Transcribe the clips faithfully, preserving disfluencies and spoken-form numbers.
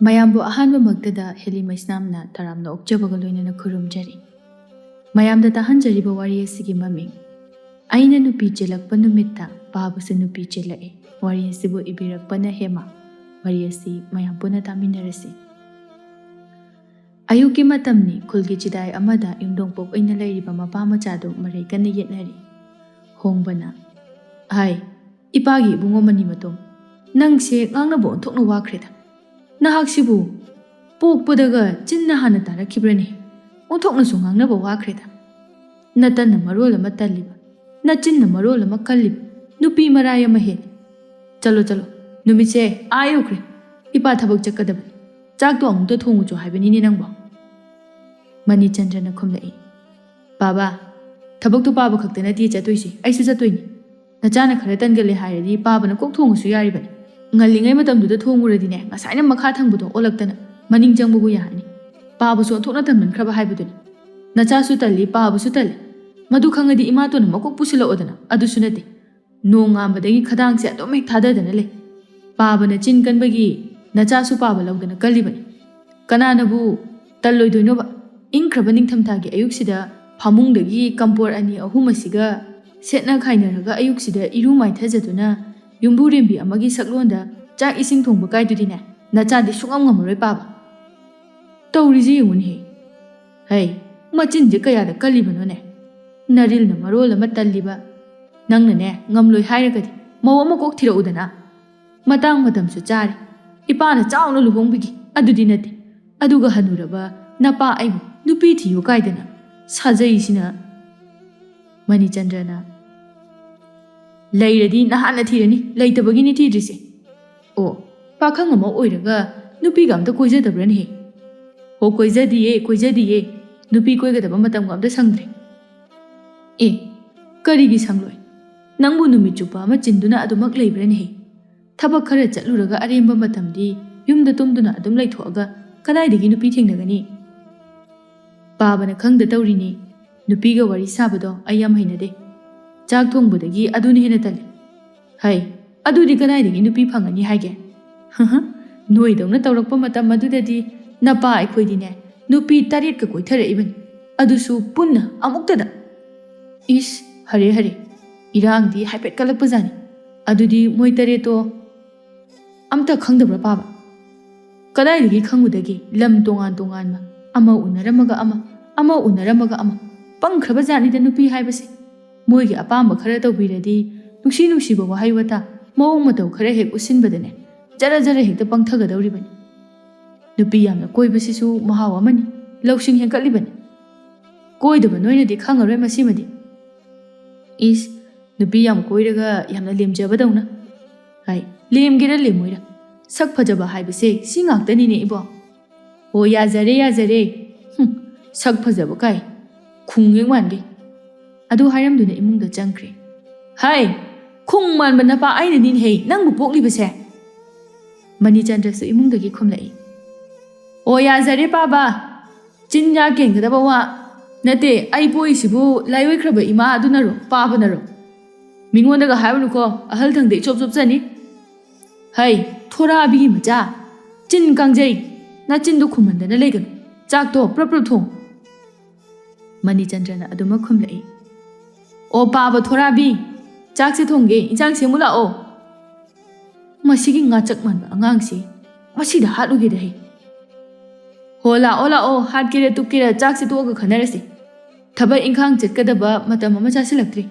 ꯃꯌꯥꯝꯕꯨ ꯑꯍꯥꯟꯕꯃꯛꯇꯗ ꯍꯦꯂꯤ ꯃꯩꯁꯅꯥꯝꯅ ꯇꯔꯥꯝꯅ ꯑꯣꯛꯆꯕꯒ ꯂꯣꯏꯅꯅ ꯈꯨꯔꯨꯝꯖꯔꯤ꯫ ꯃꯌꯥꯝꯗ ꯇꯥꯍꯟꯖꯔꯤꯕ ꯋꯥꯔꯤ ꯑꯁꯤꯒꯤ ꯃꯃꯤꯡ, ꯑꯩꯅ ꯅꯨꯄꯤ ꯆꯦꯜꯂꯛꯄ ꯅꯨꯃꯤꯠꯇ ꯄꯥꯕꯁꯨ ꯅꯨꯄꯤ ꯆꯦꯜꯂꯛꯏ꯫ ꯋꯥꯔꯤ ꯑꯁꯤꯕꯨ ꯏꯕꯤꯔꯛꯄꯅ ꯍꯦꯃꯥ꯫ ꯋꯥꯔꯤ ꯑꯁꯤ ꯃꯌꯥꯝ ꯄꯨꯟꯅ ꯇꯥꯃꯤꯟꯅꯔꯁꯤ꯫ ꯑꯌꯨꯛꯀꯤ ꯃꯇꯝꯅꯤ꯫ ꯈꯨꯜꯒꯤ ꯆꯤꯗꯥꯏ ꯑꯃꯗ ꯌꯨꯝꯗꯣꯡꯄꯣꯛ ꯑꯣꯏꯅ ꯂꯩꯔꯤꯕ ꯃꯄꯥ ꯃꯆꯥꯗꯨ ꯃꯔꯩ ꯀꯟꯅ ꯌꯦꯠꯅꯔꯤ꯫ ꯍꯣꯡꯕꯅ, "ꯍꯥꯏ, ꯏꯄꯥꯒꯤ ꯏꯕꯨꯡꯉꯣ ꯃꯅꯤ ꯃꯇꯣꯝ, ꯅꯪꯁꯦ ꯉꯥꯡꯅꯕ ꯑꯣꯟꯊꯣꯛꯅ ꯋꯥꯈ꯭ꯔꯦꯗ꯫ ꯅꯍꯥꯛꯁꯤꯕꯨ ꯄꯣꯛꯄꯗꯒ ꯆꯤꯟꯅ ꯍꯥꯟꯅ ꯇꯥꯔꯛꯈꯤꯕ꯭ꯔꯅꯦ? ꯑꯣꯟꯊꯣꯛꯅꯁꯨ ꯉꯥꯡꯅꯕ ꯋꯥꯈ꯭ꯔꯦꯗ꯫ ꯅꯇꯟꯅ ꯃꯔꯣꯜ ꯑꯃ ꯇꯜꯂꯤꯕ, ꯅꯆꯤꯟꯅ ꯃꯔꯣꯜ ꯑꯃ ꯀꯜꯂꯤꯕ, ꯅꯨꯄꯤ ꯃꯔꯥꯏ ꯑꯃ ꯍꯦꯜꯂꯤ꯫ ꯆꯠꯂꯣ, ꯆꯠꯂꯣ, ꯅꯨꯃꯤꯠꯁꯦ ꯑꯥ ꯌꯧꯈ꯭ꯔꯦ꯫ ꯏꯄꯥ ꯊꯕꯛ ꯆꯠꯀꯗꯕꯅꯤ꯫ ꯆꯥꯛꯇꯣ ꯑꯃꯨꯛꯇ ꯊꯣꯡꯉꯨꯆꯣ ꯍꯥꯏꯕꯅꯤꯅꯦ ꯅꯪꯕꯣ?" ꯃꯅꯤꯆꯟꯗ꯭ꯔꯅ ꯈꯨꯝꯂꯛꯏ, "ꯄꯥꯕ, ꯊꯕꯛꯇꯣ ꯄꯥꯕ ꯈꯛꯇ ꯅꯠꯇꯦ ꯆꯠꯇꯣꯏꯁꯦ, ꯑꯩꯁꯨ ꯆꯠꯇꯣꯏꯅꯤ꯫ ꯅꯆꯥꯅ ꯈꯔ ꯇꯟꯒꯜꯂꯦ ꯍꯥꯏꯔꯗꯤ ꯄꯥꯕꯅ ꯀꯣꯛ ꯊꯣꯡꯉꯁꯨ ꯌꯥꯔꯤꯕꯅꯤ꯫ ꯉꯜꯂꯤꯉꯩ ꯃꯇꯝꯗꯨꯗ ꯊꯣꯡꯉꯨꯔꯗꯤꯅꯦ, ꯉꯁꯥꯏꯅ ꯃꯈꯥ ꯊꯪꯕꯗꯣ ꯑꯣꯜꯂꯛꯇꯅ ꯃꯅꯤꯡ ꯆꯪꯕꯕꯨ ꯌꯥꯔꯅꯤ꯫ ꯄꯥꯕꯁꯨ ꯑꯣꯟꯊꯣꯛꯅ ꯇꯟꯃꯟꯈ꯭ꯔꯕ ꯍꯥꯏꯕꯗꯨꯅꯤ꯫ ꯅꯆꯥꯁꯨ ꯇꯜꯂꯤ, ꯄꯥꯕꯁꯨ ꯇꯜꯂꯤ꯫ ꯃꯗꯨ ꯈꯪꯉꯗꯤ ꯏꯃꯥꯇꯣꯟꯅ ꯃꯀꯣꯛ ꯄꯨꯁꯤꯜꯂꯛꯑꯣꯗꯅ, ꯑꯗꯨꯁꯨ ꯅꯠꯇꯦ꯫ ꯅꯣꯡ ꯉꯥꯟꯕꯗꯒꯤ ꯈꯗꯥꯡꯁꯦ ꯑꯗꯨꯝ ꯍꯦꯛ ꯊꯥꯗꯗꯅ ꯂꯩ꯫ ꯄꯥꯕꯅ ꯆꯤꯟ ꯀꯟꯕꯒꯤ ꯅꯆꯥꯁꯨ ꯄꯥꯕ ꯂꯧꯗꯅ ꯀꯜꯂꯤꯕꯅꯤ꯫ ꯀꯅꯥꯅꯕꯨ ꯇꯜꯂꯣꯏꯗꯣꯏꯅꯣꯕ? ꯏꯪꯈ꯭ꯔꯕ ꯅꯤꯡꯊꯝꯊꯥꯒꯤ ꯑꯌꯨꯛꯁꯤꯗ ꯐꯃꯨꯡꯗꯒꯤ ꯀꯝꯄꯣꯔ ꯑꯅꯤ ꯑꯍꯨꯝ ꯑꯁꯤꯒ ꯁꯦꯠꯅ ꯈꯥꯏꯅꯔꯒ ꯑꯌꯨꯛꯁꯤꯗ ꯏꯔꯨ ꯃꯥꯏꯊꯖꯗꯨꯅ ꯌꯨꯝꯕꯨꯔꯦꯝꯕꯤ ꯑꯃꯒꯤ ꯁꯛꯂꯣꯟꯗ ꯆꯥꯛ ꯏꯁꯤꯡ ꯊꯣꯡꯕ ꯀꯥꯏꯗꯨꯗꯤꯅꯦ, ꯅꯆꯥꯗꯤ ꯁꯨꯡꯉꯝ ꯉꯝꯃꯔꯣꯏ ꯄꯥꯕ꯫ ꯇꯧꯔꯤꯁꯤ ꯌꯦꯡꯉꯨꯅꯦꯍꯦ꯫ ꯍꯩ, ꯃꯆꯤꯟꯁꯦ ꯀꯌꯥꯗ ꯀꯜꯂꯤꯕꯅꯣꯅꯦ? ꯅꯔꯤꯜꯅ ꯃꯔꯣꯜ ꯑꯃ ꯇꯜꯂꯤꯕ꯫ ꯅꯪꯅꯅꯦ, ꯉꯝꯂꯣꯏ ꯍꯥꯏꯔꯒꯗꯤ ꯃꯧ ꯑꯃ ꯀꯣꯛ ꯊꯤꯔꯛꯎꯗꯅ꯫ ꯃꯇꯥꯡ ꯃꯇꯝꯁꯨ ꯆꯥꯔꯦ꯫ ꯏꯄꯥꯅ ꯆꯥꯎꯅ ꯂꯨꯍꯣꯡꯕꯤꯒꯦ꯫ ꯑꯗꯨꯗꯤ ꯅꯠꯇꯦ꯫ ꯑꯗꯨꯒ ꯍꯅꯨꯔꯕ ꯅꯄꯥ ꯑꯩꯕꯨ ꯅꯨꯄꯤ ꯊꯤꯌꯨ ꯀꯥꯏꯗꯅ ꯁꯥꯖꯩꯁꯤꯅ꯫ ꯃꯅꯤꯆꯟꯗ꯭ꯔꯅ, "ꯂꯩꯔꯗꯤ ꯅꯍꯥꯟꯅ ꯊꯤꯔꯅꯤ, ꯂꯩꯇꯕꯒꯤꯅꯤ ꯊꯤꯗ꯭ꯔꯤꯁꯦ꯫ ꯑꯣ, ꯄꯥꯈꯪ ꯑꯃ ꯑꯣꯏꯔꯒ ꯅꯨꯄꯤꯒ ꯑꯝꯇ ꯀꯣꯏꯖꯗꯕ꯭ꯔꯅꯦꯍꯦ?" "ꯍꯣ, ꯀꯣꯏꯖꯗꯤꯌꯦ, ꯀꯣꯏꯖꯗꯤꯌꯦ꯫ ꯅꯨꯄꯤ ꯀꯣꯏꯒꯗꯕ ꯃꯇꯝꯒ ꯑꯝꯇ ꯁꯪꯗ꯭ꯔꯦ꯫" "ꯑꯦ, ꯀꯔꯤꯒꯤ ꯁꯪꯂꯣꯏ? ꯅꯪꯕꯨ ꯅꯨꯃꯤꯠ ꯆꯨꯞꯄ ꯑꯃ ꯆꯤꯟꯗꯨꯅ ꯑꯗꯨꯃꯛ ꯂꯩꯕ꯭ꯔꯅꯦꯍꯦ? ꯊꯕꯛ ꯈꯔ ꯆꯠꯂꯨꯔꯒ ꯑꯔꯦꯝꯕ ꯃꯇꯝꯗꯤ ꯌꯨꯝꯗ ꯇꯨꯝꯗꯨꯅ ꯑꯗꯨꯝ ꯂꯩꯊꯣꯛꯑꯒ ꯀꯗꯥꯏꯗꯒꯤ ꯅꯨꯄꯤ ꯊꯦꯡꯅꯒꯅꯤ?" "ꯄꯥꯕꯅ ꯈꯪꯗ ꯇꯧꯔꯤꯅꯤ꯫ ꯅꯨꯄꯤꯒ ꯋꯥꯔꯤ ꯁꯥꯕꯗꯣ ꯑꯩ ꯌꯥꯝ ꯍꯩꯅꯗꯦ꯫ ꯆꯥꯛ ꯊꯣꯡꯕꯗꯒꯤ ꯑꯗꯨꯅ ꯍꯦꯟꯅ ꯇꯜꯂꯤ꯫" "ꯍꯩ, ꯑꯗꯨꯗꯤ ꯀꯗꯥꯏꯗꯒꯤ ꯅꯨꯄꯤ ꯐꯪꯒꯅꯤ ꯍꯥꯏꯒꯦ?" "ꯍꯍ, ꯅꯣꯏꯗꯧꯅ ꯇꯧꯔꯛꯄ ꯃꯇꯝ ꯑꯗꯨꯗꯗꯤ ꯅꯄꯥ ꯑꯩꯈꯣꯏꯗꯤꯅꯦ, ꯅꯨꯄꯤ ꯇꯔꯦꯠꯀ ꯀꯣꯏꯊꯔꯛꯏꯕꯅꯤ, ꯑꯗꯨꯁꯨ ꯄꯨꯟꯅ ꯑꯃꯨꯛꯇꯗ꯫ ꯏꯁ, ꯍꯔꯦ ꯍꯔꯦ, ꯏꯔꯥꯡꯗꯤ ꯍꯥꯏꯐꯦꯠ ꯀꯜꯂꯛꯄꯖꯥꯠꯅꯤ꯫ ꯑꯗꯨꯗꯤ ꯃꯣꯏ ꯇꯔꯦꯠꯇꯣ ꯑꯝꯇ ꯈꯪꯗꯕ꯭ꯔꯥ ꯄꯥꯕ? ꯀꯗꯥꯏꯗꯒꯤ ꯈꯪꯉꯨꯗꯒꯦ? ꯂꯝ ꯇꯣꯉꯥꯟ ꯇꯣꯉꯥꯟꯕ, ꯑꯃ ꯎꯅꯔꯝꯃꯒ ꯑꯃ, ꯑꯃ ꯎꯅꯔꯝꯃꯒ ꯑꯃ꯫ ꯄꯪꯈ꯭ꯔꯕ ꯖꯥꯠꯅꯤꯗ ꯅꯨꯄꯤ ꯍꯥꯏꯕꯁꯦ꯫ ꯃꯣꯏꯒꯤ ꯑꯄꯥꯝꯕ ꯈꯔ ꯇꯧꯕꯤꯔꯗꯤ, ꯅꯨꯡꯁꯤ ꯅꯨꯡꯁꯤꯕ ꯋꯥꯍꯩ ꯋꯥꯇꯥ, ꯃꯑꯣꯡ ꯃꯇꯧ ꯈꯔ ꯍꯦꯛ ꯎꯠꯁꯤꯟꯕꯗꯅꯦ, ꯖꯔ ꯖꯔ ꯍꯦꯛꯇ ꯄꯪꯊꯒꯗꯧꯔꯤꯕꯅꯤ꯫ ꯅꯨꯄꯤ ꯌꯥꯝꯅ ꯀꯣꯏꯕꯁꯤꯁꯨ ꯃꯍꯥꯎ ꯑꯃꯅꯤ, ꯂꯧꯁꯤꯡ ꯍꯦꯟꯀꯠꯂꯤꯕꯅꯤ꯫ ꯀꯣꯏꯗꯕ ꯅꯣꯏꯅꯗꯤ ꯈꯪꯉꯔꯣꯏ ꯃꯁꯤꯃꯗꯤ꯫ ꯏꯁ, ꯅꯨꯄꯤ ꯌꯥꯝ ꯀꯣꯏꯔꯒ ꯌꯥꯝꯅ ꯂꯦꯝꯖꯕꯗꯧꯅ꯫ ꯍꯥꯏ, ꯂꯦꯝꯒꯦꯔꯥ ꯂꯦꯝꯃꯣꯏꯔꯥ, ꯁꯛ ꯐꯖꯕ ꯍꯥꯏꯕꯁꯦ ꯁꯤ ꯉꯥꯛꯇꯅꯤꯅꯦ ꯏꯕꯣ꯫ ꯑꯣ, ꯌꯥꯖꯔꯦ, ꯌꯥꯖꯔꯦ꯫ ꯍꯨꯝ, ꯁꯛ ꯐꯖꯕ ꯀꯥꯏ꯫ ꯈꯨꯡ ꯍꯦꯛ ꯃꯥꯟꯒꯩ꯫ ꯑꯗꯨ ꯍꯥꯏꯔꯝꯗꯨꯅ ꯏꯃꯨꯡꯗ ꯆꯪꯈ꯭ꯔꯦ꯫ ꯍꯥꯏ, ꯈꯨꯡ ꯃꯥꯟꯕ ꯅꯄꯥ ꯑꯩꯅꯅꯤꯅꯦꯍꯦ ꯅꯪꯕꯨ ꯄꯣꯛꯂꯤꯕꯁꯦ꯫ ꯃꯅꯤꯆꯟꯗ꯭ꯔꯁꯨ ꯏꯃꯨꯡꯗꯒꯤ ꯈꯨꯝꯂꯛꯏ꯫ ꯑꯣ, ꯌꯥꯖꯔꯦ ꯄꯥꯕ꯫ ꯆꯤꯟ ꯌꯥ ꯀꯦꯟꯒꯗꯕ ꯋꯥ ꯅꯠꯇꯦ, ꯑꯩ ꯄꯣꯛꯏꯁꯤꯕꯨ ꯂꯥꯏꯑꯣꯏꯈ꯭ꯔꯕ ꯏꯃꯥ ꯑꯗꯨꯅꯔꯣ, ꯄꯥꯕꯅꯔꯣ? ꯃꯤꯉꯣꯟꯗꯒ ꯍꯥꯏꯔꯨꯅꯨꯀꯣ, ꯑꯍꯜ ꯊꯪꯗ ꯏꯆꯣꯞ ꯆꯣꯞꯆꯅꯤ꯫ ꯍꯩ, ꯊꯣꯔꯥꯕꯤꯒꯤ ꯃꯆꯥ, ꯆꯤꯟ ꯀꯥꯡꯖꯩ, ꯅꯆꯤꯟꯗꯣ ꯈꯨꯝꯍꯟꯗꯅ ꯂꯩꯒꯅꯨ꯫ ꯆꯥꯛꯇꯣ ꯄ꯭ꯔꯞ ꯄ꯭ꯔꯞ ꯊꯣꯡ꯫ ꯃꯅꯤꯆꯟꯗ꯭ꯔꯅ ꯑꯗꯨꯃꯛ ꯈꯨꯝꯂꯛꯏ꯫ ꯑꯣ ꯄꯥꯕ ꯊꯣꯔꯥꯕꯤ, ꯆꯥꯛꯁꯦ ꯊꯣꯡꯒꯦ, ꯏꯟꯁꯥꯡ ꯁꯦꯝꯃꯨ ꯂꯥꯛꯑꯣ꯫ ꯃꯁꯤꯒꯤ ꯉꯥꯆꯛ ꯃꯥꯟꯕ ꯑꯉꯥꯡꯁꯤ, ꯃꯁꯤꯗ ꯍꯥꯠꯂꯨꯒꯦꯗ ꯍꯦ꯫ ꯍꯣ, ꯂꯥꯛꯑꯣ ꯂꯥꯛꯑꯣ, ꯍꯥꯠꯀꯦꯔꯥ ꯇꯨꯞꯀꯦꯔꯥ ꯆꯥꯛꯁꯦ ꯇꯣꯛꯑꯒ ꯈꯟꯅꯔꯁꯦ꯫ ꯊꯕꯛ ꯏꯟꯈꯥꯡ ꯆꯠꯀꯗꯕ ꯃꯇꯝ ꯑꯃ ꯆꯥꯁꯤꯜꯂꯛꯇ꯭ꯔꯦ꯫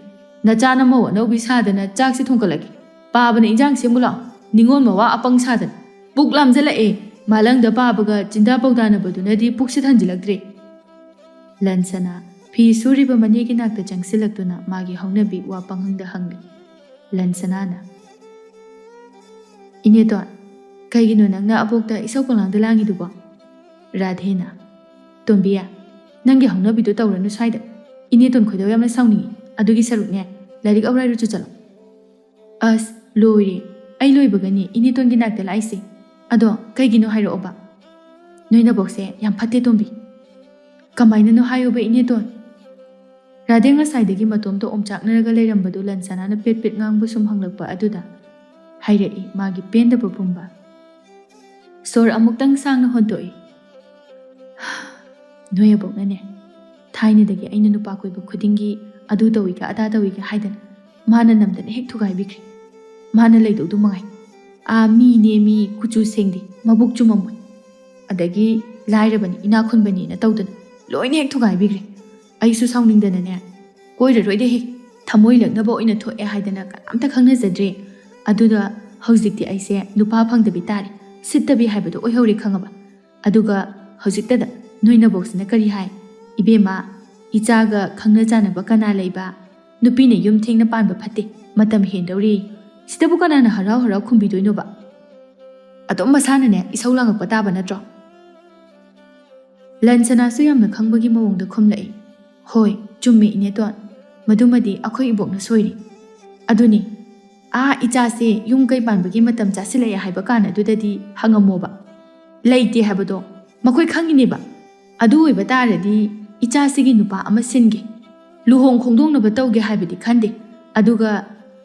ꯅꯆꯥꯅ ꯃꯧ ꯑꯅꯧꯕꯤ ꯁꯥꯗꯅ ꯆꯥꯛꯁꯦ ꯊꯣꯡꯒꯠꯂꯒꯦ꯫ ꯄꯥꯕꯅ ꯏꯟꯖꯥꯡ ꯁꯦꯝꯃꯨ ꯂꯥꯛꯑꯣ꯫ ꯅꯤꯉꯣꯜ ꯃꯋꯥ ꯑꯄꯪ ꯁꯥꯗꯅ꯫ ꯄꯨꯛ ꯂꯥꯝꯖꯜꯂꯛꯑꯦ꯫ ꯃꯥꯂꯪꯗ ꯄꯥꯕꯒ ꯆꯤꯟꯗꯥ ꯄꯧꯗꯥꯅꯕꯗꯨꯅꯗꯤ ꯄꯨꯛꯁꯦ ꯊꯟꯖꯤꯜꯂꯛꯇ꯭ꯔꯦ꯫ ꯂꯟꯁꯅꯥ ꯐꯤ ꯁꯨꯔꯤꯕ ꯃꯅꯦꯒꯤ ꯅꯥꯛꯇ ꯆꯪꯁꯤꯜꯂꯛꯇꯨꯅ ꯃꯥꯒꯤ ꯍꯧꯅꯕꯤ ꯋꯥ ꯄꯪꯍꯪꯗ ꯍꯪꯂꯤ꯫ ꯂꯟꯁꯅꯥꯅ, "ꯏꯅꯦꯇꯣꯟ, ꯀꯩꯒꯤꯅꯣ ꯅꯪꯅ ꯑꯕꯣꯛꯇ ꯏꯁꯧ ꯄꯪꯂꯥꯡꯗ ꯂꯥꯡꯉꯤꯗꯨꯕꯣ?" ꯔꯥꯙꯦꯅ, "ꯇꯣꯝꯕꯤ, ꯅꯪꯒꯤ ꯍꯧꯅꯕꯤꯗꯣ ꯇꯧꯔꯅꯨ ꯁ꯭ꯋꯥꯏꯗ꯫ ꯏꯅꯦꯇꯣꯟ ꯈꯣꯏꯗꯧ ꯌꯥꯝꯅ ꯁꯥꯎꯅꯤꯡꯉꯤ꯫ ꯑꯗꯨꯒꯤ ꯁꯔꯨꯛꯅꯦ, ꯂꯥꯏꯔꯤꯛ ꯑꯧꯔꯥꯏꯔꯨꯆꯣ ꯆꯠꯂꯣ꯫" "ꯑꯁ, ꯂꯣꯏꯔꯦ꯫ ꯑꯩ ꯂꯣꯏꯕꯒꯅꯤ ꯏꯅꯦꯇꯣꯟꯒꯤ ꯅꯥꯛꯇ ꯂꯥꯛꯏꯁꯦ꯫ ꯑꯗꯣ ꯀꯩꯒꯤꯅꯣ ꯍꯥꯏꯔꯛꯑꯣꯕ?" "ꯅꯣꯏ ꯅꯕꯣꯛꯁꯦ ꯌꯥꯝ ꯐꯠꯇꯦ, ꯇꯣꯝꯕꯤ꯫" "ꯀꯃꯥꯏꯅꯅꯣ ꯍꯥꯏꯌꯣꯕ, ꯏꯅꯦꯇꯣꯟ?" ꯔꯥꯙꯦ ꯉꯁꯥꯏꯗꯒꯤ ꯃꯇꯣꯝꯇ ꯑꯣꯝꯆꯥꯛꯅꯔꯒ ꯂꯩꯔꯝꯕꯗꯨ ꯂꯟꯁꯅꯥꯅ ꯄꯦꯠ ꯄꯦꯠ ꯉꯥꯡꯕ ꯁꯨꯝ ꯍꯪꯂꯛꯄ ꯑꯗꯨꯗ ꯍꯥꯏꯔꯛꯏ ꯃꯥꯒꯤ ꯄꯦꯟꯗꯕ ꯄꯨꯝꯕ꯫ ꯁꯣꯔ ꯑꯃꯨꯛꯇꯪ ꯁꯥꯡꯅ ꯍꯣꯟꯗꯣꯛꯏ꯫ ꯅꯣꯏ ꯑꯕꯣꯛꯅꯅꯦ, ꯊꯥꯏꯅꯗꯒꯤ ꯑꯩꯅ ꯅꯨꯄꯥ ꯀꯣꯏꯕ ꯈꯨꯗꯤꯡꯒꯤ ꯑꯗꯨ ꯇꯧꯏꯒ ꯑꯗꯥ ꯇꯧꯏꯒ ꯍꯥꯏꯗꯅ ꯃꯥꯅ ꯅꯝꯗꯅ ꯍꯦꯛ ꯊꯨꯒꯥꯏꯕꯤꯈ꯭ꯔꯦ꯫ ꯃꯥꯅ ꯂꯩꯗꯧꯗꯨ ꯃꯉꯥꯏ꯫ ꯑꯥ, ꯃꯤꯅꯦ ꯃꯤ, ꯀꯨꯆꯨ ꯁꯦꯡꯗꯦ, ꯃꯕꯨꯛ ꯆꯨꯝꯃꯝꯃꯣꯏ, ꯑꯗꯒꯤ ꯂꯥꯏꯔꯕꯅꯤ, ꯏꯅꯥꯛ ꯈꯨꯟꯕꯅꯦꯅ ꯇꯧꯗꯅ ꯂꯣꯏꯅ ꯍꯦꯛ ꯊꯨꯒꯥꯏꯕꯤꯈ꯭ꯔꯦ꯫ ꯑꯩꯁꯨ ꯁꯥꯎꯅꯤꯡꯗꯅꯅꯦ, ꯀꯣꯏꯔꯔꯣꯏꯗ ꯍꯦ, ꯊꯃꯣꯏ ꯂꯛꯅꯕ ꯑꯣꯏꯅ ꯊꯣꯛꯑꯦ ꯍꯥꯏꯗꯅ ꯀꯅꯥꯝꯇ ꯈꯪꯅꯖꯗ꯭ꯔꯦ꯫ ꯑꯗꯨꯗ ꯍꯧꯖꯤꯛꯇꯤ ꯑꯩꯁꯦ ꯅꯨꯄꯥ ꯐꯪꯗꯕꯤ ꯇꯥꯔꯦ, ꯁꯤꯠꯇꯕꯤ ꯍꯥꯏꯕꯗꯣ ꯑꯣꯏꯍꯧꯔꯦ, ꯈꯪꯉꯕ? ꯑꯗꯨꯒ ꯍꯧꯖꯤꯛꯇꯗ ꯅꯣꯏ ꯅꯕꯣꯛꯁꯤꯅ ꯀꯔꯤ ꯍꯥꯏ? "ꯏꯕꯦꯝꯃ, ꯏꯆꯥꯒ ꯈꯪꯅ ꯆꯥꯟꯅꯕ ꯀꯅꯥ ꯂꯩꯕ? ꯅꯨꯄꯤꯅ ꯌꯨꯝ ꯊꯦꯡꯅ ꯄꯥꯟꯕ ꯐꯠꯇꯦ, ꯃꯇꯝ ꯍꯦꯟꯗꯧꯔꯦ"꯫ ꯁꯤꯗꯕꯨ ꯀꯅꯥꯅ ꯍꯔꯥꯎ ꯍꯔꯥꯎ ꯈꯨꯝꯕꯤꯗꯣꯏꯅꯣꯕ? ꯑꯗꯨꯝ ꯃꯁꯥꯅꯅꯦ ꯏꯁꯧ ꯂꯥꯡꯉꯛꯄ ꯇꯥꯕ ꯅꯠꯇ꯭ꯔꯣ? ꯂꯟ ꯁꯅꯥꯁꯨ ꯌꯥꯝꯅ ꯈꯪꯕꯒꯤ ꯃꯑꯣꯡꯗ ꯈꯨꯝꯂꯛꯏ꯫ "ꯍꯣꯏ, ꯆꯨꯝꯃꯤ ꯏꯅꯦꯇꯣꯟ, ꯃꯗꯨꯃꯗꯤ ꯑꯩꯈꯣꯏ ꯏꯕꯣꯛꯅ ꯁꯣꯏꯔꯤ꯫ ꯑꯗꯨꯅꯤ, ꯑꯥ, ꯏꯆꯥꯁꯦ ꯌꯨꯝ ꯀꯩ ꯄꯥꯟꯕꯒꯤ ꯃꯇꯝ ꯆꯥꯁꯤꯜꯂꯛꯑꯦ ꯍꯥꯏꯕ ꯀꯥꯟ ꯑꯗꯨꯗꯗꯤ ꯍꯪꯉꯝꯃꯣꯕ꯫ ꯂꯩꯇꯦ ꯍꯥꯏꯕꯗꯣ ꯃꯈꯣꯏ ꯈꯪꯉꯤꯅꯦꯕ꯫ ꯑꯗꯨ ꯑꯣꯏꯕ ꯇꯥꯔꯗꯤ ꯏꯆꯥꯁꯤꯒꯤ ꯅꯨꯄꯥ ꯑꯃ ꯁꯤꯟꯒꯦ, ꯂꯨꯍꯣꯡ ꯈꯣꯡꯗꯣꯡꯅꯕ ꯇꯧꯒꯦ ꯍꯥꯏꯕꯗꯤ ꯈꯟꯗꯦ꯫ ꯑꯗꯨꯒ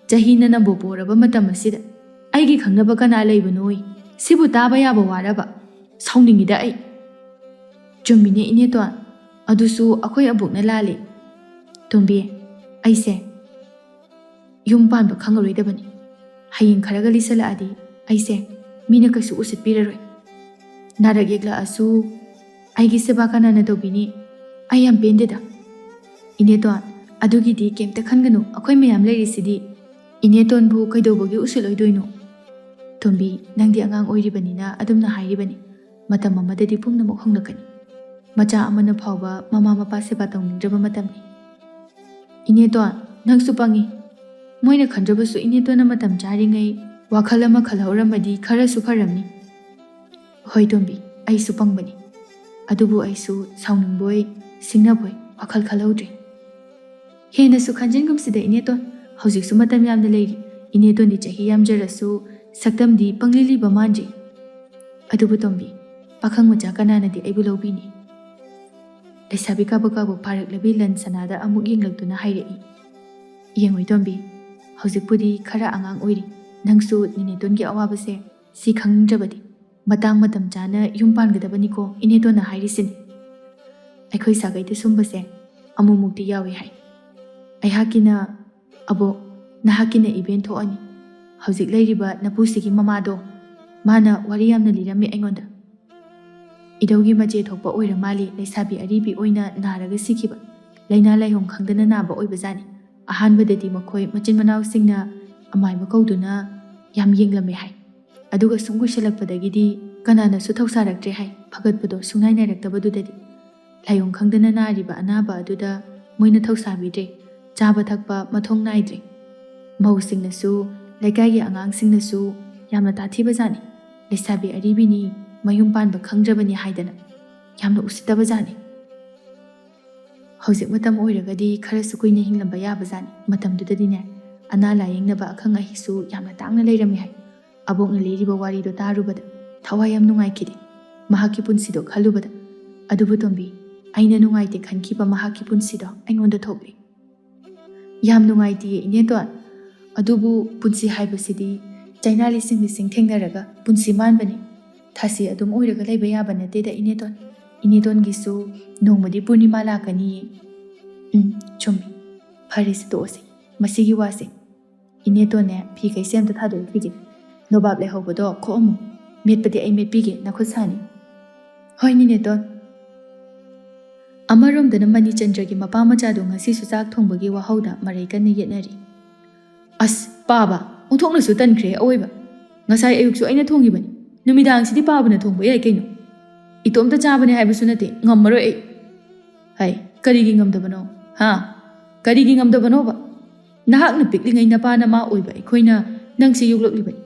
ꯆꯍꯤꯅ ꯅꯝꯕꯨ ꯄꯣꯔꯕ ꯃꯇꯝ ꯑꯁꯤꯗ ꯑꯩꯒꯤ ꯈꯪꯅꯕ ꯀꯅꯥ ꯂꯩꯕꯅꯣꯏ? ꯁꯤꯕꯨ ꯇꯥꯕ ꯌꯥꯕ ꯋꯥꯔꯕ? ꯁꯥꯎꯅꯤꯡꯉꯤꯗ ꯑꯩ"꯫ "ꯆꯨꯝꯃꯤꯅꯦ ꯏꯅꯦꯇꯣꯟ, ꯑꯗꯨꯁꯨ ꯑꯩꯈꯣꯏ ꯑꯕꯣꯛꯅ ꯂꯥꯜꯂꯤ꯫ ꯇꯣꯝꯕꯤ, ꯑꯩꯁꯦ ꯌꯨꯝ ꯄꯥꯟꯕ ꯈꯪꯉꯔꯣꯏꯗꯕꯅꯤ꯫ ꯍꯌꯦꯡ ꯈꯔꯒ ꯂꯤꯁꯜꯂꯛꯑꯗꯤ ꯑꯩꯁꯦ ꯃꯤꯅ ꯀꯩꯁꯨ ꯎꯁꯤꯠꯄꯤꯔꯔꯣꯏ꯫ ꯅꯥꯔꯛ ꯌꯦꯛꯂꯛꯑꯁꯨ ꯑꯩꯒꯤ ꯁꯦꯕꯥ ꯀꯅꯥꯅ ꯇꯧꯕꯤꯅꯤ? ꯑꯩ ꯌꯥꯝ ꯄꯦꯟꯗꯦꯗ"꯫ "ꯏꯅꯦꯇꯣꯟ, ꯑꯗꯨꯒꯤꯗꯤ ꯀꯩꯝꯇ ꯈꯟꯒꯅꯨ, ꯑꯩꯈꯣꯏ ꯃꯌꯥꯝ ꯂꯩꯔꯤꯁꯤꯗꯤ"꯫ "ꯏꯅꯦꯇꯣꯟꯕꯨ ꯀꯩꯗꯧꯕꯒꯤ ꯎꯁꯤꯠꯂꯣꯏꯗꯣꯏꯅꯣ? ꯇꯣꯝꯕꯤ, ꯅꯪꯗꯤ ꯑꯉꯥꯡ ꯑꯣꯏꯔꯤꯕꯅꯤꯅ ꯑꯗꯨꯝꯅ ꯍꯥꯏꯔꯤꯕꯅꯤ꯫ ꯃꯇꯝ ꯑꯃꯗꯗꯤ ꯄꯨꯝꯅꯃꯛ ꯍꯣꯡꯂꯛꯀꯅꯤ꯫ ꯃꯆꯥ ꯑꯃꯅ ꯐꯥꯎꯕ ꯃꯃꯥ ꯃꯄꯥ ꯁꯦꯕꯥ ꯇꯧꯅꯤꯡꯗ꯭ꯔꯕ ꯃꯇꯝꯅꯤ"꯫ "ꯏꯅꯦꯇꯣꯟ, ꯅꯪꯁꯨ ꯄꯪꯉꯤ꯫ ꯃꯣꯏꯅ ꯈꯟꯗ꯭ꯔꯕꯁꯨ ꯏꯅꯦꯇꯣꯟꯅ ꯃꯇꯝ ꯆꯥꯔꯤꯉꯩ ꯋꯥꯈꯜ ꯑꯃ ꯈꯜꯍꯧꯔꯝꯃꯗꯤ ꯈꯔꯁꯨ ꯐꯔꯝꯅꯤ"꯫ "ꯍꯣꯏ ꯇꯣꯝꯕꯤ, ꯑꯩꯁꯨ ꯄꯪꯕꯅꯤ꯫ ꯑꯗꯨꯕꯨ ꯑꯩꯁꯨ ꯁꯥꯎꯅꯤꯡꯕꯣꯏ, ꯁꯤꯡꯅꯕꯣꯏ ꯋꯥꯈꯜ ꯈꯜꯍꯧꯗ꯭ꯔꯦ꯫ ꯍꯦꯟꯅꯁꯨ ꯈꯟꯖꯤꯟꯒꯨꯝꯁꯤꯗ ꯏꯅꯦꯇꯣꯟ, ꯍꯧꯖꯤꯛꯁꯨ ꯃꯇꯝ ꯌꯥꯝꯅ ꯂꯩꯔꯤ꯫ ꯏꯅꯦꯇꯣꯟꯗꯤ ꯆꯍꯤ ꯌꯥꯝꯖꯔꯁꯨ ꯁꯛꯇꯝꯗꯤ ꯄꯪꯂꯤ ꯂꯤꯕ ꯃꯥꯟꯗ꯭ꯔꯤ꯫ ꯑꯗꯨꯕꯨ ꯇꯣꯝꯕꯤ, ꯄꯥꯈꯪ ꯃꯆꯥ ꯀꯅꯥꯅꯗꯤ ꯑꯩꯕꯨ ꯂꯧꯕꯤꯅꯤ?" ꯂꯩꯁꯥꯕꯤ ꯀꯥꯕꯛ ꯀꯥꯕꯛ ꯐꯥꯔꯛꯂꯕꯤ ꯂꯟ ꯁꯅꯥꯗ ꯑꯃꯨꯛ ꯌꯦꯡꯂꯛꯇꯨꯅ ꯍꯥꯏꯔꯛꯏ꯫ "ꯌꯦꯡꯉꯨ ꯇꯣꯝꯕꯤ, ꯍꯧꯖꯤꯛꯄꯨꯗꯤ ꯈꯔ ꯑꯉꯥꯡ ꯑꯣꯏꯔꯤ꯫ ꯅꯪꯁꯨ ꯅꯦꯅꯦꯇꯣꯟꯒꯤ ꯑꯋꯥꯕꯁꯦ ꯁꯤ ꯈꯪꯅꯤꯡꯗ꯭ꯔꯕꯗꯤ꯫ "ꯃꯇꯥꯡ ꯃꯇꯝ ꯆꯥꯅ ꯌꯨꯝ ꯄꯥꯟꯒꯗꯕꯅꯤꯀꯣ ꯏꯅꯦꯇꯣꯟꯅ ꯍꯥꯏꯔꯤꯁꯤꯅꯤ꯫ ꯑꯩꯈꯣꯏ ꯁꯥꯒꯩꯗ ꯁꯨꯝꯕꯁꯦ ꯑꯃꯨꯛꯃꯨꯛꯇꯤ ꯌꯥꯎꯏ" ꯍꯥꯏ꯫ ꯑꯩꯍꯥꯛꯀꯤꯅ, "ꯑꯕꯣꯛ, ꯅꯍꯥꯛꯀꯤꯅ ꯏꯕꯦꯟ ꯊꯣꯛꯑꯅꯤ꯫ ꯍꯧꯖꯤꯛ ꯂꯩꯔꯤꯕ ꯅꯄꯨꯁꯤꯒꯤ ꯃꯃꯥꯗꯣ, ꯃꯥꯅ ꯋꯥꯔꯤ ꯌꯥꯝꯅ ꯂꯤꯔꯝꯃꯤ ꯑꯩꯉꯣꯟꯗ꯫ ꯏꯙꯧꯒꯤ ꯃꯆꯦ ꯊꯣꯛꯄ ꯑꯣꯏꯔ ꯃꯥꯜꯂꯤ, ꯂꯩꯁꯥꯕꯤ ꯑꯔꯤꯕꯤ ꯑꯣꯏꯅ ꯅꯥꯔꯒ ꯁꯤꯈꯤꯕ꯫ ꯂꯥꯏꯅꯥ ꯂꯥꯏꯑꯣꯡ ꯈꯪꯗꯅ ꯅꯥꯕ ꯑꯣꯏꯕꯖꯥꯠꯅꯤ꯫ ꯑꯍꯥꯟꯕꯗꯗꯤ ꯃꯈꯣꯏ ꯃꯆꯤꯟ ꯃꯅꯥꯎꯁꯤꯡꯅ ꯑꯃꯥꯏꯕ ꯀꯧꯗꯨꯅ ꯌꯥꯝ ꯌꯦꯡꯂꯝꯃꯦ" ꯍꯥꯏ꯫ "ꯑꯗꯨꯒ ꯁꯨꯝ ꯀꯨꯏꯁꯜꯂꯛꯄꯗꯒꯤꯗꯤ ꯀꯅꯥꯅꯁꯨ ꯊꯧꯁꯥꯔꯛꯇ꯭ꯔꯦ" ꯍꯥꯏ, ꯐꯒꯠꯄꯗꯣ ꯁꯨꯡꯅꯥꯏ ꯅꯥꯏꯔꯛꯇꯕꯗꯨꯗꯗꯤ꯫ ꯂꯥꯏꯑꯣꯡ ꯈꯪꯗꯅ ꯅꯥꯔꯤꯕ ꯑꯅꯥꯕ ꯑꯗꯨꯗ ꯃꯣꯏꯅ ꯊꯧꯁꯥꯕꯤꯗ꯭ꯔꯦ, ꯆꯥꯕ ꯊꯛꯄ ꯃꯊꯣꯡ ꯅꯥꯏꯗ꯭ꯔꯦ꯫ ꯃꯧꯁꯤꯡꯅꯁꯨ, ꯂꯩꯀꯥꯏꯒꯤ ꯑꯉꯥꯡꯁꯤꯡꯅꯁꯨ ꯌꯥꯝꯅ ꯇꯥꯊꯤꯕꯖꯥꯠꯅꯤ꯫ ꯂꯩꯁꯥꯕꯤ ꯑꯔꯤꯕꯤꯅꯤ, ꯃꯌꯨꯝ ꯄꯥꯟꯕ ꯈꯪꯗ꯭ꯔꯕꯅꯤ ꯍꯥꯏꯗꯅ ꯌꯥꯝꯅ ꯎꯁꯤꯠꯇꯕꯖꯥꯠꯅꯤ꯫ ꯍꯧꯖꯤꯛ ꯃꯇꯝ ꯑꯣꯏꯔꯒꯗꯤ ꯈꯔꯁꯨ ꯀꯨꯏꯅ ꯍꯤꯡꯂꯝꯕ ꯌꯥꯕꯖꯥꯠꯅꯤ꯫ ꯃꯇꯝꯗꯨꯗꯗꯤꯅꯦ, ꯑꯅꯥ ꯂꯥꯌꯦꯡꯅꯕ ꯑꯈꯪ ꯑꯍꯩꯁꯨ ꯌꯥꯝꯅ ꯇꯥꯡꯅ ꯂꯩꯔꯝꯃꯤ" ꯍꯥꯏ꯫ ꯑꯕꯣꯛꯅ ꯂꯤꯔꯤꯕ ꯋꯥꯔꯤꯗꯣ ꯇꯥꯔꯨꯕꯗ ꯊꯋꯥꯏ ꯌꯥꯝ ꯅꯨꯡꯉꯥꯏꯈꯤꯗꯦ꯫ ꯃꯍꯥꯛꯀꯤ ꯄꯨꯟꯁꯤꯗꯣ ꯈꯜꯂꯨꯕꯗ꯫ ꯑꯗꯨꯕꯨ ꯇꯣꯝꯕꯤ, ꯑꯩꯅ ꯅꯨꯡꯉꯥꯏꯇꯦ ꯈꯟꯈꯤꯕ ꯃꯍꯥꯛꯀꯤ ꯄꯨꯟꯁꯤꯗꯣ ꯑꯩꯉꯣꯟꯗ ꯊꯣꯛꯂꯦ꯫ "ꯌꯥꯝ ꯅꯨꯡꯉꯥꯏꯇꯦꯌꯦ ꯏꯅꯦꯇꯣꯟ꯫ ꯑꯗꯨꯕꯨ ꯄꯨꯟꯁꯤ ꯍꯥꯏꯕꯁꯤꯗꯤ ꯆꯩꯅꯥ ꯂꯤꯁꯤꯡ ꯂꯤꯁꯤꯡ ꯊꯦꯡꯅꯔꯒ ꯄꯨꯟꯁꯤ ꯃꯥꯟꯕꯅꯤ꯫ ꯊꯥꯁꯤ ꯑꯗꯨꯝ ꯑꯣꯏꯔꯒ ꯂꯩꯕ ꯌꯥꯕ ꯅꯠꯇꯦꯗ ꯏꯅꯦꯇꯣꯟ꯫ ꯏꯅꯦꯇꯣꯟꯒꯤꯁꯨ ꯅꯣꯡꯃꯗꯤ ꯄꯨꯔꯅꯤꯃꯥ ꯂꯥꯛꯀꯅꯤꯌꯦ꯫" "ꯎꯝ, ꯆꯨꯝꯃꯤ꯫ ꯐꯔꯦꯁꯦ, ꯇꯣꯛꯑꯁꯤ ꯃꯁꯤꯒꯤ ꯋꯥꯁꯦ꯫ ꯏꯅꯦꯇꯣꯟꯅꯦ, ꯐꯤ ꯀꯩꯁꯦ ꯑꯝꯇ ꯊꯥꯗꯣꯛꯏ ꯐꯤꯒꯦ꯫ ꯅꯣꯕꯥꯞ ꯂꯩꯍꯧꯕꯗꯣ ꯈꯣꯛꯑꯝꯃꯨ꯫ ꯃꯦꯠꯄꯗꯤ ꯑꯩ ꯃꯦꯠꯄꯤꯒꯦ, ꯅꯈꯨꯠ ꯁꯥꯅꯤ꯫" "ꯍꯣꯏ, ꯅꯦꯅꯦꯇꯣꯟ꯫" ꯑꯃꯔꯣꯝꯗꯅ ꯃꯅꯤꯆꯟꯗ꯭ꯔꯒꯤ ꯃꯄꯥ ꯃꯆꯥꯗꯣ ꯉꯁꯤꯁꯨ ꯆꯥꯛ ꯊꯣꯡꯕꯒꯤ ꯋꯥꯍꯧꯗ ꯃꯔꯩ ꯀꯟꯅ ꯌꯦꯠꯅꯔꯤ꯫ "ꯑꯁ, ꯄꯥꯕ, ꯑꯣꯟꯊꯣꯛꯅꯁꯨ ꯇꯟꯈ꯭ꯔꯦ ꯑꯑꯣꯏꯕ꯫ ꯉꯁꯥꯏ ꯑꯌꯨꯛꯁꯨ ꯑꯩꯅ ꯊꯣꯡꯉꯤꯕꯅꯤ꯫ ꯅꯨꯃꯤꯗꯥꯡꯁꯤꯗꯤ ꯄꯥꯕꯅ ꯊꯣꯡꯕ ꯌꯥꯏ ꯀꯩꯅꯣ꯫ ꯏꯇꯣꯝꯇ ꯆꯥꯕꯅꯦ ꯍꯥꯏꯕꯁꯨ ꯅꯠꯇꯦ, ꯉꯝꯃꯔꯣꯏ ꯑꯩ꯫" "ꯍꯥꯏ, ꯀꯔꯤꯒꯤ ꯉꯝꯗꯕꯅꯣ? ꯍꯥ? ꯀꯔꯤꯒꯤ ꯉꯝꯗꯕꯅꯣꯕ? ꯅꯍꯥꯛꯅ ꯄꯤꯛꯂꯤꯉꯩ ꯅꯄꯥ ꯅꯃꯥ ꯑꯣꯏꯕ ꯑꯩꯈꯣꯏꯅ ꯅꯪꯁꯦ ꯌꯣꯛꯂꯛꯂꯤꯕꯅꯤ꯫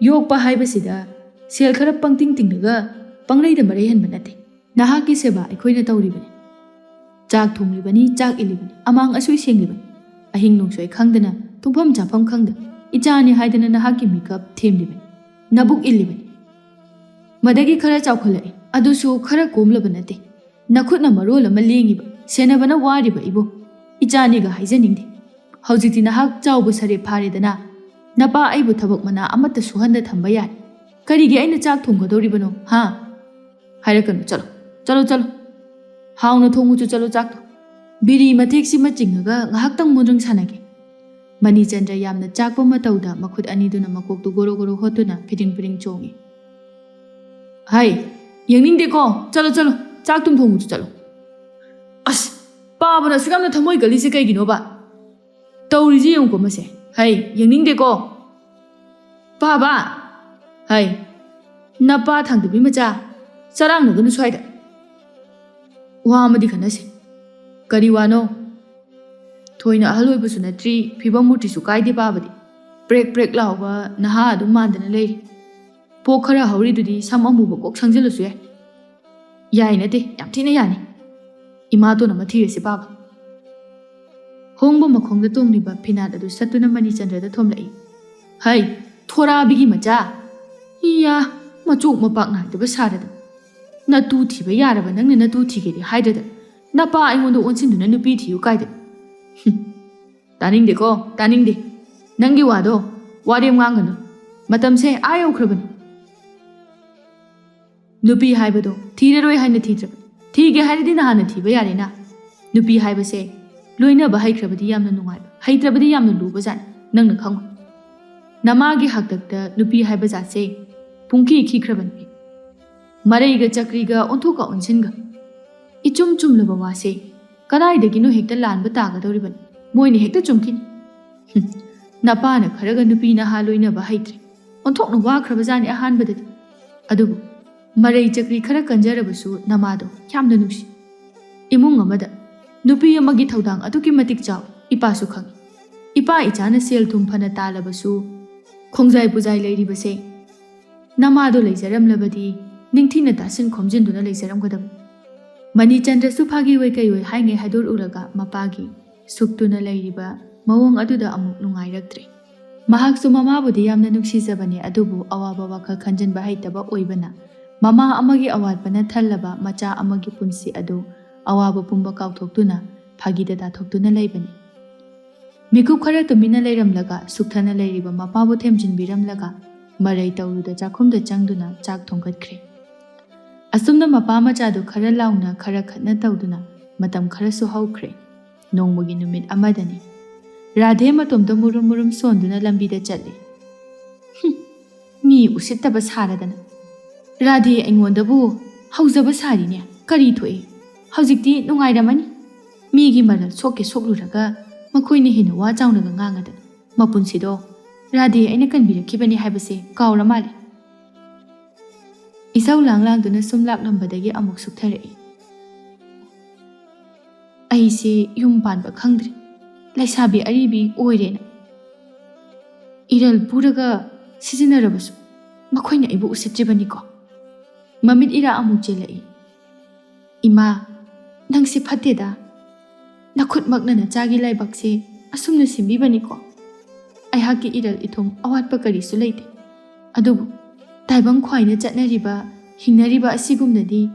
ꯌꯣꯛꯄ ꯍꯥꯏꯕꯁꯤꯗ ꯁꯦꯜ ꯈꯔ ꯄꯪꯇꯤꯡ ꯇꯤꯡꯂꯒ ꯄꯪꯂꯩꯗ ꯃꯔꯩꯍꯟꯕ ꯅꯠꯇꯦ꯫ ꯅꯍꯥꯛꯀꯤ ꯁꯦꯕꯥ ꯑꯩꯈꯣꯏꯅ ꯇꯧꯔꯤꯕꯅꯤ꯫ ꯆꯥꯛ ꯊꯣꯡꯂꯤꯕꯅꯤ, ꯆꯥꯛ ꯏꯜꯂꯤꯕꯅꯤ, ꯑꯃꯥꯡ ꯑꯁꯣꯏ ꯁꯦꯡꯂꯤꯕꯅꯤ꯫ ꯑꯍꯤꯡ ꯅꯣꯡꯁꯣꯏ ꯈꯪꯗꯅ ꯇꯨꯝꯐꯝ ꯆꯥꯐꯝ ꯈꯪꯗ ꯏꯆꯥꯅꯤ ꯍꯥꯏꯗꯅ ꯅꯍꯥꯛꯀꯤ ꯃꯤꯀꯞ ꯊꯦꯝꯂꯤꯕꯅꯤ, ꯅꯕꯨꯛ ꯏꯜꯂꯤꯕꯅꯤ꯫ ꯃꯗꯒꯤ ꯈꯔ ꯆꯥꯎꯈꯠꯂꯛꯏ, ꯑꯗꯨꯁꯨ ꯈꯔ ꯀꯣꯝꯂꯕ ꯅꯠꯇꯦ꯫ ꯅꯈꯨꯠꯅ ꯃꯔꯣꯜ ꯑꯃ ꯂꯦꯡꯉꯤꯕ, ꯁꯦꯟꯅꯕꯅ ꯋꯥꯔꯤꯕ ꯏꯕꯣ꯫ ꯏꯆꯥꯅꯤꯒ ꯍꯥꯏꯖꯅꯤꯡꯗꯦ꯫ ꯍꯧꯖꯤꯛꯇꯤ ꯅꯍꯥꯛ ꯆꯥꯎꯕ ꯁꯔꯦꯞ ꯐꯥꯔꯦꯗꯅ, ꯅꯄꯥ ꯑꯩꯕꯨ ꯊꯕꯛ ꯃꯅꯥ ꯑꯃꯠꯇ ꯁꯨꯍꯟꯗ ꯊꯝꯕ ꯌꯥꯔꯦ꯫ "ꯀꯔꯤꯒꯤ ꯑꯩꯅ ꯆꯥꯛ ꯊꯣꯡꯒꯗꯧꯔꯤꯕꯅꯣ, ꯍꯥ?" "ꯍꯥꯏꯔꯛꯀꯅꯨ, ꯆꯠꯂꯣ, ꯆꯠꯂꯣ, ꯆꯠꯂꯣ꯫ ꯍꯥꯎꯅ ꯊꯣꯡꯉꯨꯆꯣ, ꯆꯠꯂꯣ ꯆꯥꯛꯇꯣ꯫ ꯕꯤꯔꯤ ꯃꯊꯦꯛꯁꯤꯃ ꯆꯤꯡꯉꯒ ꯉꯥꯏꯍꯥꯛꯇꯪ ꯃꯣꯟꯗ꯭ꯔꯪ ꯁꯥꯟꯅꯒꯦ꯫" ꯃꯅꯤꯆꯟꯗ꯭ꯔ ꯌꯥꯝꯅ ꯆꯥꯛꯄ ꯃꯇꯧꯗ ꯃꯈꯨꯠ ꯑꯅꯤꯗꯨꯅ ꯃꯀꯣꯛꯇꯨ ꯒꯣꯔꯣ ꯒꯣꯔꯣ ꯍꯣꯠꯇꯨꯅ ꯐꯤꯗꯤꯡ ꯐꯤꯗꯤꯡ ꯆꯣꯡꯏ꯫ "ꯍꯩ, ꯌꯦꯡꯅꯤꯡꯗꯦꯀꯣ, ꯆꯠꯂꯣ ꯆꯠꯂꯣ, ꯆꯥꯛ ꯊꯨꯝ ꯊꯣꯡꯉꯨꯆꯣ, ꯆꯠꯂꯣ꯫" ꯑꯁ, ꯄꯥꯕꯅ ꯑꯁꯨꯛ ꯌꯥꯝꯅ ꯊꯃꯣꯏ ꯀꯜꯂꯤꯁꯦ ꯀꯩꯒꯤꯅꯣꯕ? ꯇꯧꯔꯤꯁꯦ ꯌꯦꯡꯉꯨꯀꯣ ꯃꯁꯦ꯫ "ꯍꯩ, ꯌꯦꯡꯅꯤꯡꯗꯦꯀꯣ꯫ ꯄꯥꯕ, ꯍꯩ, ꯅꯄꯥ ꯊꯥꯡꯗꯕꯤ ꯃꯆꯥ, ꯆꯔꯥꯡꯅꯒꯅꯨ ꯁ꯭ꯋꯥꯏꯗ꯫ ꯋꯥ ꯑꯃꯗꯤ ꯈꯟꯅꯁꯦ꯫" "ꯀꯔꯤ ꯋꯥꯅꯣ?" "ꯊꯣꯏꯅ ꯑꯍꯜ ꯑꯣꯏꯕꯁꯨ ꯅꯠꯇ꯭ꯔꯤ, ꯐꯤꯕꯝ ꯃꯨꯔꯇꯤꯁꯨ ꯀꯥꯏꯗꯦ ꯄꯥꯕꯗꯤ꯫ ꯄ꯭ꯔꯦꯛ ꯄ꯭ꯔꯦꯛ ꯂꯥꯎꯕ ꯅꯍꯥ ꯑꯗꯨꯝ ꯃꯥꯟꯗꯅ ꯂꯩꯔꯤ꯫ ꯄꯣꯛ ꯈꯔ ꯍꯧꯔꯤꯗꯨꯗꯤ ꯁꯝ ꯑꯃꯨꯕ ꯀꯣꯛ ꯁꯪꯖꯤꯜꯂꯁꯨ ꯌꯥꯏ꯫" "ꯌꯥꯏ ꯅꯠꯇꯦ, ꯌꯥꯝ ꯊꯤꯅ ꯌꯥꯅꯤ꯫ ꯏꯃꯥꯇꯣꯟ ꯑꯃ ꯊꯤꯔꯁꯤ ꯄꯥꯕ꯫" ꯍꯣꯡꯕ ꯃꯈꯣꯡꯗ ꯇꯣꯡꯂꯤꯕ ꯐꯤꯅꯥꯠ ꯑꯗꯨ ꯁꯠꯇꯨꯅ ꯃꯅꯤꯆꯟꯗ꯭ꯔꯗ ꯊꯣꯝꯂꯛꯏ꯫ "ꯍꯩ, ꯊꯣꯔꯥꯕꯤꯒꯤ ꯃꯆꯥ! ꯏꯌꯥ, ꯃꯆꯣꯛ ꯃꯄꯥꯛ ꯅꯥꯏꯗꯕ ꯁꯥꯗꯅ꯫ ꯅꯇꯨ ꯊꯤꯕ ꯌꯥꯔꯕ ꯅꯪꯅ ꯅꯇꯨ ꯊꯤꯒꯦꯗꯤ ꯍꯥꯏꯗ꯭ꯔꯗꯅ, ꯅꯄꯥ ꯑꯩꯉꯣꯟꯗ ꯑꯣꯟꯁꯤꯟꯗꯨꯅ ꯅꯨꯄꯤ ꯊꯤꯌꯨ ꯀꯥꯏꯗꯅ꯫ ꯍꯨꯝ, ꯇꯥꯅꯤꯡꯗꯦꯀꯣ, ꯇꯥꯅꯤꯡꯗꯦ꯫ ꯅꯪꯒꯤ ꯋꯥꯗꯣ ꯋꯥꯔꯦꯝ ꯉꯥꯡꯒꯅꯨ꯫ ꯃꯇꯝꯁꯦ ꯑꯥ ꯌꯧꯈ꯭ꯔꯕꯅꯤ꯫ ꯅꯨꯄꯤ ꯍꯥꯏꯕꯗꯣ ꯊꯤꯔꯔꯣꯏ ꯍꯥꯏꯅ ꯊꯤꯗ꯭ꯔꯕꯅꯤ꯫ ꯊꯤꯒꯦ ꯍꯥꯏꯔꯗꯤ ꯅꯍꯥꯟꯅ ꯊꯤꯕ ꯌꯥꯔꯦꯅ꯫ ꯅꯨꯄꯤ ꯍꯥꯏꯕꯁꯦ ꯂꯣꯏꯅꯕ ꯍꯩꯈ꯭ꯔꯕꯗꯤ ꯌꯥꯝꯅ ꯅꯨꯡꯉꯥꯏꯕ, ꯍꯩꯇ꯭ꯔꯕꯗꯤ ꯌꯥꯝꯅ ꯂꯨꯕ ꯖꯥꯠꯅꯤ, ꯅꯪꯅ ꯈꯪꯉꯣꯏ꯫ ꯅꯃꯥꯒꯤ ꯍꯥꯛꯇꯛꯇ ꯅꯨꯄꯤ ꯍꯥꯏꯕ ꯖꯥꯠꯁꯦ ꯄꯨꯡꯈꯤ ꯈꯤꯈ꯭ꯔꯕꯅꯤ꯫ ꯃꯔꯩꯒ ꯆꯀ꯭ꯔꯤꯒ ꯑꯣꯟꯊꯣꯛꯀ ꯑꯣꯟꯁꯤꯟꯒ ꯏꯆꯨꯝ ꯆꯨꯝꯂꯕ ꯋꯥꯁꯦ ꯀꯗꯥꯏꯗꯒꯤꯅꯣ ꯍꯦꯛꯇ ꯂꯥꯟꯕ ꯇꯥꯒꯗꯧꯔꯤꯕꯅꯤ꯫ ꯃꯣꯏꯅ ꯍꯦꯛꯇ ꯆꯨꯝꯈꯤꯅꯤ꯫ ꯍꯨꯝ, ꯅꯄꯥꯅ ꯈꯔꯒ ꯅꯨꯄꯤ ꯅꯍꯥ ꯂꯣꯏꯅꯕ ꯍꯩꯇ꯭ꯔꯦ꯫ ꯑꯣꯟꯊꯣꯛꯅ ꯋꯥꯈ꯭ꯔꯕ ꯖꯥꯠꯅꯤ ꯑꯍꯥꯟꯕꯗꯗꯤ꯫ ꯑꯗꯨꯕꯨ ꯃꯔꯩ ꯆꯀ꯭ꯔꯤ ꯈꯔ ꯀꯟꯖꯔꯕꯁꯨ ꯅꯃꯥꯗꯣ ꯌꯥꯝꯅ ꯅꯨꯡꯁꯤ꯫ ꯏꯃꯨꯡ ꯑꯃꯗ ꯅꯨꯄꯤ ꯑꯃꯒꯤ ꯊꯧꯗꯥꯡ ꯑꯗꯨꯛꯀꯤ ꯃꯇꯤꯛ ꯆꯥꯎꯏ, ꯏꯄꯥꯁꯨ ꯈꯪꯏ꯫ ꯏꯄꯥ ꯏꯆꯥꯅ ꯁꯦꯜ ꯊꯨꯝ ꯐꯅ ꯇꯥꯜꯂꯕꯁꯨ ꯈꯣꯡꯖꯥꯏ ꯄꯨꯖꯥꯏ ꯂꯩꯔꯤꯕꯁꯦ ꯅꯃꯥꯗꯣ ꯂꯩꯖꯔꯝꯂꯕꯗꯤ ꯅꯤꯡꯊꯤꯅ ꯇꯥꯁꯤꯟ ꯈꯣꯝꯖꯤꯟꯗꯨꯅ ꯂꯩꯖꯔꯝꯒꯗꯕꯅꯤ꯫ ꯃꯅꯤꯆꯟꯗ꯭ꯔꯁꯨ ꯐꯥꯒꯤ ꯑꯣꯏ ꯀꯩ ꯑꯣꯏ ꯍꯥꯏꯉꯩ ꯍꯥꯏꯗꯣꯔꯛꯂꯒ ꯃꯄꯥꯒꯤ ꯁꯨꯛꯇꯨꯅ ꯂꯩꯔꯤꯕ ꯃꯑꯣꯡ ꯑꯗꯨꯗ ꯑꯃꯨꯛ ꯅꯨꯡꯉꯥꯏꯔꯛꯇ꯭ꯔꯦ꯫ ꯃꯍꯥꯛꯁꯨ ꯃꯃꯥꯕꯨꯗꯤ ꯌꯥꯝꯅ ꯅꯨꯡꯁꯤꯖꯕꯅꯤ, ꯑꯗꯨꯕꯨ ꯑꯋꯥꯕ ꯋꯥꯈꯜ ꯈꯟꯖꯟꯕ ꯍꯩꯇꯕ ꯑꯣꯏꯕꯅ ꯃꯃꯥ ꯑꯃꯒꯤ ꯑꯋꯥꯠꯄꯅ ꯊꯜꯂꯕ ꯃꯆꯥ ꯑꯃꯒꯤ ꯄꯨꯟꯁꯤ ꯑꯗꯨ ꯑꯋꯥꯕ ꯄꯨꯝꯕ ꯀꯥꯎꯊꯣꯛꯇꯨꯅ ꯐꯥꯒꯤꯗ ꯇꯥꯊꯣꯛꯇꯨꯅ ꯂꯩꯕꯅꯤ꯫ ꯃꯤꯀꯨꯞ ꯈꯔ ꯇꯨꯃꯤꯟꯅ ꯂꯩꯔꯝꯂꯒ ꯁꯨꯛꯊꯅ ꯂꯩꯔꯤꯕ ꯃꯄꯥꯕꯨ ꯊꯦꯝꯖꯤꯟꯕꯤꯔꯝꯂꯒ ꯃꯔꯩ ꯇꯧꯔꯨꯗ ꯆꯥꯛꯈꯨꯝꯗ ꯆꯪꯗꯨꯅ ꯆꯥꯛ ꯊꯣꯡꯒꯠꯈ꯭ꯔꯦ꯫ ꯑꯁꯨꯝꯅ ꯃꯄꯥ ꯃꯆꯥꯗꯨ ꯈꯔ ꯂꯥꯎꯅ ꯈꯔ ꯈꯠꯅ ꯇꯧꯗꯨꯅ ꯃꯇꯝ ꯈꯔꯁꯨ ꯍꯧꯈ꯭ꯔꯦ꯫ ꯅꯣꯡꯃꯒꯤ ꯅꯨꯃꯤꯠ ꯑꯃꯗꯅꯤ꯫ ꯔꯥꯙꯦ ꯃꯇꯣꯝꯇ ꯃꯨꯔꯨꯝ ꯃꯨꯔꯨꯝ ꯁꯣꯟꯗꯨꯅ ꯂꯝꯕꯤꯗ ꯆꯠꯂꯤ꯫ "ꯍꯨꯝ, ꯃꯤ ꯎꯁꯤꯠꯇꯕ ꯁꯥꯔꯗꯅ꯫ ꯔꯥꯙꯦ ꯑꯩꯉꯣꯟꯗꯕꯨ ꯍꯧꯖꯕ ꯁꯥꯔꯤꯅꯦ꯫ ꯀꯔꯤ ꯊꯣꯛꯏ? ꯍꯧꯖꯤꯛꯇꯤ ꯅꯨꯡꯉꯥꯏꯔꯝꯃꯅꯤ꯫ ꯃꯤꯒꯤ ꯃꯔꯜ ꯁꯣꯛꯀꯦ ꯁꯣꯛꯂꯨꯔꯒ ꯃꯈꯣꯏꯅ ꯍꯦꯟꯅ ꯋꯥ ꯆꯥꯎꯅꯒ ꯉꯥꯡꯉꯗꯅ꯫ ꯃꯄꯨꯟꯁꯤꯗꯣ ꯔꯥꯙꯦ ꯑꯩꯅ ꯀꯟꯕꯤꯔꯛꯈꯤꯕꯅꯤ ꯍꯥꯏꯕꯁꯦ ꯀꯥꯎꯔ ꯃꯥꯜꯂꯦ"꯫ ꯏꯁꯧ ꯂꯥꯡ ꯂꯥꯡꯗꯨꯅ ꯁꯨꯝ ꯂꯥꯛꯂꯝꯕꯗꯒꯤ ꯑꯃꯨꯛ ꯁꯨꯛꯊꯔꯛꯏ꯫ "ꯑꯩꯁꯦ ꯌꯨꯝ ꯄꯥꯟꯕ ꯈꯪꯗ꯭ꯔꯤ꯫ ꯂꯩꯁꯥꯕꯤ ꯑꯔꯤꯕꯤ ꯑꯣꯏꯔꯦꯅ ꯏꯔꯜ ꯄꯨꯔꯒ ꯁꯤꯖꯤꯟꯅꯔꯕꯁꯨ ꯃꯈꯣꯏꯅ ꯑꯩꯕꯨ ꯎꯁꯤꯠꯇ꯭ꯔꯤꯕꯅꯤꯀꯣ"꯫ ꯃꯃꯤꯠ ꯏꯔꯥ ꯑꯃꯨꯛ ꯆꯦꯜꯂꯛꯏ꯫ "ꯏꯃꯥ, ꯅꯪꯁꯦ ꯐꯠꯇꯦꯗ꯫ ꯅꯈꯨꯠꯃꯛꯅ ꯅꯆꯥꯒꯤ ꯂꯥꯏꯕꯛꯁꯦ ꯑꯁꯨꯝꯅ ꯁꯦꯝꯕꯤꯕꯅꯤꯀꯣ꯫ ꯑꯩꯍꯥꯛꯀꯤ ꯏꯔꯜ ꯏꯊꯨꯝ ꯑꯋꯥꯠꯄ ꯀꯔꯤꯁꯨ ꯂꯩꯇꯦ꯫ ꯑꯗꯨꯕꯨ ꯇꯥꯏꯕꯪ ꯈ꯭ꯋꯥꯏꯅ ꯆꯠꯅꯔꯤꯕ, ꯍꯤꯡꯅꯔꯤꯕ ꯑꯁꯤꯒꯨꯝꯅꯗꯤ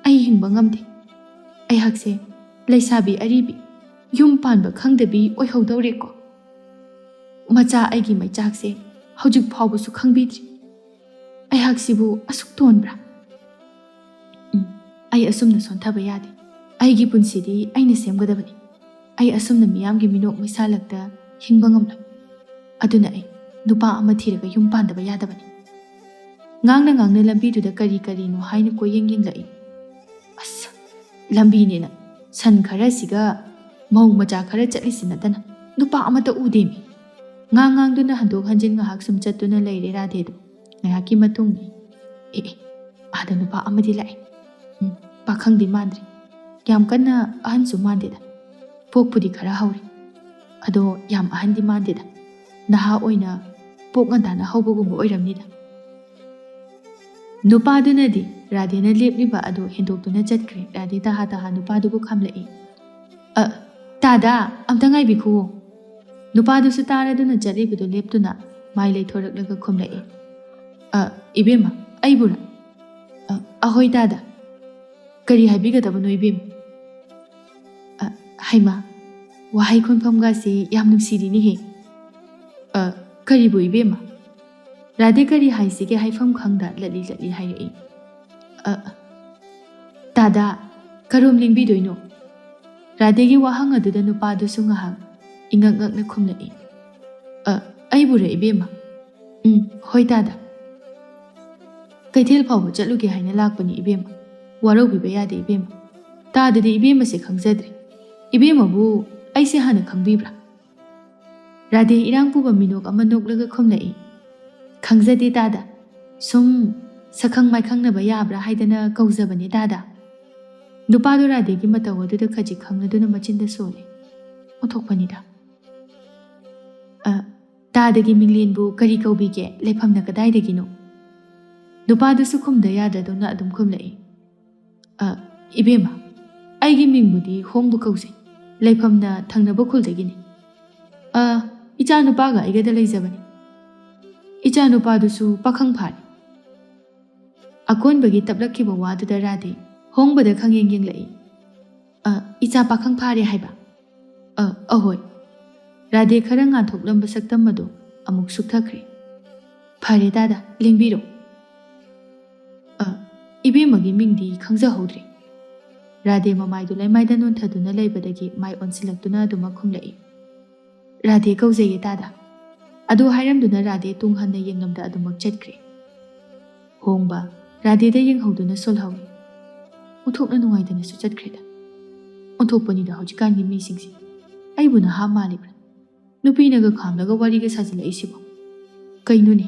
ꯑꯩ ꯍꯤꯡꯕ ꯉꯝꯗꯦ꯫ ꯑꯩꯍꯥꯛꯁꯦ ꯂꯩꯁꯥꯕꯤ ꯑꯔꯤꯕꯤ, ꯌꯨꯝ ꯄꯥꯟꯕ ꯈꯪꯗꯕꯤ ꯑꯣꯏꯍꯧꯗꯧꯔꯦꯀꯣ꯫ ꯃꯆꯥ ꯑꯩꯒꯤ ꯃꯩꯆꯥꯛꯁꯦ ꯍꯧꯖꯤꯛ ꯐꯥꯎꯕꯁꯨ ꯈꯪꯕꯤꯗ꯭ꯔꯤ꯫ ꯑꯩꯍꯥꯛꯁꯤꯕꯨ ꯑꯁꯨꯛ ꯇꯣꯟꯕ꯭ꯔꯥ? ꯎꯝ, ꯑꯩ ꯑꯁꯨꯝꯅ ꯁꯣꯟꯊꯕ ꯌꯥꯗꯦ꯫ ꯑꯩꯒꯤ ꯄꯨꯟꯁꯤꯗꯤ ꯑꯩꯅ ꯁꯦꯝꯒꯗꯕꯅꯤ꯫ ꯑꯩ ꯑꯁꯨꯝꯅ ꯃꯤꯌꯥꯝꯒꯤ ꯃꯤꯅꯣꯛ ꯃꯩꯁꯥꯂꯛꯇ ꯍꯤꯡꯕ ꯉꯝꯂꯣꯏ꯫ ꯑꯗꯨꯅ ꯑꯩ ꯅꯨꯄꯥ ꯑꯃ ꯊꯤꯔꯒ ꯌꯨꯝ ꯄꯥꯟꯗꯕ ꯌꯥꯗꯕꯅꯤ"꯫ ꯉꯥꯡꯅ ꯉꯥꯡꯅ ꯂꯝꯕꯤꯗꯨꯗ ꯀꯔꯤ ꯀꯔꯤꯅꯣ ꯍꯥꯏꯅ ꯀꯣꯏꯌꯦꯡ ꯌꯦꯡꯂꯛꯏ꯫ ꯑꯁ, ꯂꯝꯕꯤꯅꯦꯅ ꯁꯟ ꯈꯔꯁꯤꯒ ꯃꯧ ꯃꯆꯥ ꯈꯔ ꯆꯠꯂꯤꯁꯤ ꯅꯠꯇꯅ ꯅꯨꯄꯥ ꯑꯃꯠꯇ ꯎꯗꯦꯃꯤ꯫ ꯉꯥꯡ ꯉꯥꯡꯗꯨꯅ ꯍꯟꯗꯣꯛ ꯍꯟꯖꯤꯟ ꯉꯥꯏꯍꯥꯛ ꯁꯨꯝ ꯆꯠꯇꯨꯅ ꯂꯩꯔꯦ ꯔꯥꯙꯦꯗꯨ꯫ ꯉꯥꯏꯍꯥꯛꯀꯤ ꯃꯇꯨꯡ, "ꯑꯦ, ꯑꯦ, ꯑꯥꯗ ꯅꯨꯄꯥ ꯑꯃꯗꯤ ꯂꯥꯛꯑꯦ꯫ ꯎꯝ, ꯄꯥꯈꯪꯗꯤ ꯃꯥꯟꯗ꯭ꯔꯦ꯫ ꯌꯥꯝ ꯀꯟꯅ ꯑꯍꯟꯁꯨ ꯃꯥꯟꯗꯦꯗ꯫ ꯄꯣꯛꯄꯨꯗꯤ ꯈꯔ ꯍꯧꯔꯦ꯫ ꯑꯗꯣ ꯌꯥꯝ ꯑꯍꯟꯗꯤ ꯃꯥꯟꯗꯦꯗ꯫ ꯅꯍꯥ ꯑꯣꯏꯅ ꯄꯣꯛ ꯉꯟꯇꯥꯅ ꯍꯧꯕꯒꯨꯝꯕ ꯑꯣꯏꯔꯝꯅꯤꯗ"꯫ ꯅꯨꯄꯥꯗꯨꯅꯗꯤ ꯔꯥꯙꯦꯅ ꯂꯦꯞꯂꯤꯕ ꯑꯗꯨ ꯍꯦꯟꯗꯣꯛꯇꯨꯅ ꯆꯠꯈ꯭ꯔꯦ꯫ ꯔꯥꯙꯦ ꯇꯍꯥ ꯇꯍꯥ ꯅꯨꯄꯥꯗꯨꯕꯨ ꯈꯥꯝꯂꯛꯏ꯫ "ꯑ, ꯇꯥꯗꯥ, ꯑꯝꯇ ꯉꯥꯏꯕꯤꯈꯨꯋꯣ"꯫ ꯅꯨꯄꯥꯗꯨꯁꯨ ꯇꯥꯔꯗꯨꯅ ꯆꯠꯂꯤꯕꯗꯨ ꯂꯦꯞꯇꯨꯅ ꯃꯥꯏ ꯂꯩꯊꯣꯔꯛꯂꯒ ꯈꯨꯝꯂꯛꯏ꯫ "ꯑ, ꯏꯕꯦꯝꯃ, ꯑꯩꯕꯨꯔꯥ? ꯑ, ꯑꯍꯣꯏ ꯇꯥꯗꯥ꯫ ꯀꯔꯤ ꯍꯥꯏꯕꯤꯒꯗꯕꯅꯣ ꯏꯕꯦꯝꯃ?" "ꯑ, ꯍꯩꯃꯥ, ꯋꯥꯍꯩ ꯈꯣꯟꯐꯝꯒꯁꯤ ꯌꯥꯝ ꯅꯨꯡꯁꯤꯔꯤꯅꯦꯍꯦ꯫ ꯑ, ꯀꯔꯤꯕꯨ ꯏꯕꯦꯝꯃ?" ꯔꯥꯙꯦ ꯀꯔꯤ ꯍꯥꯏꯁꯤꯒꯦ ꯍꯥꯏꯐꯝ ꯈꯪꯗ ꯂꯠꯂꯤ ꯂꯠꯂꯤ ꯍꯥꯏꯔꯛꯏ꯫ "ꯑ, ꯇꯥꯗꯥ, ꯀꯔꯣꯝ ꯂꯦꯡꯕꯤꯗꯣꯏꯅꯣ?" ꯔꯥꯙꯦꯒꯤ ꯋꯥꯍꯪ ꯑꯗꯨꯗ ꯅꯨꯄꯥꯗꯨꯁꯨ ꯉꯥꯏꯍꯥꯛ ꯏꯉꯛ ꯉꯛꯅ ꯈꯨꯝꯂꯛꯏ꯫ "ꯑ, ꯑꯩꯕꯨꯔ ꯏꯕꯦꯝꯃ?" "ꯎꯝ, ꯍꯣꯏ ꯇꯥꯗꯥ꯫ ꯀꯩꯊꯦꯜ ꯐꯥꯎꯕ ꯆꯠꯂꯨꯒꯦ ꯍꯥꯏꯅ ꯂꯥꯛꯄꯅꯤ ꯏꯕꯦꯝꯃ꯫ ꯋꯥꯔꯧꯕꯤꯕ ꯌꯥꯗꯦ ꯏꯕꯦꯝꯃ꯫ ꯇꯥꯗꯗꯤ ꯏꯕꯦꯝꯃꯁꯦ ꯈꯪꯖꯗ꯭ꯔꯦ꯫ ꯏꯕꯦꯝꯃꯕꯨ ꯑꯩꯁꯦ ꯍꯥꯟꯅ ꯈꯪꯕꯤꯕ꯭ꯔꯥ?" ꯔꯥꯙꯦ ꯏꯔꯥꯡ ꯄꯨꯕ ꯃꯤꯅꯣꯛ ꯑꯃ ꯅꯣꯛꯂꯒ ꯈꯨꯝꯂꯛꯏ꯫ "ꯈꯪꯖꯗꯦ ꯇꯥꯗꯥ꯫ ꯁꯨꯝ ꯁꯛꯈꯪ ꯃꯥꯏꯈꯪꯅꯕ ꯌꯥꯕ꯭ꯔꯥ ꯍꯥꯏꯗꯅ ꯀꯧꯖꯕꯅꯦ ꯇꯥꯗꯥ꯫" ꯅꯨꯄꯥꯗꯨ ꯔꯥꯙꯦꯒꯤ ꯃꯇꯧ ꯑꯗꯨꯗ ꯈꯖꯤꯛ ꯈꯪꯂꯗꯨꯅ ꯃꯆꯤꯟꯗ ꯁꯣꯜꯂꯤ꯫ ꯑꯣꯟꯊꯣꯛꯄꯅꯤꯗ꯫ "ꯑ, ꯇꯥꯗꯒꯤ ꯃꯤꯡꯂꯦꯟꯕꯨ ꯀꯔꯤ ꯀꯧꯕꯤꯒꯦ? ꯂꯩꯐꯝꯅ ꯀꯗꯥꯏꯗꯒꯤꯅꯣ?" ꯅꯨꯄꯥꯗꯨꯁꯨ ꯈꯨꯝꯗ ꯌꯥꯗ꯭ꯔꯗꯧꯅ ꯑꯗꯨꯝ ꯈꯨꯝꯂꯛꯏ꯫ "ꯑ, ꯏꯕꯦꯝꯃ, ꯑꯩꯒꯤ ꯃꯤꯡꯕꯨꯗꯤ ꯍꯣꯡꯕ ꯀꯧꯖꯩ꯫ ꯂꯩꯐꯝꯅ ꯊꯪꯅꯕ ꯈꯨꯜꯗꯒꯤꯅꯤ꯫ ꯑ, ꯏꯆꯥ ꯅꯨꯄꯥꯒ ꯑꯩꯒꯗ ꯂꯩꯖꯕꯅꯤ꯫" ꯏꯆꯥ ꯅꯨꯄꯥꯗꯨꯁꯨ ꯄꯥꯈꯪ ꯐꯥꯔꯦ꯫ ꯑꯀꯣꯟꯕꯒꯤ ꯇꯞꯂꯛꯈꯤꯕ ꯋꯥꯗꯨꯗ ꯔꯥꯙꯦ ꯍꯣꯡꯕꯗ ꯈꯪꯌꯦꯡ ꯌꯦꯡꯂꯛꯏ꯫ "ꯑ, ꯏꯆꯥ ꯄꯥꯈꯪ ꯐꯥꯔꯦ ꯍꯥꯏꯕ?" "ꯑ, ꯑꯍꯣꯏ꯫" ꯔꯥꯙꯦ ꯈꯔ ꯉꯥꯟꯊꯣꯛꯂꯝꯕ ꯁꯛꯇꯝ ꯑꯗꯨ ꯑꯃꯨꯛ ꯁꯨꯛꯊꯈ꯭ꯔꯦ꯫ "ꯐꯔꯦ ꯇꯥꯗꯥ, ꯂꯦꯡꯕꯤꯔꯣ꯫" "ꯑ, ꯏꯕꯦꯝꯃꯒꯤ ꯃꯤꯡꯗꯤ ꯈꯪꯖꯍꯧꯗ꯭ꯔꯦ꯫" ꯔꯥꯙꯦ ꯃꯃꯥꯏꯗꯨ ꯂꯩꯃꯥꯏꯗ ꯅꯣꯟꯊꯗꯨꯅ ꯂꯩꯕꯗꯒꯤ ꯃꯥꯏ ꯑꯣꯟꯁꯤꯜꯂꯛꯇꯨꯅ ꯑꯗꯨꯃꯛ ꯈꯨꯝꯂꯛꯏ꯫ "ꯔꯥꯙꯦ ꯀꯧꯖꯩꯌꯦ ꯇꯥꯗꯥ꯫" ꯑꯗꯨ ꯍꯥꯏꯔꯝꯗꯨꯅ ꯔꯥꯙꯦ ꯇꯨꯡ ꯍꯟꯅ ꯌꯦꯡꯂꯝꯗ ꯑꯗꯨꯃꯛ ꯆꯠꯈ꯭ꯔꯦ꯫ ꯍꯣꯡꯕ ꯔꯥꯙꯦꯗ ꯌꯦꯡꯍꯧꯗꯨꯅ ꯁꯣꯜꯍꯧꯏ꯫ ꯑꯣꯟꯊꯣꯛꯅ ꯅꯨꯡꯉꯥꯏꯇꯅꯁꯨ ꯆꯠꯈ꯭ꯔꯦꯗ꯫ ꯑꯣꯟꯊꯣꯛꯄꯅꯤꯗ ꯍꯧꯖꯤꯛꯀꯥꯟꯒꯤ ꯃꯤꯁꯤꯡꯁꯦ꯫ ꯑꯩꯕꯨ ꯅꯍꯥ ꯃꯥꯜꯂꯤꯕ꯭ꯔꯥ? ꯅꯨꯄꯤꯅꯒ ꯈꯥꯝꯂꯒ ꯋꯥꯔꯤꯒ ꯁꯥꯖꯤꯜꯂꯛꯏꯁꯤꯕꯣ? ꯀꯩꯅꯣꯅꯦ?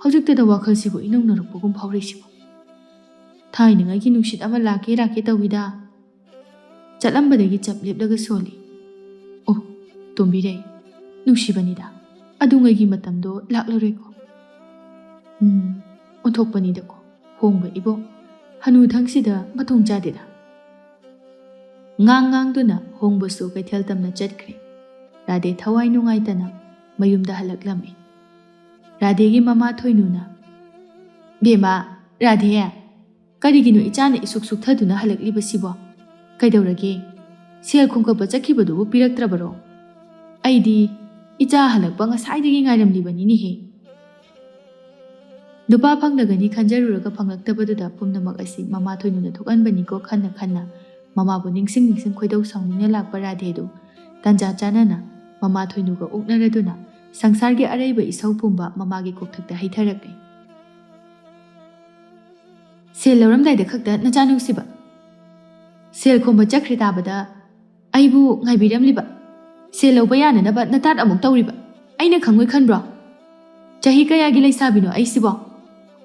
ꯍꯧꯖꯤꯛꯇꯗ ꯋꯥꯈꯜꯁꯤꯕꯨ ꯏꯅꯧ ꯅꯧꯔꯛꯄꯒꯨꯝ ꯐꯥꯎꯔꯛꯏꯁꯤꯕꯣ? ꯊꯥꯏꯅꯉꯩꯒꯤ ꯅꯨꯡꯁꯤꯠ ꯑꯃ ꯂꯥꯛꯀꯦ ꯂꯥꯛꯀꯦ ꯇꯧꯏꯗ꯫ ꯆꯠꯂꯝꯕꯗꯒꯤ ꯆꯞ ꯂꯦꯞꯂꯒ ꯁꯣꯜꯂꯤ꯫ ꯑꯣ, ꯇꯣꯝꯕꯤꯔꯩ, ꯅꯨꯡꯁꯤꯕꯅꯤꯗ꯫ ꯑꯗꯨꯉꯩꯒꯤ ꯃꯇꯝꯗꯣ ꯂꯥꯛꯂꯔꯣꯏꯀꯣ꯫ ꯎꯝ, ꯑꯣꯟꯊꯣꯛꯄꯅꯤꯗꯀꯣ, ꯍꯣꯡꯕ ꯏꯕꯣ꯫ ꯍꯅꯨꯊꯪꯁꯤꯗ ꯃꯊꯣꯡ ꯆꯥꯗꯦꯗ꯫ ꯉꯥꯡ ꯉꯥꯡꯗꯨꯅ ꯍꯣꯡꯕꯁꯨ ꯀꯩꯊꯦꯜ ꯇꯝꯅ ꯆꯠꯈ꯭ꯔꯦ꯫ ꯔꯥꯙꯦ ꯊꯋꯥꯏ ꯅꯨꯡꯉꯥꯏꯇꯅ ꯃꯌꯨꯝꯗ ꯍꯜꯂꯛꯂꯝꯃꯤ꯫ ꯔꯥꯙꯦꯒꯤ ꯃꯃꯥ ꯊꯣꯏꯅꯨꯅ, "ꯕꯦꯝꯃ, ꯔꯥꯙꯦ, ꯀꯔꯤꯒꯤꯅꯣ ꯏꯆꯥꯅ ꯏꯁꯨꯛ ꯁꯨꯛꯊꯗꯨꯅ ꯍꯜꯂꯛꯂꯤꯕꯁꯤꯕꯣ? ꯀꯩꯗꯧꯔꯒꯦ? ꯁꯦꯜ ꯈꯣꯝꯀꯠꯄ ꯆꯠꯈꯤꯕꯗꯨꯕꯨ ꯄꯤꯔꯛꯇ꯭ꯔꯕꯔꯣ? ꯑꯩꯗꯤ ꯏꯆꯥ ꯍꯜꯂꯛꯄ ꯉꯁꯥꯏꯗꯒꯤ ꯉꯥꯏꯔꯝꯂꯤꯕꯅꯤꯅꯦꯍꯦ꯫" ꯅꯨꯄꯥ ꯐꯪꯂꯒꯅꯤ ꯈꯟꯖꯔꯨꯔꯒ ꯐꯪꯂꯛꯇꯕꯗꯨꯗ ꯄꯨꯝꯅꯃꯛ ꯑꯁꯤ ꯃꯃꯥ ꯊꯣꯏꯅꯨꯅ ꯊꯣꯛꯍꯟꯕꯅꯤꯀꯣ ꯈꯟꯅ ꯈꯟꯅ ꯃꯃꯥꯕꯨ ꯅꯤꯡꯁꯤꯡ ꯅꯤꯡꯁꯤꯡ ꯈꯣꯏꯗꯧ ꯁꯥꯎꯅꯤꯡꯅ ꯂꯥꯛꯄ ꯔꯥꯙꯦꯗꯨ ꯇꯥꯟꯖꯥ ꯆꯥꯅꯅ ꯃꯃꯥ ꯊꯣꯏꯅꯨꯒ ꯑꯣꯛꯅꯔꯗꯨꯅ ꯁꯪꯁꯥꯔꯒꯤ ꯑꯔꯩꯕ ꯏꯁꯧ ꯄꯨꯝꯕ ꯃꯃꯥꯒꯤ ꯀꯣꯛꯊꯛꯇ ꯍꯩꯊꯔꯛꯂꯦ꯫ "ꯁꯦꯜ ꯂꯧꯔꯝꯗꯥꯏꯗ ꯈꯛꯇ ꯅꯆꯥ ꯅꯨꯡꯁꯤꯕ, ꯁꯦꯜ ꯈꯣꯝꯕ ꯆꯠꯈ꯭ꯔꯦ ꯇꯥꯕꯗ ꯑꯩꯕꯨ ꯉꯥꯏꯕꯤꯔꯝꯂꯤꯕ, ꯁꯦꯜ ꯂꯧꯕ ꯌꯥꯅꯅꯕ ꯅꯇꯥꯠ ꯑꯃꯨꯛ ꯇꯧꯔꯤꯕ ꯑꯩꯅ ꯈꯪꯉꯣꯏ ꯈꯟꯕ꯭ꯔꯣ? ꯆꯍꯤ ꯀꯌꯥꯒꯤ ꯂꯩꯁꯥꯕꯤꯅꯣ ꯑꯩꯁꯤꯕꯣ?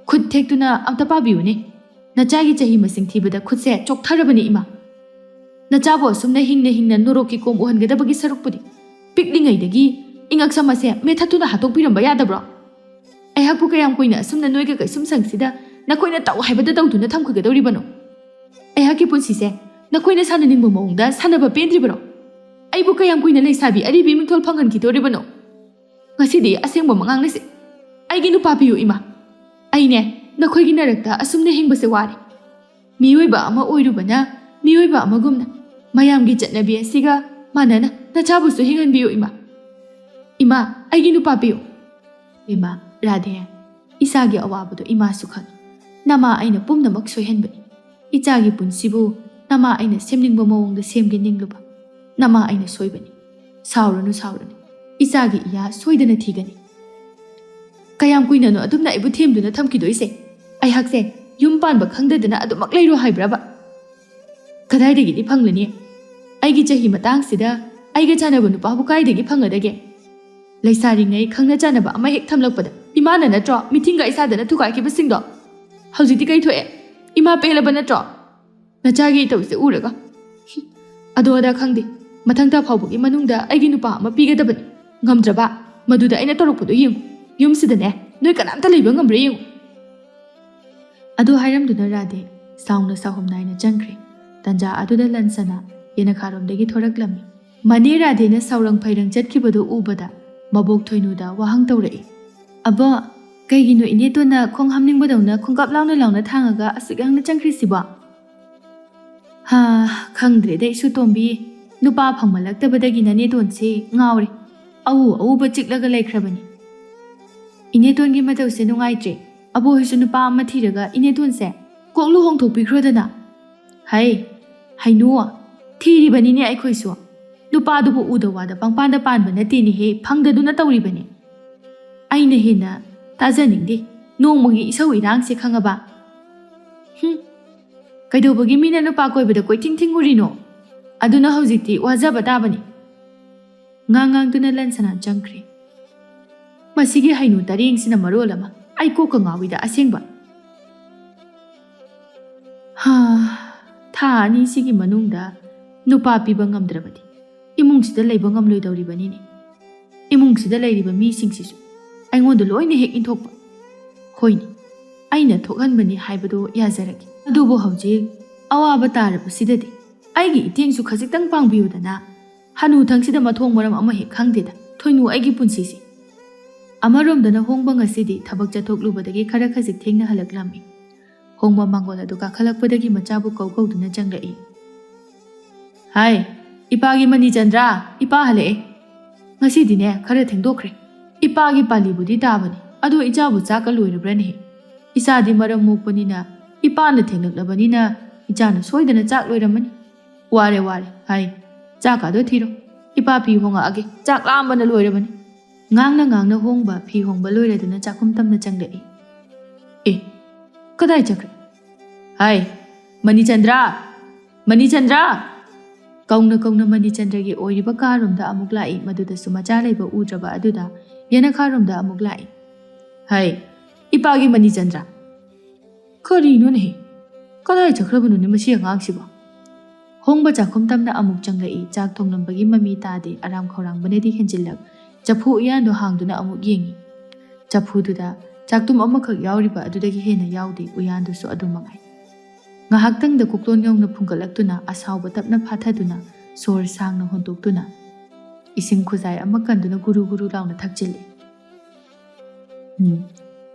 ꯈꯨꯠ ꯊꯦꯛꯇꯨꯅ ꯑꯝꯇ ꯄꯥꯕꯤꯌꯨꯅꯦ꯫ ꯅꯆꯥꯒꯤ ꯆꯍꯤ ꯃꯁꯤꯡ ꯊꯤꯕꯗ ꯈꯨꯠꯁꯦ ꯆꯣꯛꯊꯔꯕꯅꯤ ꯏꯃꯥ꯫ ꯅꯆꯥꯕꯨ ꯑꯁꯨꯝꯅ ꯍꯤꯡꯅ ꯍꯤꯡꯅ ꯅꯣꯔꯣꯛꯀꯤ ꯀꯣꯝ ꯎꯍꯟꯒꯗꯕꯒꯤ ꯁꯔꯨꯛꯄꯨꯗꯤ ꯄꯤꯛꯂꯤꯉꯩꯗꯒꯤ ꯏꯉꯛꯁꯝ ꯑꯁꯦ ꯃꯦꯠꯊꯠꯇꯨꯅ ꯍꯥꯠꯇꯣꯛꯄꯤꯔꯝꯕ ꯌꯥꯗꯕ꯭ꯔꯣ? ꯑꯩꯍꯥꯛꯄꯨ ꯀꯌꯥꯝ ꯀꯨꯏꯅ ꯑꯁꯨꯝꯅ ꯅꯣꯏꯒ ꯀꯩꯁꯨꯝ ꯁꯪꯁꯤꯗ ꯅꯈꯣꯏꯅ ꯇꯧ ꯍꯥꯏꯕꯗ ꯇꯧꯗꯨꯅ ꯊꯝꯈꯤꯒꯗꯧꯔꯤꯕꯅꯣ? ꯑꯩꯍꯥꯛꯀꯤ ꯄꯨꯟꯁꯤꯁꯦ ꯅꯈꯣꯏꯅ ꯁꯥꯟꯅꯅꯤꯡꯕ ꯃꯑꯣꯡꯗ ꯁꯥꯟꯅꯕ ꯄꯦꯟꯗ꯭ꯔꯤꯕꯔꯣ? ꯑꯩꯕꯨ ꯀꯌꯥꯝ ꯀꯨꯏꯅ ꯂꯩꯁꯥꯕꯤ ꯑꯔꯤꯕꯤ ꯃꯤꯡꯊꯣꯜ ꯐꯪꯍꯟꯈꯤꯗꯣꯔꯤꯕꯅꯣ? ꯉꯁꯤꯗꯤ ꯑꯁꯦꯡꯕ ꯃꯉꯥꯡꯅꯁꯦ꯫ ꯑꯩꯒꯤ ꯅꯨꯄꯥ ꯄꯤꯌꯨ ꯏꯃꯥ꯫ ꯑꯩꯅꯦ ꯅꯈꯣꯏꯒꯤ ꯅꯔꯛꯇ ꯑꯁꯨꯝꯅ ꯍꯤꯡꯕꯁꯦ ꯋꯥꯔꯦ꯫ ꯃꯤꯑꯣꯏꯕ ꯑꯃ ꯑꯣꯏꯔꯨꯕꯅ ꯃꯤꯑꯣꯏꯕ ꯑꯃꯒꯨꯝꯅ ꯃꯌꯥꯝꯒꯤ ꯆꯠꯅꯕꯤ ꯑꯁꯤꯒ ꯃꯥꯟꯅꯅ ꯅꯆꯥꯕꯨꯁꯨ ꯍꯤꯡꯍꯟꯕꯤꯌꯨ ꯏꯃꯥ꯫ ꯏꯃꯥ, ꯑꯩꯒꯤ ꯅꯨꯄꯥ ꯄꯤꯌꯨ꯫ ꯏꯃꯥ, ꯔꯥꯙꯦ, ꯏꯆꯥꯒꯤ ꯑꯋꯥꯕꯗꯣ ꯏꯃꯥꯁꯨ ꯈꯪꯏ꯫ ꯅꯃꯥ ꯑꯩꯅ ꯄꯨꯝꯅꯃꯛ ꯁꯣꯏꯍꯟꯕꯅꯤ꯫ ꯏꯆꯥꯒꯤ ꯄꯨꯟꯁꯤꯕꯨ ꯅꯃꯥ ꯑꯩꯅ ꯁꯦꯝꯅꯤꯡꯕ ꯃꯑꯣꯡꯗ ꯁꯦꯝꯒꯦ ꯅꯤꯡꯂꯨꯕ ꯅꯃꯥ ꯑꯩꯅ ꯁꯣꯏꯕꯅꯤ꯫ ꯁꯥꯎꯔꯅꯨ, ꯁꯥꯎꯔꯅꯨ꯫ ꯏꯆꯥꯒꯤ ꯏꯌꯥ ꯁꯣꯏꯗꯅ ꯊꯤꯒꯅꯤ꯫ ꯀꯌꯥꯝ ꯀꯨꯏꯅꯅꯣ ꯑꯗꯨꯝꯅ ꯑꯩꯕꯨ ꯊꯦꯝꯗꯨꯅ ꯊꯝꯈꯤꯗꯣꯏꯁꯦ? ꯑꯩꯍꯥꯛꯁꯦ ꯌꯨꯝ ꯄꯥꯟꯕ ꯈꯪꯗꯗꯅ ꯑꯗꯨꯃꯛ ꯂꯩꯔꯣ ꯍꯥꯏꯕ꯭ꯔꯕ? ꯀꯗꯥꯏꯗꯒꯤꯗꯤ ꯐꯪꯂꯅꯤ? ꯑꯩꯒꯤ ꯆꯍꯤ ꯃꯇꯥꯡꯁꯤꯗ ꯑꯩꯒ ꯆꯥꯟꯅꯕ ꯅꯨꯄꯥꯕꯨ ꯀꯥꯏꯗꯒꯤ ꯐꯪꯒꯗꯒꯦ? ꯂꯩꯁꯥꯔꯤꯉꯩ ꯈꯪꯅ ꯆꯥꯟꯅꯕ ꯑꯃ ꯍꯦꯛ ꯊꯝꯂꯛꯄꯗ ꯏꯃꯥꯅ ꯅꯠꯇ꯭ꯔꯣ ꯃꯤꯊꯤꯡꯒ ꯏꯁꯥꯗꯅ ꯊꯨꯒꯥꯏꯈꯤꯕꯁꯤꯡꯗꯣ? ꯍꯧꯖꯤꯛꯇꯤ ꯀꯩ ꯊꯣꯛꯑꯦ? ꯏꯃꯥ ꯄꯦꯜꯂꯕ ꯅꯠꯇ꯭ꯔꯣ? ꯅꯆꯥꯒꯤ ꯏꯇꯧꯁꯦ ꯎꯔꯒ꯫ ꯑꯗꯣ ꯑꯗꯥ ꯈꯪꯗꯦ, ꯃꯊꯪ ꯊꯥ ꯐꯥꯎꯕꯒꯤ ꯃꯅꯨꯡꯗ ꯑꯩꯒꯤ ꯅꯨꯄꯥ ꯑꯃ ꯄꯤꯒꯗꯕꯅꯤ꯫ ꯉꯝꯗ꯭ꯔꯕ? ꯃꯗꯨꯗ ꯑꯩꯅ ꯇꯧꯔꯛꯄꯗꯣ ꯌꯦꯡꯉꯨ꯫ ꯌꯨꯝꯁꯤꯗꯅꯦ ꯅꯣꯏ ꯀꯅꯥꯝꯇ ꯂꯩꯕ ꯉꯝꯕ꯭ꯔꯥ ꯌꯦꯡꯉꯨ꯫ ꯑꯗꯨ ꯍꯥꯏꯔꯝꯗꯨꯅ ꯔꯥꯙꯦ ꯁꯥꯎꯅ ꯁꯥꯍꯨꯝ ꯅꯥꯏꯅ ꯆꯪꯈ꯭ꯔꯦ꯫ ꯇꯟꯖꯥ ꯑꯗꯨꯗ ꯂꯟꯁꯅ ꯌꯦꯅꯈꯥꯔꯣꯝꯗꯒꯤ ꯊꯣꯔꯛꯂꯝꯃꯤ꯫ ꯃꯅꯦ ꯔꯥꯙꯦꯅ ꯁꯥꯎꯔꯪ ꯐꯩꯔꯪ ꯆꯠꯈꯤꯕꯗꯨ ꯎꯕꯗ ꯃꯕꯣꯛ ꯊꯣꯏꯅꯨꯗ ꯋꯥꯍꯪ ꯇꯧꯔꯛꯏ꯫ "ꯑꯕꯣ, ꯀꯩꯒꯤꯅꯣ ꯏꯅꯦꯇꯣꯟꯅ ꯈꯣꯡ ꯍꯥꯝꯅꯤꯡꯕꯗꯧꯅ ꯈꯣꯡꯀꯥꯞ ꯂꯥꯎꯅ ꯂꯥꯎꯅ ꯊꯥꯡꯉꯒ ꯑꯁꯨꯛ ꯌꯥꯡꯅ ꯆꯪꯈ꯭ꯔꯤꯁꯤꯕꯣ?" "ꯍꯥ, ꯈꯪꯗ꯭ꯔꯦꯗ ꯏꯁꯨ ꯇꯣꯝꯕꯤ, ꯅꯨꯄꯥ ꯐꯪꯃꯜꯂꯛꯇꯕꯗꯒꯤ ꯅꯅꯦꯇꯣꯟꯁꯦ ꯉꯥꯎꯔꯦ꯫ ꯑꯎ ꯑꯎꯕ ꯆꯤꯛꯂꯒ ꯂꯩꯈ꯭ꯔꯕꯅꯤ꯫ ꯏꯅꯦꯇꯣꯟꯒꯤ ꯃꯇꯧꯁꯦ ꯅꯨꯡꯉꯥꯏꯇ꯭ꯔꯦ꯫ ꯑꯕꯣꯏꯁꯨ ꯅꯨꯄꯥ ꯑꯃ ꯊꯤꯔꯒ ꯏꯅꯦꯇꯣꯟꯁꯦ ꯀꯣꯛ ꯂꯨꯍꯣꯡꯊꯣꯛꯄꯤꯈ꯭ꯔꯣꯗꯅ꯫ ꯍꯩ, ꯍꯩꯅꯨ, ꯊꯤꯔꯤꯕꯅꯤꯅꯦ ꯑꯩꯈꯣꯏꯁꯨ꯫ ꯅꯨꯄꯥꯗꯨꯕꯨ ꯎꯗ ꯋꯥꯗ ꯄꯪꯄꯥꯟꯗ ꯄꯥꯟꯕ ꯅꯠꯇꯦꯅꯦꯍꯦ, ꯐꯪꯗꯗꯨꯅ ꯇꯧꯔꯤꯕꯅꯤ꯫ ꯑꯩꯅ ꯍꯦꯟꯅ ꯇꯥꯖꯅꯤꯡꯗꯦ ꯅꯣꯡꯃꯒꯤ ꯏꯁꯧ ꯏꯔꯥꯡꯁꯦ ꯈꯪꯉꯕ? ꯍꯨꯝ, ꯀꯩꯗꯧꯕꯒꯤ ꯃꯤꯅ ꯅꯨꯄꯥ ꯀꯣꯏꯕꯗ ꯀꯣꯏꯊꯤꯡ ꯊꯤꯡꯉꯨꯔꯤꯅꯣ? ꯑꯗꯨꯅ ꯍꯧꯖꯤꯛꯇꯤ ꯋꯥꯖꯕ ꯇꯥꯕꯅꯤ꯫ ꯉꯥꯡ ꯉꯥꯡꯗꯨꯅ ꯂꯟ ꯁꯅꯥꯟ ꯆꯪꯈ꯭ꯔꯦ꯫ ꯃꯁꯤꯒꯤ ꯍꯩꯅꯨ ꯇꯔꯦꯡꯁꯤꯅ ꯃꯔꯣꯜ ꯑꯃ ꯑꯩ ꯀꯣꯛꯀ ꯉꯥꯎꯏꯗ ꯑꯁꯦꯡꯕ꯫ ꯍꯥ, ꯊꯥ ꯑꯅꯤꯁꯤꯒꯤ ꯃꯅꯨꯡꯗ ꯅꯨꯄꯥ ꯄꯤꯕ ꯉꯝꯗ꯭ꯔꯕꯗꯤ ꯏꯃꯨꯡꯁꯤꯗ ꯂꯩꯕ ꯉꯝꯂꯣꯏꯗꯧꯔꯤꯕꯅꯤꯅꯦ꯫ ꯏꯃꯨꯡꯁꯤꯗ ꯂꯩꯔꯤꯕ ꯃꯤꯁꯤꯡꯁꯤꯁꯨ ꯑꯩꯉꯣꯟꯗ ꯂꯣꯏꯅ ꯍꯦꯛ ꯏꯟꯊꯣꯛꯄ꯫ ꯍꯣꯏꯅꯦ, ꯑꯩꯅ ꯊꯣꯛꯍꯟꯕꯅꯤ ꯍꯥꯏꯕꯗꯣ ꯌꯥꯖꯔꯒꯦ꯫ ꯑꯗꯨꯕꯨ ꯍꯧꯖꯤꯛ ꯑꯋꯥꯕ ꯇꯥꯔꯕꯁꯤꯗꯗꯤ ꯑꯩꯒꯤ ꯏꯇꯦꯡꯁꯨ ꯈꯖꯤꯛꯇꯪ ꯄꯥꯡꯕꯤꯌꯨꯗꯅ꯫ ꯍꯅꯨꯊꯪꯁꯤꯗ ꯃꯊꯣꯡ ꯃꯔꯝ ꯑꯃ ꯍꯦꯛ ꯈꯪꯗꯦꯗ ꯊꯣꯏꯅꯨ ꯑꯩꯒꯤ ꯄꯨꯟꯁꯤꯁꯦ꯫ ꯑꯃꯔꯣꯝꯗꯅ ꯍꯣꯡꯕ ꯉꯁꯤꯗꯤ ꯊꯕꯛ ꯆꯠꯊꯣꯛꯂꯨꯕꯗꯒꯤ ꯈꯔ ꯈꯖꯤꯛ ꯊꯦꯡꯅ ꯍꯜꯂꯛꯂꯝꯃꯤ꯫ ꯍꯣꯡꯕ ꯃꯥꯡꯒꯣꯜ ꯑꯗꯨ ꯀꯥꯈꯠꯂꯛꯄꯗꯒꯤ ꯃꯆꯥꯕꯨ ꯀꯧ ꯀꯧꯗꯨꯅ ꯆꯪꯂꯛꯏ꯫ ꯍꯥꯏ, ꯏꯄꯥꯒꯤ ꯃꯅꯤꯆꯟꯗ꯭ꯔ, ꯏꯄꯥ ꯍꯜꯂꯛꯑꯦ꯫ ꯉꯁꯤꯗꯤꯅꯦ ꯈꯔ ꯊꯦꯡꯗꯣꯛꯈ꯭ꯔꯦ꯫ ꯏꯄꯥꯒꯤ ꯄꯥꯜꯂꯤꯕꯨꯗꯤ ꯇꯥꯕꯅꯤ, ꯑꯗꯣ ꯏꯆꯥꯕꯨ ꯆꯥꯛꯀ ꯂꯣꯏꯔꯕ꯭ꯔꯅꯦ? ꯏꯆꯥꯗꯤ ꯃꯔꯝ ꯃꯣꯛꯄꯅꯤꯅ ꯏꯄꯥꯅ ꯊꯦꯡꯂꯛꯂꯕꯅꯤꯅ ꯏꯆꯥꯅ ꯁꯣꯏꯗꯅ ꯆꯥꯛ ꯂꯣꯏꯔꯝꯃꯅꯤ꯫ ꯋꯥꯔꯦ ꯋꯥꯔꯦ, ꯍꯥꯏ, ꯆꯥꯛꯀꯥꯗꯣ ꯊꯤꯔꯣ, ꯏꯄꯥ ꯐꯤ ꯍꯣꯡꯉꯛꯑꯒꯦ, ꯆꯥꯛ ꯂꯥꯝꯕꯅ ꯂꯣꯏꯔꯕꯅꯤ꯫ ꯉꯥꯡꯅ ꯉꯥꯡꯅ ꯍꯣꯡꯕ ꯐꯤ ꯍꯣꯡꯕ ꯂꯣꯏꯔꯗꯨꯅ ꯆꯥꯛꯈꯨꯝ ꯇꯝꯅ ꯆꯪꯂꯛꯏ꯫ ꯑꯦ, ꯀꯗꯥꯏ ꯆꯠꯈ꯭ꯔꯦ? ꯍꯥꯏ, ꯃꯅꯤꯆꯟꯗ꯭ꯔ! ꯃꯅꯤꯆꯟꯗ꯭ꯔ! ꯀꯧꯅ ꯀꯧꯅ ꯃꯅꯤꯆꯟꯗ꯭ꯔꯒꯤ ꯑꯣꯏꯔꯤꯕ ꯀꯥꯔꯣꯝꯗ ꯑꯃꯨꯛ ꯂꯥꯛꯏ꯫ ꯃꯗꯨꯗꯁꯨ ꯃꯆꯥ ꯂꯩꯕ ꯎꯗ꯭ꯔꯕ ꯑꯗꯨꯗ ꯌꯦꯅꯈꯥꯔꯣꯝꯗ ꯑꯃꯨꯛ ꯂꯥꯛꯏ꯫ ꯍꯥꯏ, ꯏꯄꯥꯒꯤ ꯃꯅꯤꯆꯟꯗ꯭ꯔ! ꯀꯔꯤꯅꯣꯅꯦꯍꯦ? ꯀꯗꯥꯏ ꯆꯠꯈ꯭ꯔꯕꯅꯣꯅꯦ ꯃꯁꯤ ꯑꯉꯥꯡꯁꯤꯕꯣ? ꯍꯣꯡꯕ ꯆꯥꯛꯈꯨꯝ ꯇꯝꯅ ꯑꯃꯨꯛ ꯆꯪꯂꯛꯏ꯫ ꯆꯥꯛ ꯊꯣꯡꯂꯝꯕꯒꯤ ꯃꯃꯤ ꯇꯥꯗꯦ꯫ ꯑꯔꯥꯝ ꯈꯧꯔꯥꯡꯕꯅꯗꯤ ꯍꯦꯟꯖꯤꯜꯂꯛ꯫ ꯆꯐꯨ ꯎꯌꯥꯟꯗꯣ ꯍꯥꯡꯗꯨꯅ ꯑꯃꯨꯛ ꯌꯦꯡꯏ꯫ ꯆꯐꯨꯗꯨꯗ ꯆꯥꯛꯇꯨꯝ ꯑꯃꯈꯛ ꯌꯥꯎꯔꯤꯕ ꯑꯗꯨꯗꯒꯤ ꯍꯦꯟꯅ ꯌꯥꯎꯗꯦ꯫ ꯎꯌꯥꯟꯗꯨꯁꯨ ꯑꯗꯨ ꯃꯉꯥꯏ꯫ ꯉꯥꯏꯍꯥꯛꯇꯪꯗ ꯀꯣꯛꯂꯣꯟ ꯌꯧꯅ ꯐꯨꯡꯒꯠꯂꯛꯇꯨꯅ ꯑꯁꯥꯎꯕ ꯇꯞꯅ ꯐꯥꯊꯗꯨꯅ ꯁꯣꯔ ꯁꯥꯡꯅ ꯍꯣꯟꯗꯣꯛꯇꯨꯅ ꯏꯁꯤꯡ ꯈꯨꯖꯥꯏ ꯑꯃ ꯀꯟꯗꯨꯅ ꯒꯨꯔꯨ ꯒꯨꯔꯨ ꯂꯥꯎꯅ ꯊꯛꯆꯤꯜꯂꯤ꯫ ꯎꯝ,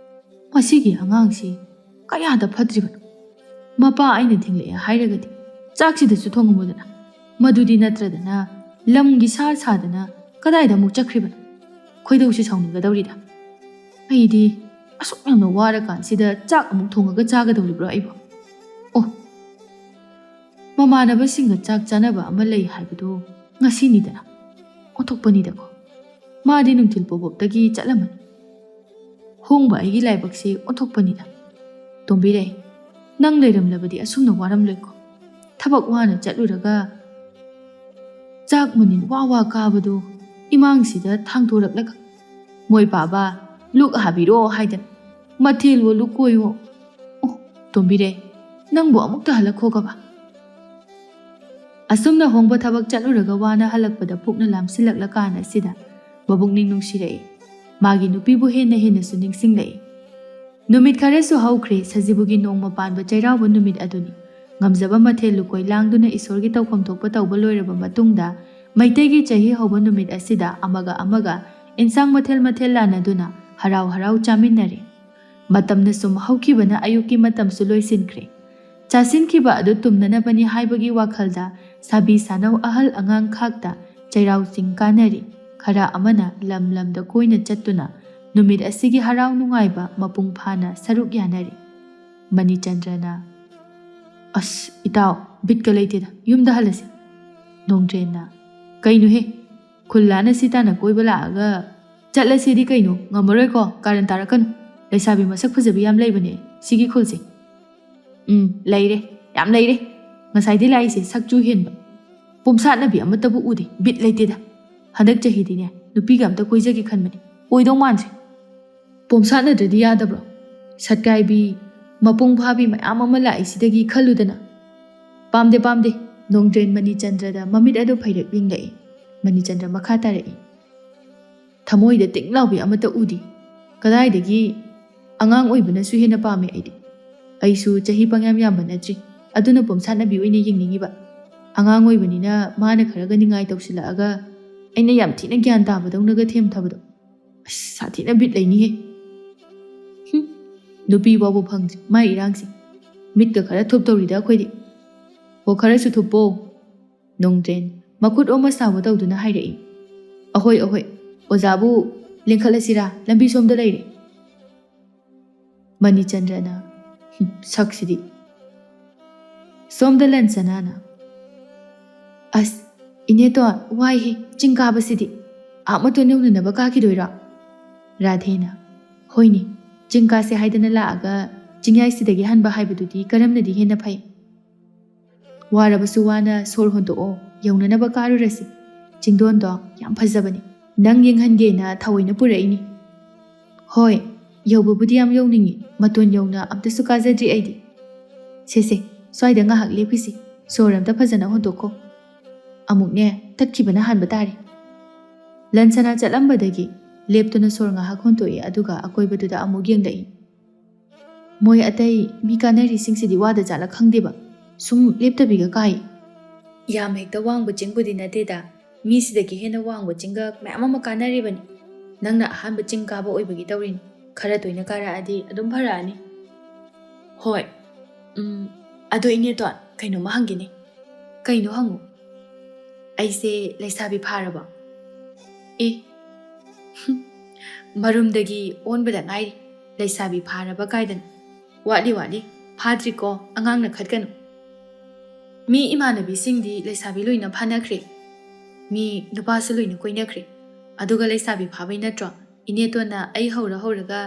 ꯃꯁꯤꯒꯤ ꯑꯉꯥꯡꯁꯤ ꯀꯌꯥꯗ ꯐꯠꯇ꯭ꯔꯤꯕꯅꯣ? ꯃꯄꯥ ꯑꯩꯅ ꯊꯤꯡꯂꯛꯑꯦ ꯍꯥꯏꯔꯒꯗꯤ ꯆꯥꯛꯁꯤꯗꯁꯨ ꯊꯣꯡꯉꯝꯃꯨꯗꯅ꯫ ꯃꯗꯨꯗꯤ ꯅꯠꯇ꯭ꯔꯗꯅ ꯂꯝꯒꯤ ꯁꯥ ꯁꯥꯗꯅ ꯀꯗꯥꯏꯗ ꯑꯃꯨꯛ ꯆꯠꯈ꯭ꯔꯤꯕꯅꯣ? ꯈꯣꯏꯗꯧꯁꯤ ꯁꯥꯎꯅꯤꯡꯒꯗꯧꯔꯤꯗ꯫ ꯑꯩꯗꯤ ꯑꯁꯨꯛ ꯌꯥꯝꯅ ꯋꯥꯔꯀꯥꯟꯁꯤꯗ ꯆꯥꯛ ꯑꯃꯨꯛ ꯊꯣꯡꯉꯒ ꯆꯥꯒꯗꯧꯔꯤꯕ꯭ꯔꯣ ꯑꯩꯕꯣ? ꯑꯣ, ꯃꯃꯥꯟꯅꯕꯁꯤꯡꯒ ꯆꯥꯛ ꯆꯥꯅꯕ ꯑꯃ ꯂꯩ ꯍꯥꯏꯕꯗꯣ ꯉꯁꯤꯅꯤꯗꯅ꯫ ꯑꯣꯟꯊꯣꯛꯄꯅꯤꯗꯀꯣ꯫ ꯃꯥꯗꯤ ꯅꯨꯡꯊꯤꯜ ꯄꯣꯕꯣꯞꯇꯒꯤ ꯆꯠꯂꯝꯃꯅꯤ꯫ ꯍꯣꯡꯕ ꯑꯩꯒꯤ ꯂꯥꯏꯕꯛꯁꯦ ꯑꯣꯟꯊꯣꯛꯄꯅꯤꯗ꯫ ꯇꯣꯝꯕꯤꯔꯩ, ꯅꯪ ꯂꯩꯔꯝꯂꯕꯗꯤ ꯑꯁꯨꯝꯅ ꯋꯥꯔꯝꯂꯣꯏꯀꯣ꯫ ꯊꯕꯛ ꯋꯥꯅ ꯆꯠꯂꯨꯔꯒ ꯆꯥꯛ ꯃꯅꯤꯟ ꯋꯥ ꯋꯥ ꯀꯥꯕꯗꯣ ꯏꯃꯥꯡꯁꯤꯗ ꯊꯥꯡꯗꯣꯔꯛꯂꯒ, "ꯃꯣꯏ ꯄꯥꯕ, ꯂꯨꯛ ꯍꯥꯕꯤꯔꯣ" ꯍꯥꯏꯗꯅ ꯃꯊꯦꯜꯋꯣ ꯂꯨꯀꯣꯏꯋꯣ꯫ ꯑꯣ, ꯇꯣꯝꯕꯤꯔꯩ, ꯅꯪꯕꯨ ꯑꯃꯨꯛꯇ ꯍꯜꯂꯛꯈꯣꯒꯕ꯫ ꯑꯁꯨꯝꯅ ꯍꯣꯡꯕ ꯊꯕꯛ ꯆꯠꯂꯨꯔꯒ ꯋꯥꯅ ꯍꯜꯂꯛꯄꯗ ꯄꯨꯛꯅ ꯂꯥꯝꯁꯤꯜꯂꯛꯂꯀꯥꯟ ꯑꯁꯤꯗ ꯃꯕꯨꯛꯅꯤꯡ ꯅꯨꯡꯁꯤꯔꯛꯏ꯫ ꯃꯥꯒꯤ ꯅꯨꯄꯤꯕꯨ ꯍꯦꯟꯅ ꯍꯦꯟꯅꯁꯨ ꯅꯤꯡꯁꯤꯡꯂꯛꯏ꯫ ꯅꯨꯃꯤꯠ ꯈꯔꯁꯨ ꯍꯧꯈ꯭ꯔꯦ, ꯁꯖꯤꯕꯨꯒꯤ ꯅꯣꯡꯃ ꯄꯥꯟꯕ ꯆꯩꯔꯥꯎꯕ ꯅꯨꯃꯤꯠ ꯑꯗꯨꯅꯤ꯫ ꯉꯝꯖꯕ ꯃꯊꯦꯜ ꯂꯨꯀꯣꯏ ꯂꯥꯡꯗꯨꯅ ꯏꯁꯣꯔꯒꯤ ꯇꯧꯐꯝ ꯊꯣꯛꯄ ꯇꯧꯕ ꯂꯣꯏꯔꯕ ꯃꯇꯨꯡꯗ, ꯃꯩꯇꯩꯒꯤ ꯆꯍꯤ ꯍꯧꯕ ꯅꯨꯃꯤꯠ ꯑꯁꯤꯗ ꯑꯃꯒ ꯑꯃꯒ ꯏꯟꯁꯥꯡ ꯃꯊꯦꯜ ꯃꯊꯦꯜ ꯂꯥꯟꯅꯗꯨꯅ ꯍꯔꯥꯎ ꯍꯔꯥꯎ ꯆꯥꯃꯤꯟꯅꯔꯦ꯫ ꯃꯇꯝꯅ ꯁꯨꯝ ꯍꯧꯈꯤꯕꯅ ꯑꯌꯨꯛꯀꯤ ꯃꯇꯝꯁꯨ ꯂꯣꯏꯁꯤꯟꯈ꯭ꯔꯦ꯫ ꯆꯥꯁꯤꯟꯈꯤꯕ ꯑꯗꯨ ꯇꯨꯝꯅꯅꯕꯅꯤ ꯍꯥꯏꯕꯒꯤ ꯋꯥꯈꯜꯗ ꯁꯥꯕꯤ ꯁꯥꯅꯧ ꯑꯍꯜ ꯑꯉꯥꯡ ꯈꯥꯛꯇ ꯆꯩꯔꯥꯎ ꯆꯤꯡ ꯀꯥꯅꯔꯤ꯫ ꯈꯔ ꯑꯃꯅ ꯂꯝ ꯂꯝꯗ ꯀꯣꯏꯅ ꯆꯠꯇꯨꯅ ꯅꯨꯃꯤꯠ ꯑꯁꯤꯒꯤ ꯍꯔꯥꯎ ꯅꯨꯡꯉꯥꯏꯕ ꯃꯄꯨꯡ ꯐꯥꯅ ꯁꯔꯨꯛ ꯌꯥꯅꯔꯤ꯫ ꯃꯅꯤꯆꯟꯗ꯭ꯔꯅ, "ꯑꯁ, ꯏꯇꯥꯎ, ꯕꯤꯠꯀ ꯂꯩꯇꯦꯗ, ꯌꯨꯝꯗ ꯍꯜꯂꯁꯤ꯫" ꯅꯣꯡꯗ꯭ꯔꯦꯟꯅ, "ꯀꯩꯅꯣꯍꯦ, ꯈꯨꯜ ꯂꯥꯟꯅ ꯁꯤ ꯇꯥꯟꯅ ꯀꯣꯏꯕ ꯂꯥꯛꯑꯒ ꯆꯠꯂꯁꯤꯗꯤ ꯀꯩꯅꯣ? ꯉꯝꯃꯔꯣꯏꯀꯣ, ꯀꯥꯔꯟ ꯇꯥꯔꯛꯀꯅꯨ꯫ ꯂꯩꯁꯥꯕꯤ ꯃꯁꯛ ꯐꯖꯕꯤ ꯌꯥꯝ ꯂꯩꯕꯅꯦ ꯁꯤꯒꯤ ꯈꯨꯜꯁꯦ꯫" "ꯎꯝ, ꯂꯩꯔꯦ, ꯌꯥꯝ ꯂꯩꯔꯦ꯫ ꯉꯁꯥꯏꯗꯤ ꯂꯥꯛꯏꯁꯦ ꯁꯛꯆꯨ ꯍꯦꯟꯕ꯫ ꯄꯣꯝꯁꯥꯠꯅꯕꯤ ꯑꯃꯠꯇꯕꯨ ꯎꯗꯦ, ꯕꯤꯠ ꯂꯩꯇꯦꯗ꯫ ꯍꯟꯗꯛ ꯆꯍꯤꯗꯤꯅꯦ, ꯅꯨꯄꯤꯒ ꯑꯝꯇ ꯀꯣꯏꯖꯒꯦ ꯈꯟꯕꯅꯦ, ꯑꯣꯏꯗꯧ ꯃꯥꯟꯗ꯭ꯔꯦ꯫" "ꯄꯣꯝꯁꯥꯠꯅꯗ꯭ꯔꯗꯤ ꯌꯥꯗꯕ꯭ꯔꯣ? ꯁꯠꯀꯥꯏꯕꯤ, ꯃꯄꯨꯡ ꯐꯥꯕꯤ ꯃꯌꯥꯝ ꯑꯃ ꯂꯥꯛꯏꯁꯤꯗꯒꯤ ꯈꯜꯂꯨꯗꯅ꯫" "ꯄꯥꯝꯗꯦ, ꯄꯥꯝꯗꯦ꯫" ꯅꯣꯡꯗ꯭ꯔꯦꯟ ꯃꯅꯤꯆꯟꯗ꯭ꯔꯗ ꯃꯃꯤꯠ ꯑꯗꯨ ꯐꯩꯔꯛ ꯌꯦꯡꯂꯛꯏ꯫ ꯃꯅꯤꯆꯟꯗ꯭ꯔ ꯃꯈꯥ ꯇꯥꯔꯛꯏ, "ꯊꯃꯣꯏꯗ ꯇꯤꯡ ꯂꯥꯎꯕꯤ ꯑꯃꯠꯇ ꯎꯗꯦ꯫ ꯀꯗꯥꯏꯗꯒꯤ ꯑꯉꯥꯡ ꯑꯣꯏꯕꯅꯁꯨ ꯍꯦꯟꯅ ꯄꯥꯝꯃꯦ ꯑꯩꯗꯤ꯫ ꯑꯩꯁꯨ ꯆꯍꯤ ꯄꯪꯌꯥꯝ ꯌꯥꯝꯕ ꯅꯠꯇ꯭ꯔꯤ, ꯑꯗꯨꯅ ꯄꯣꯝꯁꯥꯠꯅꯕꯤ ꯑꯣꯏꯅ ꯌꯦꯡꯅꯤꯡꯉꯤꯕ꯫ ꯑꯉꯥꯡ ꯑꯣꯏꯕꯅꯤꯅ ꯃꯥꯅ ꯈꯔꯒ ꯅꯤꯡꯉꯥꯏ ꯇꯧꯁꯤꯜꯂꯛꯑꯒ ꯑꯩꯅ ꯌꯥꯝ ꯊꯤꯅ ꯒ꯭ꯌꯥꯟ ꯇꯥꯕꯗꯧꯅꯒ ꯊꯦꯝꯊꯕꯗꯣ꯫ ꯑꯁ, ꯁꯥꯊꯤꯅ ꯕꯤꯠ ꯂꯩꯅꯤꯍꯦ꯫" "ꯍꯨꯝ, ꯅꯨꯄꯤ ꯐꯥꯎꯕ ꯐꯪꯗ꯭ꯔꯤ, ꯃꯥꯏ ꯏꯔꯥꯡꯁꯦ꯫ ꯃꯤꯠꯀ ꯈꯔ ꯊꯨꯞ ꯇꯧꯔꯤꯗ ꯑꯩꯈꯣꯏꯗꯤ꯫" "ꯑꯣ, ꯈꯔꯁꯨ ꯊꯨꯞꯄꯣ꯫" ꯅꯣꯡꯗ꯭ꯔꯦꯟ ꯃꯈꯨꯠ ꯑꯣꯃ ꯁꯥꯕ ꯇꯧꯗꯨꯅ ꯍꯥꯏꯔꯛꯏ꯫ "ꯑꯍꯣꯏ, ꯑꯍꯣꯏ꯫ ꯑꯣꯖꯥꯕꯨ ꯂꯦꯡꯈꯠꯂꯁꯤꯔꯥ? ꯂꯝꯕꯤ ꯁꯣꯝꯗ ꯂꯩꯔꯦ꯫" ꯃꯅꯤꯆꯟꯗ꯭ꯔꯅ, "ꯍꯨꯝ, ꯁꯛꯁꯤꯗꯤ"꯫ ꯁꯣꯝꯗ ꯂꯟꯁꯅꯥꯅ, "ꯑꯁ, ꯏꯅꯦꯇꯣꯟ, ꯋꯥꯏꯍꯦ, ꯆꯤꯡ ꯀꯥꯕꯁꯤꯗꯤ꯫ ꯑꯥ ꯃꯇꯣꯟ ꯌꯧꯅꯅꯕ ꯀꯥꯈꯤꯗꯣꯏꯔꯣ?" ꯔꯥꯙꯦꯅ, "ꯍꯣꯏꯅꯦ, ꯆꯤꯡ ꯀꯥꯁꯦ ꯍꯥꯏꯗꯅ ꯂꯥꯛꯑꯒ ꯆꯤꯡꯌꯥꯏꯁꯤꯗꯒꯤ ꯍꯟꯕ ꯍꯥꯏꯕꯗꯨꯗꯤ ꯀꯔꯝꯅꯗꯤ ꯍꯦꯟꯅ ꯐꯩ? ꯋꯥꯔꯕꯁꯨ ꯋꯥꯅ ꯁꯣꯔ ꯍꯣꯟꯗꯣꯛꯑꯣ, ꯌꯧꯅꯅꯕ ꯀꯥꯔꯨꯔꯁꯤ꯫ ꯆꯤꯡꯗꯣꯟꯗꯣ ꯌꯥꯝ ꯐꯖꯕꯅꯤ꯫ ꯅꯪ ꯌꯦꯡꯍꯟꯒꯦꯅ ꯊꯑꯣꯏꯅ ꯄꯨꯔꯛꯏꯅꯤ꯫" "ꯍꯣꯏ, ꯌꯧꯕꯕꯨꯗꯤ ꯌꯥꯝ ꯌꯧꯅꯤꯡꯉꯤ, ꯃꯇꯣꯟ ꯌꯧꯅ ꯑꯝꯇꯁꯨ ꯀꯥꯖꯗ꯭ꯔꯤ ꯑꯩꯗꯤ꯫" "ꯁꯦ ꯁꯦ, ꯁ꯭ꯋꯥꯏꯗ ꯉꯥꯏꯍꯥꯛ ꯂꯦꯞꯈꯤꯁꯤ, ꯁꯣꯔ ꯑꯝꯇ ꯐꯖꯅ ꯍꯣꯟꯗꯣꯛꯈꯣ꯫ ꯑꯃꯨꯛꯅꯦ, ꯇꯠꯈꯤꯕꯅ ꯍꯥꯟꯕ ꯇꯥꯔꯦ꯫" ꯂꯟꯁꯅꯥ ꯆꯠꯂꯝꯕꯗꯒꯤ ꯂꯦꯞꯇꯨꯅ ꯁꯣꯔ ꯉꯥꯏꯍꯥꯛ ꯍꯣꯟꯗꯣꯛꯏ, ꯑꯗꯨꯒ ꯑꯀꯣꯏꯕꯗꯨꯗ ꯑꯃꯨꯛ ꯌꯦꯡꯂꯛꯏ꯫ "ꯃꯣꯏ ꯑꯇꯩ ꯃꯤ ꯀꯥꯟꯅꯔꯤꯁꯤꯡꯁꯤꯗꯤ ꯋꯥꯗ ꯖꯥꯠꯂ ꯈꯪꯗꯦꯕ, ꯁꯨꯝ ꯂꯦꯞꯇꯕꯤꯒ ꯀꯥꯏ꯫" "ꯌꯥꯝ ꯍꯦꯛꯇ ꯋꯥꯡꯕ ꯆꯤꯡꯕꯨꯗꯤ ꯅꯠꯇꯦꯗ, ꯃꯤꯁꯤꯗꯒꯤ ꯍꯦꯟꯅ ꯋꯥꯡꯕ ꯆꯤꯡꯒ ꯃꯌꯥꯝ ꯑꯃ ꯀꯥꯟꯅꯔꯤꯕꯅꯤ꯫ ꯅꯪꯅ ꯑꯍꯥꯟꯕ ꯆꯤꯡ ꯀꯥꯕ ꯑꯣꯏꯕꯒꯤ ꯇꯧꯔꯤꯅꯤ, ꯈꯔ ꯇꯣꯏꯅ ꯀꯥꯔꯛꯑꯗꯤ ꯑꯗꯨꯝ ꯐꯔꯛꯑꯅꯤ꯫" "ꯍꯣꯏ, ꯎꯝ, ꯑꯗꯣ ꯏꯅꯦꯇꯣꯟ, ꯀꯩꯅꯣꯝꯃ ꯍꯪꯒꯦꯅꯦ꯫" "ꯀꯩꯅꯣ ꯍꯪꯉꯨ꯫" "ꯑꯩꯁꯦ ꯂꯩꯁꯥꯕꯤ ꯐꯥꯔꯕꯣ?" "ꯑꯦ, ꯃꯔꯨꯝꯗꯒꯤ ꯑꯣꯟꯕꯗ ꯉꯥꯏꯔꯤ, ꯂꯩꯁꯥꯕꯤ ꯐꯥꯔꯕ ꯀꯥꯏꯗꯅ꯫ ꯋꯥꯠꯂꯤ, ꯋꯥꯠꯂꯤ, ꯐꯥꯗ꯭ꯔꯤꯀꯣ, ꯑꯉꯥꯡ ꯅꯈꯠꯀꯅꯨ꯫ ꯃꯤ ꯏꯃꯥꯟꯅꯕꯤꯁꯤꯡꯗꯤ ꯂꯩꯁꯥꯕꯤ ꯂꯣꯏꯅ ꯐꯥꯅꯈ꯭ꯔꯦ, ꯃꯤ ꯅꯨꯄꯥꯁꯨ ꯂꯣꯏꯅ ꯀꯣꯏꯅꯈ꯭ꯔꯦ, ꯑꯗꯨꯒ ꯂꯩꯁꯥꯕꯤ ꯐꯥꯕꯩ ꯅꯠꯇ꯭ꯔꯣ ꯏꯅꯦꯇꯣꯟꯅ ꯑꯩ ꯍꯧꯔ ꯍꯧꯔꯒ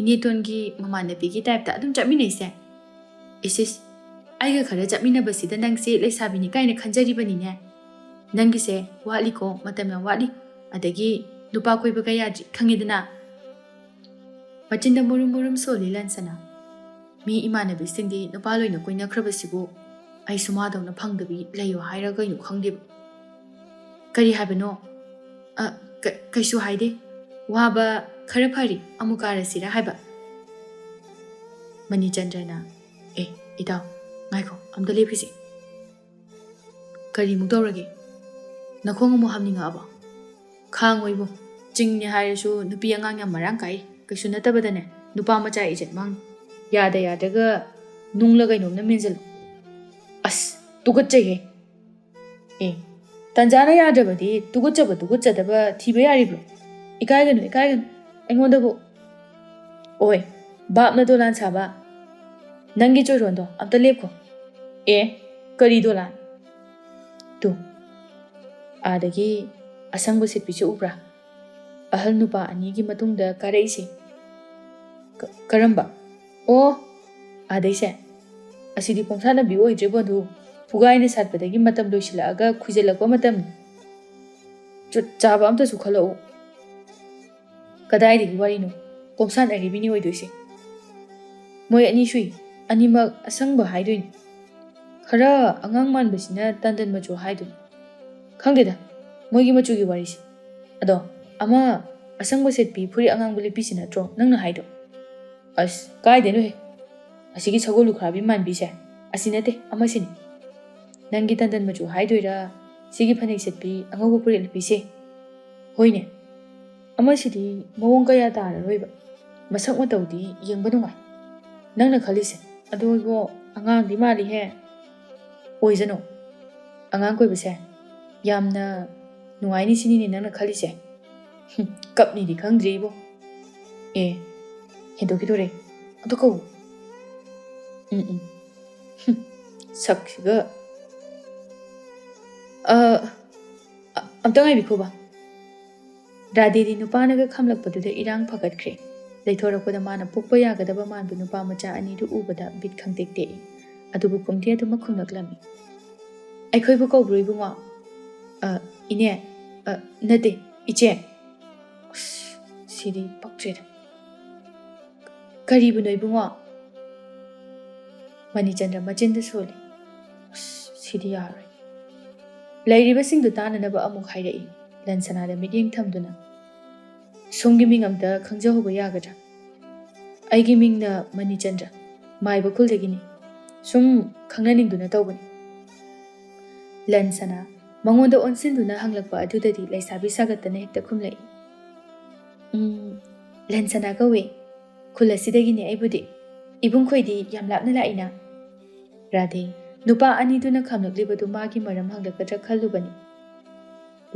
ꯏꯅꯦꯇꯣꯟꯒꯤ ꯃꯃꯥꯟꯅꯕꯤꯒꯤ ꯇꯥꯏꯞꯇ ꯑꯗꯨꯝ ꯆꯠꯃꯤꯟꯅꯩꯁꯦ?" "ꯏꯁ ꯏꯁ, ꯑꯩꯒ ꯈꯔ ꯆꯠꯃꯤꯟꯅꯕꯁꯤꯗ ꯅꯪꯁꯦ ꯂꯩꯁꯥꯕꯤꯅꯤ ꯀꯥꯏꯅ ꯈꯟꯖꯔꯤꯕꯅꯤꯅꯦ? ꯅꯪꯒꯤꯁꯦ ꯋꯥꯠꯂꯤꯀꯣ, ꯃꯇꯝ ꯌꯥꯝ ꯋꯥꯠꯂꯤ꯫ ꯑꯗꯒꯤ ꯅꯨꯄꯥ ꯀꯣꯏꯕꯒ ꯌꯥꯗ꯭ꯔꯤ, ꯈꯪꯉꯦꯗꯅ꯫" ꯃꯆꯤꯟꯗ ꯃꯨꯔꯨꯝ ꯃꯨꯔꯨꯝ ꯁꯣꯜꯂꯤ ꯂꯟꯁꯅꯥ꯫ "ꯃꯤ ꯏꯃꯥꯟꯅꯕꯤꯁꯤꯡꯗꯤ ꯅꯨꯄꯥ ꯂꯣꯏꯅ ꯀꯣꯏꯅꯈ꯭ꯔꯕꯁꯤꯕꯨ ꯑꯩꯁꯨ ꯃꯥꯗꯧꯅ ꯐꯪꯗꯕꯤ ꯂꯩꯌꯣ ꯍꯥꯏꯔ ꯀꯩꯅꯣ ꯈꯪꯗꯦꯕ꯫" "ꯀꯔꯤ ꯍꯥꯏꯕꯅꯣ?" "ꯑ, ꯀ-, ꯀꯩꯁꯨ ꯍꯥꯏꯗꯦ꯫ ꯋꯥꯕ ꯈꯔ ꯐꯔꯤ, ꯑꯃꯨꯛ ꯀꯥꯔꯁꯤꯔ ꯍꯥꯏꯕ꯫" ꯃꯅꯤꯆꯟꯗ꯭ꯔꯅ, "ꯑꯦ, ꯏꯇꯥꯎ, ꯉꯥꯏꯈꯣ, ꯑꯝꯇ ꯂꯦꯞꯈꯤꯁꯦ꯫" "ꯀꯔꯤꯃꯨꯛ ꯇꯧꯔꯒꯦ? ꯅꯈꯣꯡ ꯑꯃꯨꯛ ꯍꯥꯝꯅꯤꯡꯉꯛꯑꯕꯣ?" "ꯈꯥꯡꯉꯣ ꯏꯕꯨꯡ, ꯆꯤꯡꯅꯦ ꯍꯥꯏꯔꯁꯨ ꯅꯨꯄꯤ ꯑꯉꯥꯡ ꯌꯥꯝ ꯃꯔꯥꯡ ꯀꯥꯏ, ꯀꯩꯁꯨ ꯅꯠꯇꯕꯗꯅꯦ, ꯅꯨꯄꯥ ꯃꯆꯥ ꯏꯖꯠ ꯃꯥꯡꯅꯤ꯫ ꯌꯥꯗ ꯌꯥꯗ꯭ꯔꯒ ꯅꯨꯡꯂ ꯀꯩꯅꯣꯝꯅ ꯃꯦꯟꯁꯤꯜꯂꯨ꯫" "ꯑꯁ, ꯇꯨꯀꯠꯆꯩꯍꯦ꯫" "ꯑꯦ, ꯇꯟꯖꯥꯅ ꯌꯥꯗ꯭ꯔꯕꯗꯤ ꯇꯨꯀꯠꯆꯕ ꯇꯨꯀꯠꯆꯗꯕ ꯊꯤꯕ ꯌꯥꯔꯤꯕ꯭ꯔꯣ? ꯏꯀꯥꯏꯒꯅꯨ, ꯏꯀꯥꯏꯒꯅꯨ, ꯑꯩꯉꯣꯟꯗꯕꯨ꯫" "ꯑꯣꯏ, ꯕꯥꯞꯅ ꯗꯣꯂꯥꯟ ꯁꯥꯕ? ꯅꯪꯒꯤ ꯆꯣꯏꯔꯣꯟꯗꯣ ꯑꯝꯇ ꯂꯦꯞꯈꯣ꯫ ꯑꯦ, ꯀꯔꯤ ꯗꯣꯂꯥꯟ? ꯇꯨ, ꯑꯥꯗꯒꯤ ꯑꯁꯪꯕ ꯁꯦꯠꯄꯤꯁꯦ ꯎꯕ꯭ꯔꯥ? ꯑꯍꯜ ꯅꯨꯄꯥ ꯑꯅꯤꯒꯤ ꯃꯇꯨꯡꯗ ꯀꯥꯔꯛꯏꯁꯦ꯫ ꯀ-, ꯀꯔꯝꯕ? ꯑꯣ, ꯑꯥꯗꯩꯁꯦ꯫ ꯑꯁꯤꯗꯤ ꯄꯣꯡꯁꯥꯟꯅꯕꯤ ꯑꯣꯏꯗ꯭ꯔꯦ ꯕꯣꯟꯙꯨ꯫ ꯐꯨꯒꯥꯏꯅ ꯁꯥꯠꯄꯗꯒꯤ ꯃꯇꯝ ꯂꯣꯏꯁꯤꯜꯂꯛꯑꯒ ꯈꯨꯏꯖꯜꯂꯛꯄ ꯃꯇꯝꯅꯤ꯫ ꯆꯨꯠ ꯆꯥꯕ ꯑꯝꯇꯁꯨ ꯈꯜꯂꯛꯎ꯫ ꯀꯗꯥꯏꯗꯒꯤ ꯋꯥꯔꯤꯅꯣ? ꯄꯣꯡꯁꯥꯟ ꯑꯔꯤꯕꯤꯅꯤ ꯑꯣꯏꯗꯣꯏꯁꯦ꯫ ꯃꯣꯏ ꯑꯅꯤ ꯁꯨꯏ, ꯑꯅꯤꯃꯛ ꯑꯁꯪꯕ ꯍꯥꯏꯗꯣꯏꯅꯤ꯫ ꯈꯔ ꯑꯉꯥꯡ ꯃꯥꯟꯕꯁꯤꯅ ꯇꯟꯗꯟ ꯃꯆꯨ ꯍꯥꯏꯗꯣꯏꯅꯤ꯫ ꯈꯪꯗꯦꯗ, ꯃꯣꯏꯒꯤ ꯃꯆꯨꯒꯤ ꯋꯥꯔꯤꯁꯦ꯫ ꯑꯗꯣ, ꯑꯃ ꯑꯁꯪꯕ ꯁꯦꯠꯄꯤ ꯐꯨꯔꯤꯠ ꯑꯉꯥꯡꯕ ꯂꯤꯠꯄꯤꯁꯤ ꯅꯠꯇ꯭ꯔꯣ ꯅꯪꯅ ꯍꯥꯏꯗꯣ? ꯑꯁ, ꯀꯥꯏꯗꯩꯅꯣꯍꯦ? ꯑꯁꯤꯒꯤ ꯁꯒꯣꯜ ꯂꯨꯈ꯭ꯔꯥꯕꯤ ꯃꯥꯟꯕꯤꯁꯦ? ꯑꯁꯤ ꯅꯠꯇꯦ, ꯑꯃꯁꯤꯅꯤ꯫ ꯅꯪꯒꯤ ꯇꯟꯗꯟ ꯃꯆꯨ ꯍꯥꯏꯗꯣꯏꯔꯥ? ꯁꯤꯒꯤ ꯐꯅꯦꯛ ꯁꯦꯠꯄꯤ ꯑꯉꯧꯕ ꯐꯨꯔꯤꯠ ꯂꯤꯠꯄꯤꯁꯦ? ꯍꯣꯏꯅꯦ, ꯑꯃꯁꯤꯗꯤ ꯃꯑꯣꯡ ꯀꯌꯥ ꯇꯥꯔꯔꯣꯏꯕ꯫ ꯃꯁꯛ ꯃꯇꯧꯗꯤ ꯌꯦꯡꯕ ꯅꯨꯡꯉꯥꯏ꯫ ꯅꯪꯅ ꯈꯜꯂꯤꯁꯦ? ꯑꯗꯣ ꯏꯕꯣ, ꯑꯉꯥꯡꯗꯤ ꯃꯥꯜꯂꯤꯍꯦ꯫ ꯑꯣꯏꯖꯅꯨ꯫ ꯑꯉꯥꯡ ꯀꯣꯏꯕꯁꯦ ꯌꯥꯝꯅ ꯅꯨꯡꯉꯥꯏꯅꯤ ꯁꯤꯅꯤꯅꯦ ꯅꯪꯅ ꯈꯜꯂꯤꯁꯦ? ꯍꯨꯝ, ꯀꯞꯅꯤꯗꯤ ꯈꯪꯗ꯭ꯔꯤ ꯏꯕꯣ꯫ ꯑꯦ, ꯍꯦꯟꯗꯣꯛꯈꯤꯗꯣꯔꯦ꯫ ꯑꯗꯨ ꯀꯧ꯫ ꯎꯝ, ꯎꯝ꯫ ꯍꯨꯝ, ꯁꯛꯁꯤꯒ꯫ ꯑ, ꯑ-, ꯑꯝꯇ ꯉꯥꯏꯕꯤꯈꯣꯕ꯫ ꯔꯥꯙꯦꯗꯤ ꯅꯨꯄꯥꯅꯒ ꯈꯝꯂꯛꯄꯗꯨꯗ ꯏꯔꯥꯡ ꯐꯒꯠꯈ꯭ꯔꯦ꯫ ꯂꯩꯊꯣꯔꯛꯄꯗ ꯃꯥꯅ ꯄꯣꯛꯄ ꯌꯥꯒꯗꯕ ꯃꯥꯟꯕ ꯅꯨꯄꯥ ꯃꯆꯥ ꯑꯅꯤꯗꯨ ꯎꯕꯗ ꯕꯤꯠ ꯈꯪꯇꯦꯛ ꯇꯦꯛꯏ꯫ ꯑꯗꯨꯕꯨ ꯈꯨꯝꯗꯤ ꯑꯗꯨꯃꯛ ꯈꯨꯝꯂꯛꯂꯝꯃꯤ꯫ "ꯑꯩꯈꯣꯏꯕꯨ ꯀꯧꯕ꯭ꯔꯣ ꯏꯕꯨꯡꯉꯣ?" "ꯑ, ꯏꯅꯦ꯫ ꯑ, ꯅꯠꯇꯦ, ꯏꯆꯦ꯫" ꯑꯁ, ꯁꯤꯗꯤ ꯄꯛꯇ꯭ꯔꯦꯗ꯫ "ꯀꯔꯤꯕꯨꯅꯣ ꯏꯕꯨꯡꯉꯣ?" ꯃꯅꯤꯆꯟꯗ꯭ꯔ ꯃꯆꯤꯟꯗ ꯁꯣꯜꯂꯤ꯫ "ꯑꯁ, ꯁꯤꯗꯤ ꯌꯥꯔꯣꯏ꯫" ꯂꯩꯔꯤꯕꯁꯤꯡꯗꯨ ꯇꯥꯅꯅꯕ ꯑꯃꯨꯛ ꯍꯥꯏꯔꯛꯏ, ꯂꯟꯁꯅꯥꯗ ꯃꯤꯠꯌꯦꯡ ꯊꯝꯗꯨꯅ꯫ "ꯁꯣꯝꯒꯤ ꯃꯤꯡ ꯑꯝꯇ ꯈꯪꯖꯍꯧꯕ ꯌꯥꯒꯗ꯭ꯔꯥ?" "ꯑꯩꯒꯤ ꯃꯤꯡꯅ ꯃꯅꯤꯆꯟꯗ꯭ꯔ, ꯃꯥꯏꯕ ꯈꯨꯜꯗꯒꯤꯅꯤ꯫ ꯁꯨꯝ ꯈꯪꯅꯅꯤꯡꯗꯨꯅ ꯇꯧꯕꯅꯤ꯫" ꯂꯟꯁꯅꯥ ꯃꯉꯣꯟꯗ ꯑꯣꯟꯁꯤꯟꯗꯨꯅ ꯍꯪꯂꯛꯄ ꯑꯗꯨꯗꯗꯤ ꯂꯩꯁꯥꯕꯤ ꯁꯥꯒꯠꯇꯅ ꯍꯦꯛꯇ ꯈꯨꯝꯂꯛꯏ꯫ "ꯎꯝ, ꯂꯟꯁꯅꯥ ꯀꯧꯏ꯫ ꯈꯨꯜ ꯑꯁꯤꯗꯒꯤꯅꯤ ꯑꯩꯕꯨꯗꯤ꯫ ꯏꯕꯨꯡꯈꯣꯏꯗꯤ ꯌꯥꯝ ꯂꯥꯞꯅ ꯂꯥꯛꯏꯅ?" ꯔꯥꯙꯦ, ꯅꯨꯄꯥ ꯑꯅꯤꯗꯨꯅ ꯈꯥꯝꯂꯛꯂꯤꯕꯗꯨ ꯃꯥꯒꯤ ꯃꯔꯝ ꯍꯪꯂꯛꯀꯗ꯭ꯔꯥ ꯈꯜꯂꯨꯕꯅꯤ꯫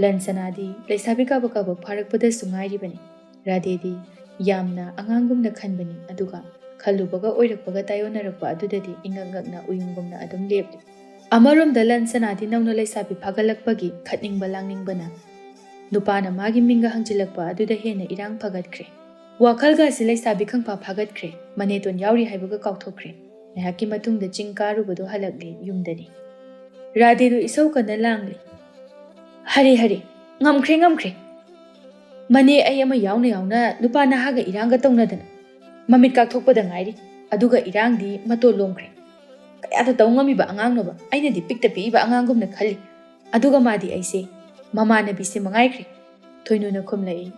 ꯂꯟꯁꯅꯥꯗꯤ ꯂꯩꯁꯥꯕꯤ ꯀꯥꯕꯛ ꯀꯥꯕꯛ ꯐꯥꯔꯛꯄꯗꯁꯨ ꯉꯥꯏꯔꯤꯕꯅꯤ꯫ ꯔꯥꯙꯦꯗꯤ ꯌꯥꯝꯅ ꯑꯉꯥꯡꯒꯨꯝꯅ ꯈꯟꯕꯅꯤ, ꯑꯗꯨꯒ ꯈꯜꯂꯨꯕꯒ ꯑꯣꯏꯔꯛꯄꯒ ꯇꯥꯏꯌꯣꯟꯅꯔꯛꯄ ꯑꯗꯨꯗꯗꯤ ꯏꯉꯛ ꯉꯛꯅ ꯎꯌꯨꯡꯒꯨꯝꯅ ꯑꯗꯨꯝ ꯂꯦꯞꯂꯤ꯫ ꯑꯃꯔꯣꯝꯗ ꯂꯟꯁꯅꯥꯗꯤ ꯅꯧꯅ ꯂꯩꯁꯥꯕꯤ ꯐꯥꯒꯠꯂꯛꯄꯒꯤ ꯈꯠꯅꯤꯡꯕ ꯂꯥꯡꯅꯤꯡꯕꯅ ꯅꯨꯄꯥꯅ ꯃꯥꯒꯤ ꯃꯤꯡꯒ ꯍꯪꯖꯤꯜꯂꯛꯄ ꯑꯗꯨꯗ ꯍꯦꯟꯅ ꯏꯔꯥꯡ ꯐꯒꯠꯈ꯭ꯔꯦ꯫ ꯋꯥꯈꯜꯒꯁꯤ ꯂꯩꯁꯥꯕꯤ ꯈꯪꯐꯥ ꯐꯥꯒꯠꯈ꯭ꯔꯦ, ꯃꯅꯦꯇꯣꯟ ꯌꯥꯎꯔꯤ ꯍꯥꯏꯕꯒ ꯀꯥꯎꯊꯣꯛꯈ꯭ꯔꯦ꯫ ꯉꯥꯏꯍꯥꯛꯀꯤ ꯃꯇꯨꯡꯗ ꯆꯤꯡ ꯀꯥꯔꯨꯕꯗꯣ ꯍꯜꯂꯛꯂꯦ, ꯌꯨꯝꯗꯅꯤ꯫ ꯔꯥꯙꯦꯗꯨ ꯏꯁꯧ ꯀꯟꯅ ꯂꯥꯡꯂꯤ꯫ "ꯍꯔꯦ ꯍꯔꯦ, ꯉꯝꯈ꯭ꯔꯦ ꯉꯝꯈ꯭ꯔꯦ꯫ ꯃꯅꯦ ꯑꯩ ꯑꯃ ꯌꯥꯎꯅ ꯌꯥꯎꯅ ꯅꯨꯄꯥ ꯅꯍꯥꯒ ꯏꯔꯥꯡꯒ ꯇꯧꯅꯗꯅ ꯃꯃꯤꯠ ꯀꯥꯛꯊꯣꯛꯄꯗ ꯉꯥꯏꯔꯤ, ꯑꯗꯨꯒ ꯏꯔꯥꯡꯗꯤ ꯃꯇꯣꯜ ꯂꯣꯝꯈ꯭ꯔꯦ꯫ ꯀꯌꯥꯗ ꯇꯧ ꯉꯝꯃꯤꯕ ꯑꯉꯥꯡꯅꯣꯕ, ꯑꯩꯅꯗꯤ ꯄꯤꯛꯇ ꯄꯤꯛꯏꯕ ꯑꯉꯥꯡꯒꯨꯝꯅ ꯈꯜꯂꯤ, ꯑꯗꯨꯒ ꯃꯥꯗꯤ ꯑꯩꯁꯦ ꯃꯃꯥꯟꯅꯕꯤꯁꯦ ꯃꯉꯥꯏꯈ꯭ꯔꯦ"꯫ ꯊꯣꯏꯅꯨꯅ ꯈꯨꯝꯂꯛꯏ꯫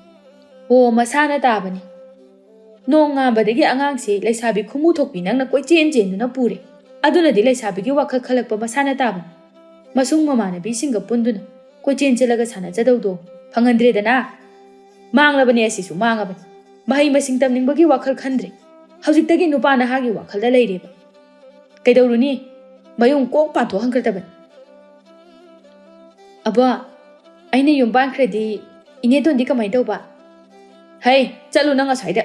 "ꯑꯣ, ꯃꯁꯥꯅ ꯇꯥꯕꯅꯤ꯫ ꯅꯣꯡ ꯉꯥꯟꯕꯗꯒꯤ ꯑꯉꯥꯡꯁꯦ ꯂꯩꯁꯥꯕꯤ ꯈꯨꯃꯨ ꯊꯣꯛꯄꯤ ꯅꯪꯅ ꯀꯣꯏꯆꯦꯟ ꯆꯦꯟꯗꯨꯅ ꯄꯨꯔꯦ꯫ ꯑꯗꯨꯅꯗꯤ ꯂꯩꯁꯥꯕꯤꯒꯤ ꯋꯥꯈꯜ ꯈꯜꯂꯛꯄ ꯃꯁꯥꯅ ꯇꯥꯕꯅꯤ꯫ ꯃꯁꯨꯡ ꯃꯃꯥꯟꯅꯕꯤꯁꯤꯡꯒ ꯄꯨꯟꯗꯨꯅ ꯀꯣꯏꯆꯦꯟ ꯆꯦꯜꯂꯒ ꯁꯥꯟꯅꯖꯗꯧꯗꯣ ꯐꯪꯍꯟꯗ꯭ꯔꯦꯗꯅ꯫ ꯃꯥꯡꯂꯕꯅꯦ ꯑꯁꯤꯁꯨ, ꯃꯥꯡꯉꯕꯅꯤ꯫ ꯃꯍꯩ ꯃꯁꯤꯡ ꯇꯝꯅꯤꯡꯕꯒꯤ ꯋꯥꯈꯜ ꯈꯟꯗ꯭ꯔꯦ꯫ ꯍꯧꯖꯤꯛꯇꯒꯤ ꯅꯨꯄꯥ ꯅꯍꯥꯒꯤ ꯋꯥꯈꯜꯗ ꯂꯩꯔꯦꯕ꯫ ꯀꯩꯗꯧꯔꯨꯅꯤ? ꯃꯌꯨꯝ ꯀꯣꯛ ꯄꯥꯟꯊꯣꯛꯍꯟꯈ꯭ꯔꯗꯕꯅꯤ"꯫ "ꯑꯕꯣ, ꯑꯩꯅ ꯌꯨꯝ ꯄꯥꯟꯈ꯭ꯔꯗꯤ ꯏꯅꯦꯇꯣꯟꯗꯤ ꯀꯃꯥꯏꯅ ꯇꯧꯕ?" "ꯍꯩ, ꯆꯠꯂꯨ ꯅꯪ ꯑꯁ꯭ꯋꯥꯏꯗ"꯫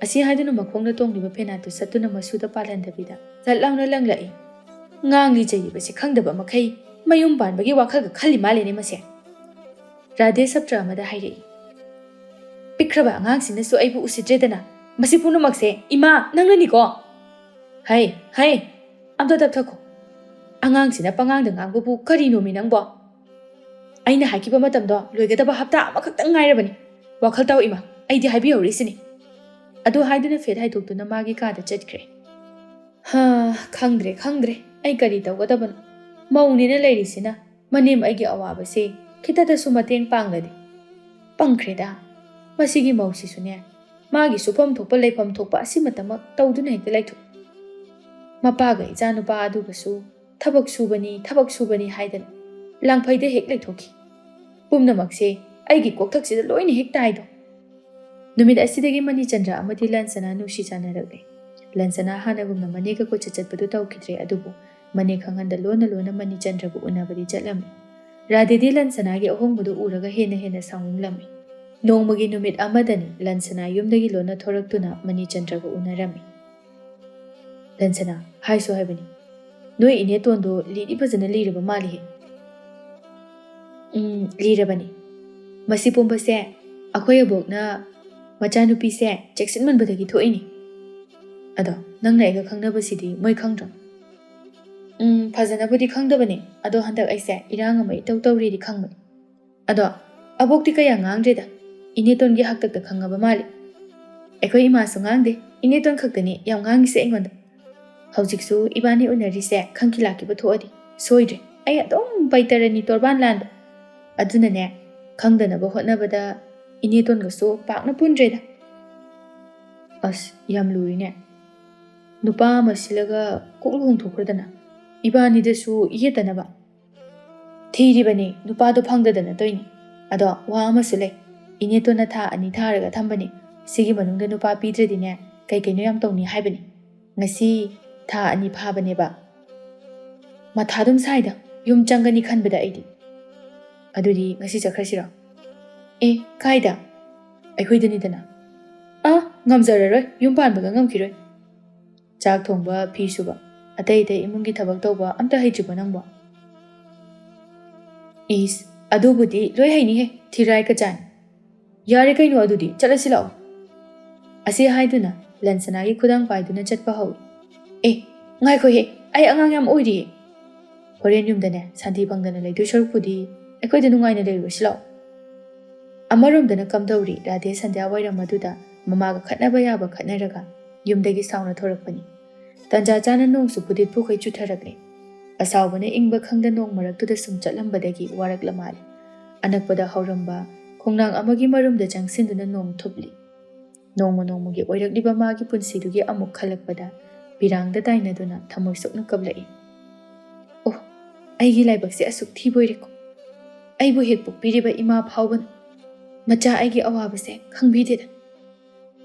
ꯑꯁꯤ ꯍꯥꯏꯗꯨꯅ ꯃꯈꯣꯡꯗ ꯇꯣꯡꯂꯤꯕ ꯐꯦꯅꯥꯠꯇꯨ ꯁꯠꯇꯨꯅ ꯃꯁꯨꯗ ꯄꯥꯜꯍꯟꯗꯕꯤꯗ ꯆꯠ ꯂꯥꯎꯅ ꯂꯪꯂꯛꯏ꯫ ꯉꯥꯡꯂꯤ ꯆꯩꯔꯤꯕꯁꯦ ꯈꯪꯗꯕ ꯃꯈꯩ ꯃꯌꯨꯝ ꯄꯥꯟꯕꯒꯤ ꯋꯥꯈꯜꯒ ꯈꯜꯂꯤ ꯃꯥꯜꯂꯦꯅꯦ ꯃꯁꯦ꯫ ꯔꯥꯙꯦ ꯁꯞꯇ꯭ꯔ ꯑꯃꯗ ꯍꯥꯏꯔꯛꯏ꯫ "ꯄꯤꯛꯈ꯭ꯔꯕ ꯑꯉꯥꯡꯁꯤꯅꯁꯨ ꯑꯩꯕꯨ ꯎꯁꯤꯠꯇ꯭ꯔꯦꯗꯅ꯫ ꯃꯁꯤ ꯄꯨꯝꯅꯃꯛꯁꯦ ꯏꯃꯥ ꯅꯪꯅꯅꯤꯀꯣ"꯫ "ꯍꯩ, ꯍꯩ, ꯑꯝꯇ ꯇꯞꯊꯈꯣ꯫ ꯑꯉꯥꯡꯁꯤꯅ ꯄꯉꯥꯡꯗ ꯉꯥꯡꯕꯕꯨ ꯀꯔꯤꯅꯣꯃꯤ ꯅꯪꯕꯣ? ꯑꯩꯅ ꯍꯥꯏꯈꯤꯕ ꯃꯇꯝꯗꯣ ꯂꯣꯏꯒꯗꯕ ꯍꯞꯇꯥ ꯑꯃꯈꯛꯇꯪ ꯉꯥꯏꯔꯕꯅꯤ꯫ ꯋꯥꯈꯜ ꯇꯥꯎ ꯏꯃꯥ, ꯑꯩꯗꯤ ꯍꯥꯏꯕꯤꯍꯧꯔꯤꯁꯤꯅꯤ"꯫ ꯑꯗꯨ ꯍꯥꯏꯗꯨꯅ ꯐꯦꯠ ꯍꯥꯏꯗꯣꯛꯇꯨꯅ ꯃꯥꯒꯤ ꯀꯥꯗ ꯆꯠꯈ꯭ꯔꯦ꯫ "ꯍꯥ, ꯈꯪꯗ꯭ꯔꯦ, ꯈꯪꯗ꯭ꯔꯦ꯫ ꯑꯩ ꯀꯔꯤ ꯇꯧꯒꯗꯕꯅꯣ? ꯃꯧꯅꯦꯅ ꯂꯩꯔꯤꯁꯤꯅ ꯃꯅꯦꯝ ꯑꯩꯒꯤ ꯑꯋꯥꯕꯁꯦ ꯈꯤꯇꯗꯁꯨ ꯃꯇꯦꯡ ꯄꯥꯡꯂꯗꯤ꯫ ꯄꯪꯈ꯭ꯔꯦꯗ꯫ ꯃꯁꯤꯒꯤ ꯃꯧꯁꯤꯁꯨꯅꯦ, ꯃꯥꯒꯤ ꯁꯨꯐꯝ ꯊꯣꯛꯄ ꯂꯩꯐꯝ ꯊꯣꯛꯄ ꯑꯁꯤꯃꯇꯃꯛ ꯇꯧꯗꯨꯅ ꯍꯦꯛꯇ ꯂꯩꯊꯣꯛꯏ꯫ ꯃꯄꯥꯒ ꯏꯆꯥꯅꯨꯄꯥ ꯑꯗꯨꯒꯁꯨ ꯊꯕꯛ ꯁꯨꯕꯅꯤ, ꯊꯕꯛ ꯁꯨꯕꯅꯤ ꯍꯥꯏꯗꯅ ꯂꯥꯡꯐꯩꯗ ꯍꯦꯛ ꯂꯩꯊꯣꯛꯈꯤ꯫ ꯄꯨꯝꯅꯃꯛꯁꯦ ꯑꯩꯒꯤ ꯀꯣꯛꯊꯛꯁꯤꯗ ꯂꯣꯏꯅ ꯍꯦꯛ ꯇꯥꯏꯗꯣ"꯫ ꯅꯨꯃꯤꯠ ꯑꯁꯤꯗꯒꯤ ꯃꯅꯤꯆꯟꯗ꯭ꯔ ꯑꯃꯗꯤ ꯂꯟꯁꯅꯥ ꯅꯨꯡꯁꯤ ꯆꯥꯟꯅꯔꯛꯂꯦ꯫ ꯂꯟꯁꯅꯥ ꯍꯥꯟꯅꯒꯨꯝꯅ ꯃꯅꯦꯒ ꯀꯣꯏꯆꯠ ꯆꯠꯄꯗꯨ ꯇꯧꯈꯤꯗ꯭ꯔꯦ, ꯑꯗꯨꯕꯨ ꯃꯅꯦ ꯈꯪꯍꯟꯗ ꯂꯣꯟꯅ ꯂꯣꯟꯅ ꯃꯅꯤꯆꯟꯗ꯭ꯔꯕꯨ ꯎꯅꯕꯗꯤ ꯆꯠꯂꯝꯃꯤ꯫ ꯔꯥꯙꯦꯗꯤ ꯂꯟꯁꯅꯥꯒꯤ ꯑꯍꯣꯡꯕꯗꯨ ꯎꯔꯒ ꯍꯦꯟꯅ ꯍꯦꯟꯅ ꯁꯥꯎꯅꯤꯡꯂꯝꯃꯤ꯫ ꯅꯣꯡꯃꯒꯤ ꯅꯨꯃꯤꯠ ꯑꯃꯗꯅꯤ ꯂꯟꯁꯅꯥ ꯌꯨꯝꯗꯒꯤ ꯂꯣꯟꯅ ꯊꯣꯔꯛꯇꯨꯅ ꯃꯅꯤꯆꯟꯗ꯭ꯔꯒ ꯎꯅꯔꯝꯃꯤ꯫ "ꯂꯟꯁꯅꯥ, ꯍꯥꯏꯁꯨ ꯍꯥꯏꯕꯅꯤ, ꯅꯣꯏ ꯏꯅꯦꯇꯣꯟꯗꯣ ꯂꯤꯗꯤ ꯐꯖꯅ ꯂꯤꯔꯕ ꯃꯥꯜꯂꯤꯍꯦ?" "ꯎꯝ, ꯂꯤꯔꯕꯅꯤ꯫ ꯃꯁꯤ ꯄꯨꯝꯕꯁꯦ ꯑꯩꯈꯣꯏ ꯑꯕꯣꯛꯅ ꯃꯆꯥꯅꯨꯄꯤꯁꯦ ꯆꯦꯛꯁꯤꯟꯃꯟꯕꯗꯒꯤ ꯊꯣꯛꯏꯅꯤ꯫ ꯑꯗꯣ ꯅꯪꯅ ꯑꯩꯒ ꯈꯪꯅꯕꯁꯤꯗꯤ ꯃꯣꯏ ꯈꯪꯗ꯭ꯔꯣ?" "ꯎꯝ, ꯐꯖꯅꯕꯨꯗꯤ ꯈꯪꯗꯕꯅꯤ꯫ ꯑꯗꯣ ꯍꯟꯗꯛ ꯑꯩꯁꯦ ꯏꯔꯥꯡ ꯑꯃ ꯏꯇꯧ ꯇꯧꯔꯤꯗꯤ ꯈꯪꯕꯅꯤ꯫ ꯑꯗꯣ ꯑꯕꯣꯛꯇꯤ ꯀꯌꯥ ꯉꯥꯡꯗ꯭ꯔꯦꯗ꯫ ꯏꯅꯦꯇꯣꯟꯒꯤ ꯍꯥꯛꯇꯛꯇ ꯈꯪꯉꯕ ꯃꯥꯜꯂꯤ꯫ ꯑꯩꯈꯣꯏ ꯏꯃꯥꯁꯨ ꯉꯥꯡꯗꯦ, ꯏꯅꯦꯇꯣꯟ ꯈꯛꯇꯅꯤ ꯌꯥꯝ ꯉꯥꯡꯉꯤꯁꯦ ꯑꯩꯉꯣꯟꯗ꯫ ꯍꯧꯖꯤꯛꯁꯨ ꯏꯕꯥꯅꯤ ꯎꯅꯔꯤꯁꯦ ꯈꯪꯈꯤꯂꯥꯛꯈꯤꯕ ꯊꯣꯛꯑꯗꯤ ꯁꯣꯏꯗ꯭ꯔꯦ꯫ ꯑꯩ ꯑꯗꯨꯝ ꯕꯩꯇꯔꯅꯤ ꯇꯣꯔꯕꯥꯟ ꯂꯥꯟꯕ꯫ ꯑꯗꯨꯅꯅꯦ, ꯈꯪꯗꯅꯕ ꯍꯣꯠꯅꯕꯗ ꯏꯅꯦꯇꯣꯟꯒꯁꯨ ꯄꯥꯛꯅ ꯄꯨꯟꯗ꯭ꯔꯦꯗ꯫" "ꯑꯁ, ꯌꯥꯝ ꯂꯨꯔꯤꯅꯦ꯫ ꯅꯨꯄꯥ ꯑꯃ ꯁꯤꯜꯂꯒ ꯀꯣꯛ ꯂꯨꯍꯣꯡꯊꯣꯛꯈ꯭ꯔꯗꯅ, ꯏꯕꯥꯅꯤꯗꯁꯨ ꯌꯦꯠꯇꯅꯕ?" "ꯊꯤꯔꯤꯕꯅꯤ, ꯅꯨꯄꯥꯗꯣ ꯐꯪꯗꯗꯅ ꯇꯧꯏꯅꯤ꯫ ꯑꯗꯣ ꯋꯥ ꯑꯃꯁꯨ ꯂꯩ꯫ ꯏꯅꯦꯇꯣꯟꯅ ꯊꯥ ꯑꯅꯤ ꯊꯥꯔꯒ ꯊꯝꯕꯅꯤ꯫ ꯁꯤꯒꯤ ꯃꯅꯨꯡꯗ ꯅꯨꯄꯥ ꯄꯤꯗ꯭ꯔꯗꯤꯅꯦ, ꯀꯩ ꯀꯩꯅꯣ ꯌꯥꯝ ꯇꯧꯅꯤ ꯍꯥꯏꯕꯅꯤ꯫ ꯉꯁꯤ ꯊꯥ ꯑꯅꯤ ꯐꯥꯕꯅꯦꯕ꯫ ꯃꯊꯥ ꯑꯗꯨꯝ ꯁꯥꯏꯗ, ꯌꯨꯝ ꯆꯪꯒꯅꯤ ꯈꯟꯕꯗ ꯑꯩꯗꯤ꯫ ꯑꯗꯨꯗꯤ ꯉꯁꯤ ꯆꯠꯈ꯭ꯔꯁꯤꯔꯣ?" "ꯑꯦ, ꯀꯥꯏꯗ?" "ꯑꯩꯈꯣꯏꯗꯅꯤꯗꯅ꯫" "ꯑꯥ, ꯉꯝꯖꯔꯔꯣꯏ, ꯌꯨꯝ ꯄꯥꯟꯕꯒ ꯉꯝꯈꯤꯔꯣꯏ꯫ ꯆꯥꯛ ꯊꯣꯡꯕ, ꯐꯤ ꯁꯨꯕ, ꯑꯇꯩ ꯑꯇꯩ ꯏꯃꯨꯡꯒꯤ ꯊꯕꯛ ꯇꯧꯕ ꯑꯝꯇ ꯍꯩꯇ꯭ꯔꯤꯕꯣ ꯅꯪꯕꯣ?" "ꯏꯁ, ꯑꯗꯨꯕꯨꯗꯤ ꯂꯣꯏ ꯍꯩꯅꯤꯍꯦ, ꯊꯤꯔꯥꯏ ꯀꯆꯥꯅꯤ꯫ ꯌꯥꯔꯦ ꯀꯩꯅꯣ ꯑꯗꯨꯗꯤ, ꯆꯠꯂꯁꯤ ꯂꯥꯛꯑꯣ꯫" ꯑꯁꯤ ꯍꯥꯏꯗꯨꯅ ꯂꯟꯁꯅꯥꯒꯤ ꯈꯨꯗꯥꯡ ꯄꯥꯏꯗꯨꯅ ꯆꯠꯄ ꯍꯧꯏ꯫ "ꯑꯦ, ꯉꯥꯏꯈꯣꯍꯦ, ꯑꯩ ꯑꯉꯥꯡ ꯌꯥꯝ ꯑꯣꯏꯔꯤꯌꯦ꯫ ꯍꯣꯔꯦꯟ ꯌꯨꯝꯗꯅꯦ ꯁꯥꯟꯇꯤ ꯐꯪꯗꯅ ꯂꯩꯗꯣꯏ ꯁꯔꯨꯛꯄꯨꯗꯤ ꯑꯩꯈꯣꯏꯗ ꯅꯨꯡꯉꯥꯏꯅ ꯂꯩꯔꯨꯔꯁꯤ ꯂꯥꯛꯑꯣ꯫" ꯑꯃꯔꯣꯝꯗꯅ ꯀꯝꯗꯧꯔꯤ ꯔꯥꯙꯦ ꯁꯟꯙ꯭ꯌꯥ ꯋꯥꯏꯔꯝ ꯑꯗꯨꯗ ꯃꯃꯥꯒ ꯈꯠꯅꯕ ꯌꯥꯕ ꯈꯠꯅꯔꯒ ꯌꯨꯝꯗꯒꯤ ꯁꯥꯎꯅ ꯊꯣꯔꯛꯄꯅꯤ꯫ ꯇꯟꯖꯥ ꯆꯥꯅ ꯅꯣꯡꯁꯨ ꯐꯨꯗꯤꯠ ꯐꯨꯈꯩ ꯆꯨꯊꯔꯛꯂꯦ꯫ ꯑꯁꯥꯎꯕꯅ ꯏꯪꯕ ꯈꯪꯗ ꯅꯣꯡ ꯃꯔꯛꯇꯨꯗ ꯁꯨꯝ ꯆꯠꯂꯝꯕꯗꯒꯤ ꯋꯥꯔꯛꯂ ꯃꯥꯜꯂꯦ꯫ ꯑꯅꯛꯄꯗ ꯍꯧꯔꯝꯕ ꯈꯣꯡꯅꯥꯡ ꯑꯃꯒꯤ ꯃꯔꯨꯝꯗ ꯆꯪꯁꯤꯟꯗꯨꯅ ꯅꯣꯡ ꯊꯨꯞꯂꯤ꯫ ꯅꯣꯡꯃ ꯅꯣꯡꯃꯒꯤ ꯑꯣꯏꯔꯛꯂꯤꯕ ꯃꯥꯒꯤ ꯄꯨꯟꯁꯤꯗꯨꯒꯤ ꯑꯃꯨꯛ ꯈꯜꯂꯛꯄꯗ ꯄꯤꯔꯥꯡꯗ ꯇꯥꯏꯅꯗꯨꯅ ꯊꯃꯣꯏ ꯁꯣꯛꯅ ꯀꯞꯂꯛꯏ꯫ "ꯑꯣ, ꯑꯩꯒꯤ ꯂꯥꯏꯕꯛꯁꯦ ꯑꯁꯨꯛ ꯊꯤꯕ ꯑꯣꯏꯔꯦꯀꯣ꯫ ꯑꯩꯕꯨ ꯍꯦꯛ ꯄꯣꯛꯄꯤꯔꯤꯕ ꯏꯃꯥ ꯐꯥꯎꯕꯅ ꯃꯆꯥ ꯑꯩꯒꯤ ꯑꯋꯥꯕꯁꯦ ꯈꯪꯕꯤꯗꯦꯗ꯫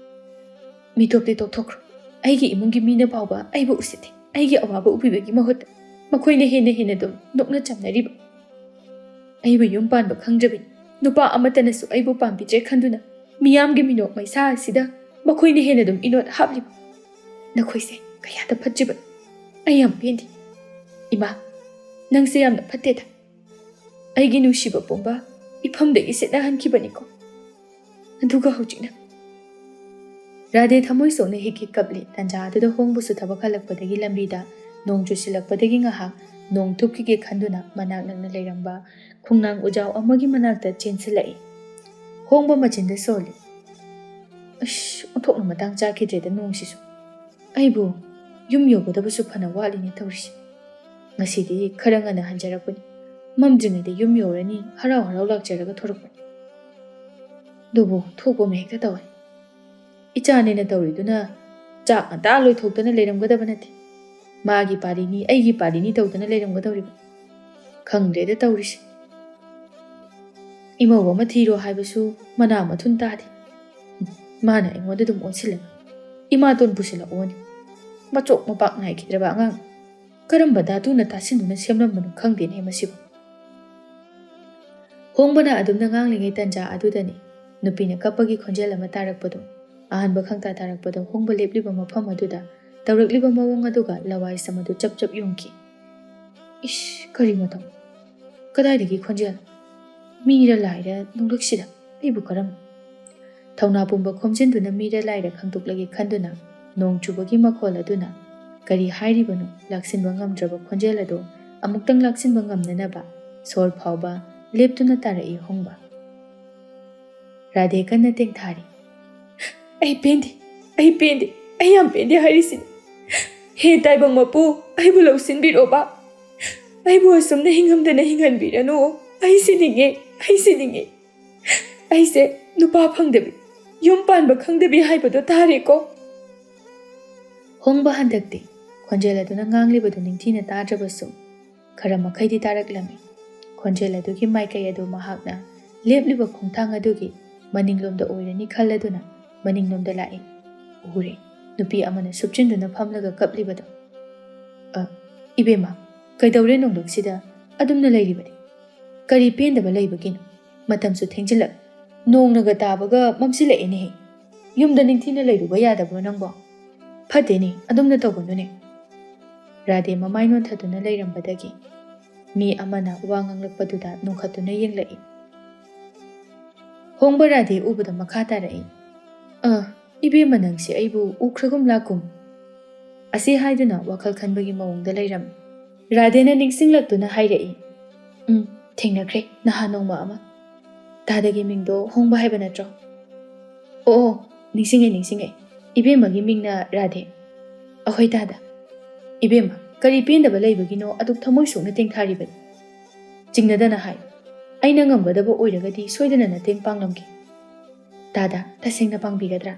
ꯃꯤꯇꯣꯞꯇꯤ ꯇꯣꯛꯊꯣꯛꯈ꯭ꯔꯣ, ꯑꯩꯒꯤ ꯏꯃꯨꯡꯒꯤ ꯃꯤꯅ ꯐꯥꯎꯕ ꯑꯩꯕꯨ ꯎꯁꯤꯠꯇꯦ꯫ ꯑꯩꯒꯤ ꯑꯋꯥꯕ ꯎꯕꯤꯕꯒꯤ ꯃꯍꯨꯠꯇ ꯃꯈꯣꯏꯅ ꯍꯦꯟꯅ ꯍꯦꯟꯅ ꯑꯗꯨꯝ ꯅꯣꯛꯅ ꯆꯝꯅꯔꯤꯕ꯫ ꯑꯩꯕꯨ ꯌꯨꯝ ꯄꯥꯟꯕ ꯈꯪꯗ꯭ꯔꯕꯅꯤ꯫ ꯅꯨꯄꯥ ꯑꯃꯠꯇꯅꯁꯨ ꯑꯩꯕꯨ ꯄꯥꯝꯕꯤꯗ꯭ꯔꯦ ꯈꯟꯗꯨꯅ ꯃꯤꯌꯥꯝꯒꯤ ꯃꯤꯅꯣꯛ ꯃꯩꯁꯥ ꯑꯁꯤꯗ ꯃꯈꯣꯏꯅ ꯍꯦꯟꯅ ꯑꯗꯨꯝ ꯏꯅꯣꯠ ꯍꯥꯞꯂꯤꯕ꯫ ꯅꯈꯣꯏꯁꯦ ꯀꯌꯥꯗ ꯐꯠꯇ꯭ꯔꯤꯕꯅꯣ! ꯑꯩ ꯌꯥꯝ ꯄꯦꯟꯗꯦ꯫ ꯏꯃꯥ, ꯅꯪꯁꯦ ꯌꯥꯝꯅ ꯐꯠꯇꯦꯗ꯫ ꯑꯩꯒꯤ ꯅꯨꯡꯁꯤꯕ ꯄꯨꯝꯕ ꯏꯐꯝꯗꯒꯤ ꯁꯤꯠꯅꯍꯟꯈꯤꯕꯅꯤꯀꯣ꯫ ꯑꯗꯨꯒ ꯍꯧꯖꯤꯛꯅ꯫ ꯔꯥꯙꯦ ꯊꯃꯣꯏ ꯁꯣꯛꯅ ꯍꯤꯛ ꯍꯤꯛ ꯀꯞꯂꯤ꯫ ꯇꯟꯖꯥ ꯑꯗꯨꯗ ꯍꯣꯡꯕꯁꯨ ꯊꯕꯛ ꯍꯜꯂꯛꯄꯗꯒꯤ ꯂꯝꯕꯤꯗ ꯅꯣꯡ ꯆꯨꯁꯤꯜꯂꯛꯄꯗꯒꯤ ꯉꯥꯏꯍꯥꯛ ꯅꯣꯡ ꯊꯨꯞꯈꯤꯒꯦ ꯈꯟꯗꯨꯅ ꯃꯅꯥꯛ ꯅꯛꯅ ꯂꯩꯔꯝꯕ ꯈꯣꯡꯅꯥꯡ ꯎꯖꯥꯎ ꯑꯃꯒꯤ ꯃꯅꯥꯛꯇ ꯆꯦꯟꯁꯤꯜꯂꯛꯏ꯫ ꯍꯣꯡꯕ ꯃꯆꯤꯟꯗ ꯁꯣꯜꯂꯤ꯫ ꯑꯁ, ꯑꯣꯟꯊꯣꯛꯅ ꯃꯇꯥꯡ ꯆꯥꯈꯤꯗ꯭ꯔꯦꯗ ꯅꯣꯡꯁꯤꯁꯨ꯫ ꯑꯩꯕꯨ ꯌꯨꯝ ꯌꯧꯒꯗꯕꯁꯨ ꯐꯅ ꯋꯥꯠꯂꯤꯅꯦ ꯇꯧꯔꯤꯁꯦ꯫ ꯉꯁꯤꯗꯤ ꯈꯔ ꯉꯟꯅ ꯍꯟꯖꯔꯛꯄꯅꯤ꯫ ꯃꯝꯗ꯭ꯔꯤꯉꯩꯗ ꯌꯨꯝ ꯌꯧꯔꯅꯤ, ꯍꯔꯥꯎ ꯍꯔꯥꯎ ꯂꯥꯛꯆꯔꯒ ꯊꯣꯔꯛꯄꯅꯤ꯫ ꯑꯗꯨꯕꯨ ꯊꯣꯛꯄ ꯑꯃ ꯍꯦꯛꯇ ꯇꯧꯏ꯫ ꯏꯆꯥꯅꯦꯅ ꯇꯧꯔꯤꯗꯨꯅ ꯆꯥꯛ ꯉꯟꯇꯥ ꯂꯣꯏꯊꯣꯛꯇꯅ ꯂꯩꯔꯝꯒꯗꯕ ꯅꯠꯇꯦ꯫ ꯃꯥꯒꯤ ꯄꯥꯔꯤꯅꯤ, ꯑꯩꯒꯤ ꯄꯥꯔꯤꯅꯤ ꯇꯧꯗꯅ ꯂꯩꯔꯝꯒꯗꯧꯔꯤꯕ꯫ ꯈꯪꯗ꯭ꯔꯦꯗ ꯇꯧꯔꯤꯁꯦ꯫ ꯏꯃꯧ ꯑꯃ ꯊꯤꯔꯣ ꯍꯥꯏꯕꯁꯨ ꯃꯅꯥ ꯃꯊꯨꯟ ꯇꯥꯗꯦ꯫ ꯃꯥꯅ ꯑꯩꯉꯣꯟꯗ ꯑꯗꯨꯝ ꯑꯣꯟꯁꯤꯜꯂꯒ ꯏꯃꯥꯇꯣꯟ ꯄꯨꯁꯤꯜꯂꯛꯑꯣꯅꯤ꯫ ꯃꯆꯣꯛ ꯃꯄꯥꯛ ꯅꯥꯏꯈꯤꯗ꯭ꯔꯕ ꯑꯉꯥꯡ꯫ ꯀꯔꯝꯕ ꯙꯥꯇꯨꯅ ꯇꯥꯁꯤꯟꯗꯨꯅ ꯁꯦꯝꯂꯝꯕꯅꯣ ꯈꯪꯗꯦꯅꯦ ꯃꯁꯤꯕꯨ꯫ ꯍꯣꯡꯕꯅ ꯑꯗꯨꯝꯅ ꯉꯥꯡꯂꯤꯉꯩ ꯇꯟꯖꯥ ꯑꯗꯨꯗꯅꯤ ꯅꯨꯄꯤꯅ ꯀꯞꯄꯒꯤ ꯈꯣꯟꯖꯦꯜ ꯑꯃ ꯇꯥꯔꯛꯄꯗꯣ꯫ ꯑꯍꯥꯟꯕ ꯈꯪꯇꯥ ꯇꯥꯔꯛꯄꯗ ꯍꯣꯡꯕ ꯂꯦꯞꯂꯤꯕ ꯃꯐꯝ ꯑꯗꯨꯗ ꯇꯧꯔꯛꯂꯤꯕ ꯃꯑꯣꯡ ꯑꯗꯨꯒ ꯂꯋꯥꯏ ꯁꯝ ꯑꯗꯨ ꯆꯞ ꯆꯞ ꯌꯨꯡꯈꯤ꯫ ꯏꯁ, ꯀꯔꯤ ꯃꯇꯧ? ꯀꯗꯥꯏꯗꯒꯤ ꯈꯣꯟꯖꯦꯜ? ꯃꯤꯔ ꯂꯥꯏꯔ ꯅꯣꯡꯂꯛꯁꯤꯗ ꯑꯩꯕꯨ ꯀꯔꯝ? ꯊꯧꯅꯥ ꯄꯨꯝꯕ ꯈꯣꯝꯖꯤꯟꯗꯨꯅ ꯃꯤꯔ ꯂꯥꯏꯔ ꯈꯪꯗꯣꯛꯂꯒꯦ ꯈꯟꯗꯨꯅ ꯅꯣꯡ ꯆꯨꯕꯒꯤ ꯃꯈꯣꯜ ꯑꯗꯨꯅ ꯀꯔꯤ ꯍꯥꯏꯔꯤꯕꯅꯣ ꯂꯥꯛꯁꯤꯟꯕ ꯉꯝꯗ꯭ꯔꯕ ꯈꯣꯟꯖꯦꯜ ꯑꯗꯨ ꯑꯃꯨꯛꯇꯪ ꯂꯥꯛꯁꯤꯟꯕ ꯉꯝꯅꯅꯕ ꯁꯣꯔ ꯐꯥꯎꯕ ꯂꯦꯞꯇꯨꯅ ꯇꯥꯔꯛꯏ ꯍꯣꯡꯕ꯫ ꯔꯥꯙꯦ ꯀꯟꯅ ꯇꯦꯡꯊꯥꯔꯤ꯫ "ꯑꯩ ꯄꯦꯟꯗꯦ, ꯑꯩ ꯄꯦꯟꯗꯦ, ꯑꯩ ꯌꯥꯝ ꯄꯦꯟꯗꯦ ꯍꯥꯏꯔꯤꯁꯤꯅꯤ꯫ ꯍꯦ ꯇꯥꯏꯕꯪ ꯃꯄꯨ, ꯑꯩꯕꯨ ꯂꯧꯁꯤꯟꯕꯤꯔꯣꯕ꯫ ꯑꯩꯕꯨ ꯑꯁꯨꯝꯅ ꯍꯤꯡꯉꯝꯗꯅ ꯍꯤꯡꯍꯟꯕꯤꯔꯅꯨ꯫ ꯑꯩ ꯁꯤꯅꯤꯡꯉꯦ, ꯑꯩ ꯁꯤꯅꯤꯡꯉꯦ꯫ ꯑꯩꯁꯦ ꯅꯨꯄꯥ ꯐꯪꯗꯕꯤ, ꯌꯨꯝ ꯄꯥꯟꯕ ꯈꯪꯗꯕꯤ ꯍꯥꯏꯕꯗꯣ ꯇꯥꯔꯦꯀꯣ?" ꯍꯣꯡꯕ ꯍꯟꯗꯛꯇꯤ ꯈꯣꯟꯖꯦꯜ ꯑꯗꯨꯅ ꯉꯥꯡꯂꯤꯕꯗꯨ ꯅꯤꯡꯊꯤꯅ ꯇꯥꯗ꯭ꯔꯕꯁꯨ ꯈꯔ ꯃꯈꯩꯗꯤ ꯇꯥꯔꯛꯂꯝꯃꯤ꯫ ꯈꯣꯟꯖꯦꯜ ꯑꯗꯨꯒꯤ ꯃꯥꯏꯀꯩ ꯑꯗꯨ ꯃꯍꯥꯛꯅ ꯂꯦꯞꯂꯤꯕ ꯈꯣꯡꯊꯥꯡ ꯑꯗꯨꯒꯤ ꯃꯅꯤꯡꯂꯣꯝꯗ ꯑꯣꯏꯔꯅꯤ ꯈꯜꯂꯗꯨꯅ ꯃꯅꯤꯡꯂꯣꯝꯗ ꯂꯥꯛꯏ꯫ ꯎꯔꯦ, ꯅꯨꯄꯤ ꯑꯃꯅ ꯁꯨꯞꯆꯤꯟꯗꯨꯅ ꯐꯝꯂꯒ ꯀꯞꯂꯤꯕꯗꯨ꯫ "ꯑ, ꯏꯕꯦꯝꯃ, ꯀꯩꯗꯧꯔꯦ ꯅꯣꯡꯂꯛꯁꯤꯗ ꯑꯗꯨꯝꯅ ꯂꯩꯔꯤꯕꯗꯤ? ꯀꯔꯤ ꯄꯦꯟꯗꯕ ꯂꯩꯕꯒꯤꯅꯣ?" ꯃꯇꯝꯁꯨ ꯊꯦꯡꯖꯤꯜꯂꯛ, ꯅꯣꯡꯅꯒ ꯇꯥꯕꯒ ꯃꯝꯁꯤꯜꯂꯛꯑꯦꯅꯦꯍꯦ꯫ ꯌꯨꯝꯗ ꯅꯤꯡꯊꯤꯅ ꯂꯩꯔꯨꯕ ꯌꯥꯗꯕ꯭ꯔꯣ ꯅꯪꯕꯣ? ꯐꯠꯇꯦꯅꯦ, ꯑꯗꯨꯝꯅ ꯇꯧꯒꯅꯨꯅꯦ꯫ ꯔꯥꯙꯦ ꯃꯃꯥꯏ ꯅꯣꯟꯊꯗꯨꯅ ꯂꯩꯔꯝꯕꯗꯒꯤ ꯃꯤ ꯑꯃꯅ ꯋꯥ ꯉꯥꯡꯂꯛꯄꯗꯨꯗ ꯅꯣꯡꯈꯠꯇꯨꯅ ꯌꯦꯡꯂꯛꯏ꯫ ꯍꯣꯡꯕ ꯔꯥꯙꯦ ꯎꯕꯗ ꯃꯈꯥ ꯇꯥꯔꯛꯏ, "ꯑ, ꯏꯕꯦꯝꯃ, ꯅꯪꯁꯦ ꯑꯩꯕꯨ ꯎꯈ꯭ꯔꯒꯨꯝ ꯂꯥꯛꯀꯨꯝ?" ꯑꯁꯤ ꯍꯥꯏꯗꯨꯅ ꯋꯥꯈꯜ ꯈꯟꯕꯒꯤ ꯃꯑꯣꯡꯗ ꯂꯩꯔꯝꯃꯤ꯫ ꯔꯥꯙꯦꯅ ꯅꯤꯡꯁꯤꯡꯂꯛꯇꯨꯅ ꯍꯥꯏꯔꯛꯏ, "ꯎꯝ, ꯊꯦꯡꯅꯈ꯭ꯔꯦ ꯅꯍꯥꯟ ꯅꯣꯡꯃ ꯑꯃ꯫ ꯇꯥꯗꯒꯤ ꯃꯤꯡꯗꯣ ꯍꯣꯡꯕ ꯍꯥꯏꯕ ꯅꯠꯇ꯭ꯔꯣ? ꯑꯣ, ꯑꯣ, ꯅꯤꯡꯁꯤꯡꯉꯦ, ꯅꯤꯡꯁꯤꯡꯉꯦ꯫ ꯏꯕꯦꯝꯃꯒꯤ ꯃꯤꯡꯅ ꯔꯥꯙꯦ꯫ ꯑꯍꯣꯏ ꯇꯥꯗ꯫ ꯏꯕꯦꯝꯃ, ꯀꯔꯤ ꯄꯦꯟꯗꯕ ꯂꯩꯕꯒꯤꯅꯣ ꯑꯗꯨꯛ ꯊꯃꯣꯏ ꯁꯣꯛꯅ ꯇꯦꯡꯊꯥꯔꯤꯕꯅꯤ? ꯆꯤꯡꯅꯗꯅ ꯍꯥꯏꯌꯨ꯫ ꯑꯩꯅ ꯉꯝꯒꯗꯕ ꯑꯣꯏꯔꯒꯗꯤ ꯁꯣꯏꯗꯅ ꯅꯇꯦꯡ ꯄꯥꯡꯂꯝꯒꯦ꯫ ꯇꯥꯗ, ꯇꯁꯦꯡꯅ ꯄꯥꯡꯕꯤꯒꯗ꯭ꯔꯥ?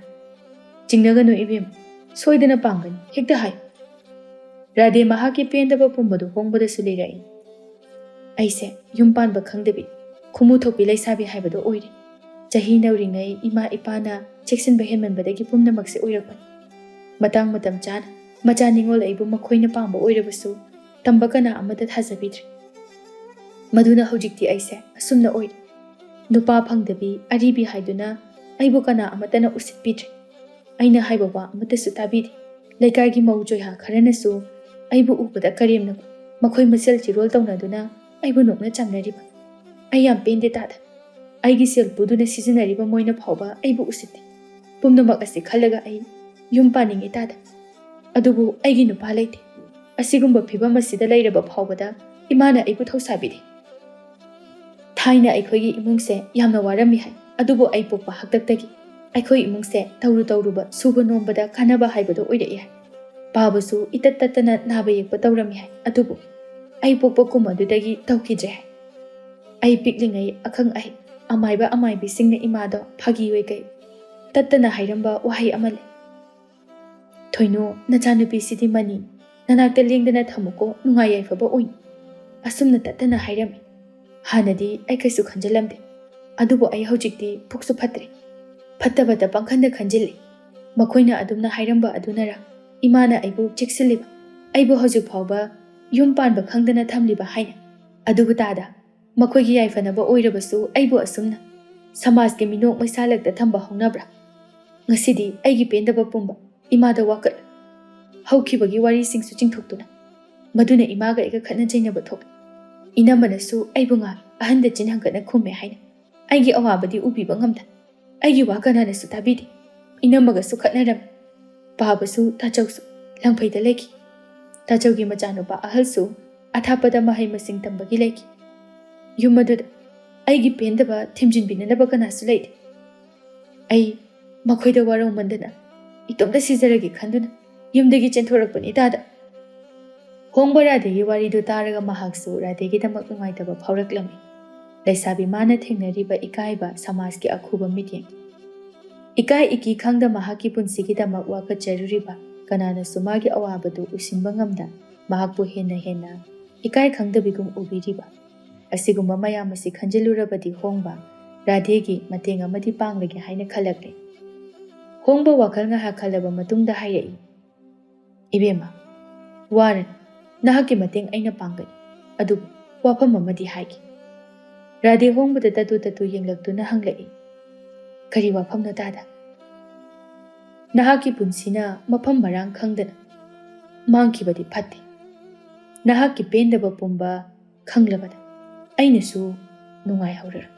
ꯆꯤꯡꯅꯒꯅꯨ ꯏꯕꯦꯝꯃ, ꯁꯣꯏꯗꯅ ꯄꯥꯡꯒꯅꯤ, ꯍꯦꯛꯇ ꯍꯥꯏꯌꯨ꯫" ꯔꯥꯙꯦ ꯃꯍꯥꯛꯀꯤ ꯄꯦꯟꯗꯕ ꯄꯨꯝꯕꯗꯨ ꯍꯣꯡꯕꯗꯁꯨ ꯂꯤꯔꯛꯏ꯫ ꯑꯩꯁꯦ ꯌꯨꯝ ꯄꯥꯟꯕ ꯈꯪꯗꯕꯤ, ꯈꯨꯃꯨ ꯊꯣꯛꯄꯤ ꯂꯩꯁꯥꯕꯤ ꯍꯥꯏꯕꯗꯣ ꯑꯣꯏꯔꯦ꯫ ꯆꯍꯤ ꯅꯧꯔꯤꯉꯩ ꯏꯃꯥ ꯏꯄꯥꯅ ꯆꯦꯛꯁꯤꯟꯕ ꯍꯦꯟꯃꯟꯕꯗꯒꯤ ꯄꯨꯝꯅꯃꯛꯁꯦ ꯑꯣꯏꯔꯛꯄꯅꯤ꯫ ꯃꯇꯥꯡ ꯃꯇꯝ ꯆꯥꯅ ꯃꯆꯥ ꯅꯤꯉꯣꯜ ꯑꯩꯕꯨ ꯃꯈꯣꯏꯅ ꯄꯥꯝꯕ ꯑꯣꯏꯔꯕꯁꯨ ꯇꯝꯕ ꯀꯅꯥ ꯑꯃꯠꯇ ꯊꯥꯖꯕꯤꯗ꯭ꯔꯦ꯫ ꯃꯗꯨꯅ ꯍꯧꯖꯤꯛꯇꯤ ꯑꯩꯁꯦ ꯑꯁꯨꯝꯅ ꯑꯣꯏꯔꯦ꯫ ꯅꯨꯄꯥ ꯐꯪꯗꯕꯤ ꯑꯔꯤꯕꯤ ꯍꯥꯏꯗꯨꯅ ꯑꯩꯕꯨ ꯀꯅꯥ ꯑꯃꯠꯇꯅ ꯎꯁꯤꯠꯄꯤꯗ꯭ꯔꯦ꯫ ꯑꯩꯅ ꯍꯥꯏꯕ ꯋꯥ ꯑꯃꯠꯇꯁꯨ ꯇꯥꯕꯤꯗꯦ꯫ ꯂꯩꯀꯥꯏꯒꯤ ꯃꯧ ꯆꯣꯏꯍꯥ ꯈꯔꯅꯁꯨ ꯑꯩꯕꯨ ꯎꯕꯗ ꯀꯔꯦꯝꯅꯕ, ꯃꯈꯣꯏ ꯃꯁꯦꯜ ꯆꯤꯔꯣꯜ ꯇꯧꯅꯗꯨꯅ ꯑꯩꯕꯨ ꯅꯣꯛꯅ ꯆꯝꯅꯔꯤꯕ꯫ ꯑꯩ ꯌꯥꯝ ꯄꯦꯟꯗꯦ ꯇꯥꯗ꯫ ꯑꯩꯒꯤ ꯁꯦꯜ ꯄꯨꯗꯨꯅ ꯁꯤꯖꯤꯟꯅꯔꯤꯕ ꯃꯣꯏꯅ ꯐꯥꯎꯕ ꯑꯩꯕꯨ ꯎꯁꯤꯠꯇꯦ꯫ ꯄꯨꯝꯅꯃꯛ ꯑꯁꯤ ꯈꯜꯂꯒ ꯑꯩ ꯌꯨꯝ ꯄꯥꯅꯤꯡꯉꯤ ꯇꯥꯗ꯫ ꯑꯗꯨꯕꯨ ꯑꯩꯒꯤ ꯅꯨꯄꯥ ꯂꯩꯇꯦ꯫ ꯑꯁꯤꯒꯨꯝꯕ ꯐꯤꯕꯝ ꯑꯁꯤꯗ ꯂꯩꯔꯕ ꯐꯥꯎꯕꯗ ꯏꯃꯥꯅ ꯑꯩꯕꯨ ꯊꯧꯁꯥꯕꯤꯗꯦ꯫ ꯊꯥꯏꯅ ꯑꯩꯈꯣꯏꯒꯤ ꯏꯃꯨꯡꯁꯦ ꯌꯥꯝꯅ ꯋꯥꯔꯝꯃꯤ ꯍꯥꯏ, ꯑꯗꯨꯕꯨ ꯑꯩ ꯄꯣꯛꯄ ꯍꯥꯛꯇꯛꯇꯒꯤ ꯑꯩꯈꯣꯏ ꯏꯃꯨꯡꯁꯦ ꯇꯧꯔꯨ ꯇꯧꯔꯨꯕ, ꯁꯨꯕ ꯅꯣꯝꯕꯗ ꯀꯥꯟꯅꯕ ꯍꯥꯏꯕꯗꯣ ꯑꯣꯏꯔꯛꯏ ꯍꯥꯏ꯫ ꯄꯥꯕꯁꯨ ꯏꯇꯠ ꯇꯠꯇꯅ ꯅꯥꯕ ꯌꯦꯛꯄ ꯇꯧꯔꯝꯃꯤ ꯍꯥꯏ, ꯑꯗꯨꯕꯨ ꯑꯩ ꯄꯣꯛꯄ ꯀꯨꯝ ꯑꯗꯨꯗꯒꯤ ꯇꯧꯈꯤꯗ꯭ꯔꯦ ꯍꯥꯏ꯫ ꯑꯩ ꯄꯤꯛꯂꯤꯉꯩ ꯑꯈꯪ ꯑꯍꯩ, ꯑꯃꯥꯏꯕ ꯑꯃꯥꯏꯕꯤꯁꯤꯡꯅ ꯏꯃꯥꯗꯣ ꯐꯥꯒꯤ ꯑꯣꯏ ꯀꯩ ꯇꯠꯇꯅ ꯍꯥꯏꯔꯝꯕ ꯋꯥꯍꯩ ꯑꯃ ꯂꯩ, "ꯊꯣꯏꯅꯨ, ꯅꯆꯥꯅꯨꯄꯤꯁꯤꯗꯤ ꯃꯅꯤ, ꯅꯅꯥꯛꯇ ꯂꯦꯡꯗꯅ ꯊꯝꯃꯨꯀꯣ, ꯅꯨꯡꯉꯥꯏ ꯌꯥꯏꯐꯕ ꯑꯣꯏꯅꯤ꯫" ꯑꯁꯨꯝꯅ ꯇꯠꯇꯅ ꯍꯥꯏꯔꯝꯃꯤ꯫ ꯍꯥꯟꯅꯗꯤ ꯑꯩ ꯀꯩꯁꯨ ꯈꯟꯖꯤꯜꯂꯝꯗꯦ, ꯑꯗꯨꯕꯨ ꯑꯩ ꯍꯧꯖꯤꯛꯇꯤ ꯄꯨꯛꯁꯨ ꯐꯠꯇ꯭ꯔꯦ꯫ ꯐꯠꯇꯕꯇ ꯄꯪꯈꯟꯗ ꯈꯟꯖꯤꯜꯂꯤ꯫ ꯃꯈꯣꯏꯅ ꯑꯗꯨꯝꯅ ꯍꯥꯏꯔꯝꯕ ꯑꯗꯨꯅꯔ ꯏꯃꯥꯅ ꯑꯩꯕꯨ ꯆꯦꯛꯁꯤꯜꯂꯤꯕ, ꯑꯩꯕꯨ ꯍꯧꯖꯤꯛ ꯐꯥꯎꯕ ꯌꯨꯝ ꯄꯥꯟꯕ ꯈꯪꯗꯅ ꯊꯝꯂꯤꯕ ꯍꯥꯏꯅ? ꯑꯗꯨꯕꯨ ꯇꯥꯗ, ꯃꯈꯣꯏꯒꯤ ꯌꯥꯏꯐꯅꯕ ꯑꯣꯏꯔꯕꯁꯨ ꯑꯩꯕꯨ ꯑꯁꯨꯝꯅ ꯁꯃꯥꯖꯀꯤ ꯃꯤꯅꯣꯛ ꯃꯩꯁꯥꯂꯛꯇ ꯊꯝꯕ ꯍꯧꯅꯕ꯭ꯔꯥ? ꯉꯁꯤꯗꯤ ꯑꯩꯒꯤ ꯄꯦꯟꯗꯕ ꯄꯨꯝꯕ ꯏꯃꯥꯗ ꯋꯥꯀꯠꯂꯨ꯫ ꯍꯧꯈꯤꯕꯒꯤ ꯋꯥꯔꯤꯁꯤꯡꯁꯨ ꯆꯤꯡꯊꯣꯛꯇꯨꯅ, ꯃꯗꯨꯅ ꯏꯃꯥꯒ ꯑꯩꯒ ꯈꯠꯅ ꯆꯩꯅꯕ ꯊꯣꯛꯂꯦ꯫ ꯏꯅꯝꯃꯅꯁꯨ ꯑꯩꯕꯨ ꯉꯥꯡꯏ, ꯑꯍꯟꯗ ꯆꯤꯟ ꯍꯪꯒꯠꯅ ꯈꯨꯝꯃꯦ ꯍꯥꯏꯅ꯫ ꯑꯩꯒꯤ ꯑꯋꯥꯕꯗꯤ ꯎꯕꯤꯕ ꯉꯝꯗ, ꯑꯩꯒꯤ ꯋꯥ ꯀꯅꯥꯅꯁꯨ ꯇꯥꯕꯤꯗꯦ꯫ ꯏꯅꯝꯃꯒꯁꯨ ꯈꯠꯅꯔꯝꯃꯤ꯫ ꯄꯥꯕꯁꯨ ꯇꯥꯆꯧꯁꯨ ꯂꯪꯐꯩꯗ ꯂꯩꯈꯤ꯫ ꯇꯥꯆꯧꯒꯤ ꯃꯆꯥꯅꯨꯄꯥ ꯑꯍꯜꯁꯨ ꯑꯊꯥꯞꯄꯗ ꯃꯍꯩ ꯃꯁꯤꯡ ꯇꯝꯕꯒꯤ ꯂꯩꯈꯤ꯫ ꯌꯨꯝ ꯑꯗꯨꯗ ꯑꯩꯒꯤ ꯄꯦꯟꯗꯕ ꯊꯤꯝꯖꯤꯟꯕꯤꯅꯅꯕ ꯀꯅꯥꯁꯨ ꯂꯩꯇꯦ꯫ ꯑꯩ ꯃꯈꯣꯏꯗ ꯋꯥꯔꯧꯃꯟꯗꯅ ꯏꯇꯣꯝꯇ ꯁꯤꯖꯔꯒꯦ ꯈꯟꯗꯨꯅ ꯌꯨꯝꯗꯒꯤ ꯆꯦꯟꯊꯣꯔꯛꯄꯅꯤ ꯇꯥꯗ꯫ ꯍꯣꯡꯕ ꯔꯥꯙꯦꯒꯤ ꯋꯥꯔꯤꯗꯨ ꯇꯥꯔꯒ ꯃꯍꯥꯛꯁꯨ ꯔꯥꯙꯦꯒꯤꯗꯃꯛ ꯅꯨꯡꯉꯥꯏꯇꯕ ꯐꯥꯎꯔꯛꯂꯝꯃꯤ꯫ ꯂꯩꯁꯥꯕꯤ ꯃꯥꯅ ꯊꯦꯡꯅꯔꯤꯕ ꯏꯀꯥꯏꯕ, ꯁꯃꯥꯖꯀꯤ ꯑꯈꯨꯕ ꯃꯤꯠꯌꯦꯡ, ꯏꯀꯥꯏ ꯏꯀꯤ ꯈꯪꯗ ꯃꯍꯥꯛꯀꯤ ꯄꯨꯟꯁꯤꯒꯤꯗꯃꯛ ꯋꯥꯀꯠꯆꯔꯨꯔꯤꯕ, ꯀꯅꯥꯅꯁꯨ ꯃꯥꯒꯤ ꯑꯋꯥꯕꯗꯨ ꯎꯁꯤꯟꯕ ꯉꯝꯗ ꯃꯍꯥꯛꯄꯨ ꯍꯦꯟꯅ ꯍꯦꯟꯅ ꯏꯀꯥꯏ ꯈꯪꯗꯕꯤꯒꯨꯝ ꯎꯕꯤꯔꯤꯕ, ꯑꯁꯤꯒꯨꯝꯕ ꯃꯌꯥꯝ ꯑꯁꯤ ꯈꯟꯖꯤꯜꯂꯨꯔꯕꯗꯤ ꯍꯣꯡꯕ ꯔꯥꯙꯦꯒꯤ ꯃꯇꯦꯡ ꯑꯃꯗꯤ ꯄꯥꯡꯂꯒꯦ ꯍꯥꯏꯅ ꯈꯜꯂꯛꯂꯦ꯫ ꯍꯣꯡꯕ ꯋꯥꯈꯜ ꯉꯥꯏꯍꯥꯛ ꯈꯜꯂꯕ ꯃꯇꯨꯡꯗ ꯍꯥꯏꯔꯛꯏ, "ꯏꯕꯦꯝꯃ, ꯋꯥꯔꯅꯨ, ꯅꯍꯥꯛꯀꯤ ꯃꯇꯦꯡ ꯑꯩꯅ ꯄꯥꯡꯒꯅꯤ꯫ ꯑꯗꯨꯕꯨ ꯋꯥꯐꯝ ꯑꯃꯗꯤ ꯍꯥꯏꯒꯦ꯫" ꯔꯥꯙꯦ ꯍꯣꯡꯕꯗ ꯇꯠꯇꯨ ꯇꯠꯇꯨ ꯌꯦꯡꯂꯛꯇꯨꯅ ꯍꯪꯂꯛꯏ, "ꯀꯔꯤ ꯋꯥꯐꯝꯅꯣ ꯇꯥꯗ?" "ꯅꯍꯥꯛꯀꯤ ꯄꯨꯟꯁꯤꯅ ꯃꯐꯝ ꯃꯔꯥꯡ ꯈꯪꯗꯅ ꯃꯥꯡꯈꯤꯕꯗꯤ ꯐꯠꯇꯦ꯫ ꯅꯍꯥꯛꯀꯤ ꯄꯦꯟꯗꯕ ꯄꯨꯝꯕ ꯈꯪꯂꯕꯗ ꯑꯩꯅꯁꯨ ꯅꯨꯡꯉꯥꯏꯍꯧꯔꯔꯣꯏ꯫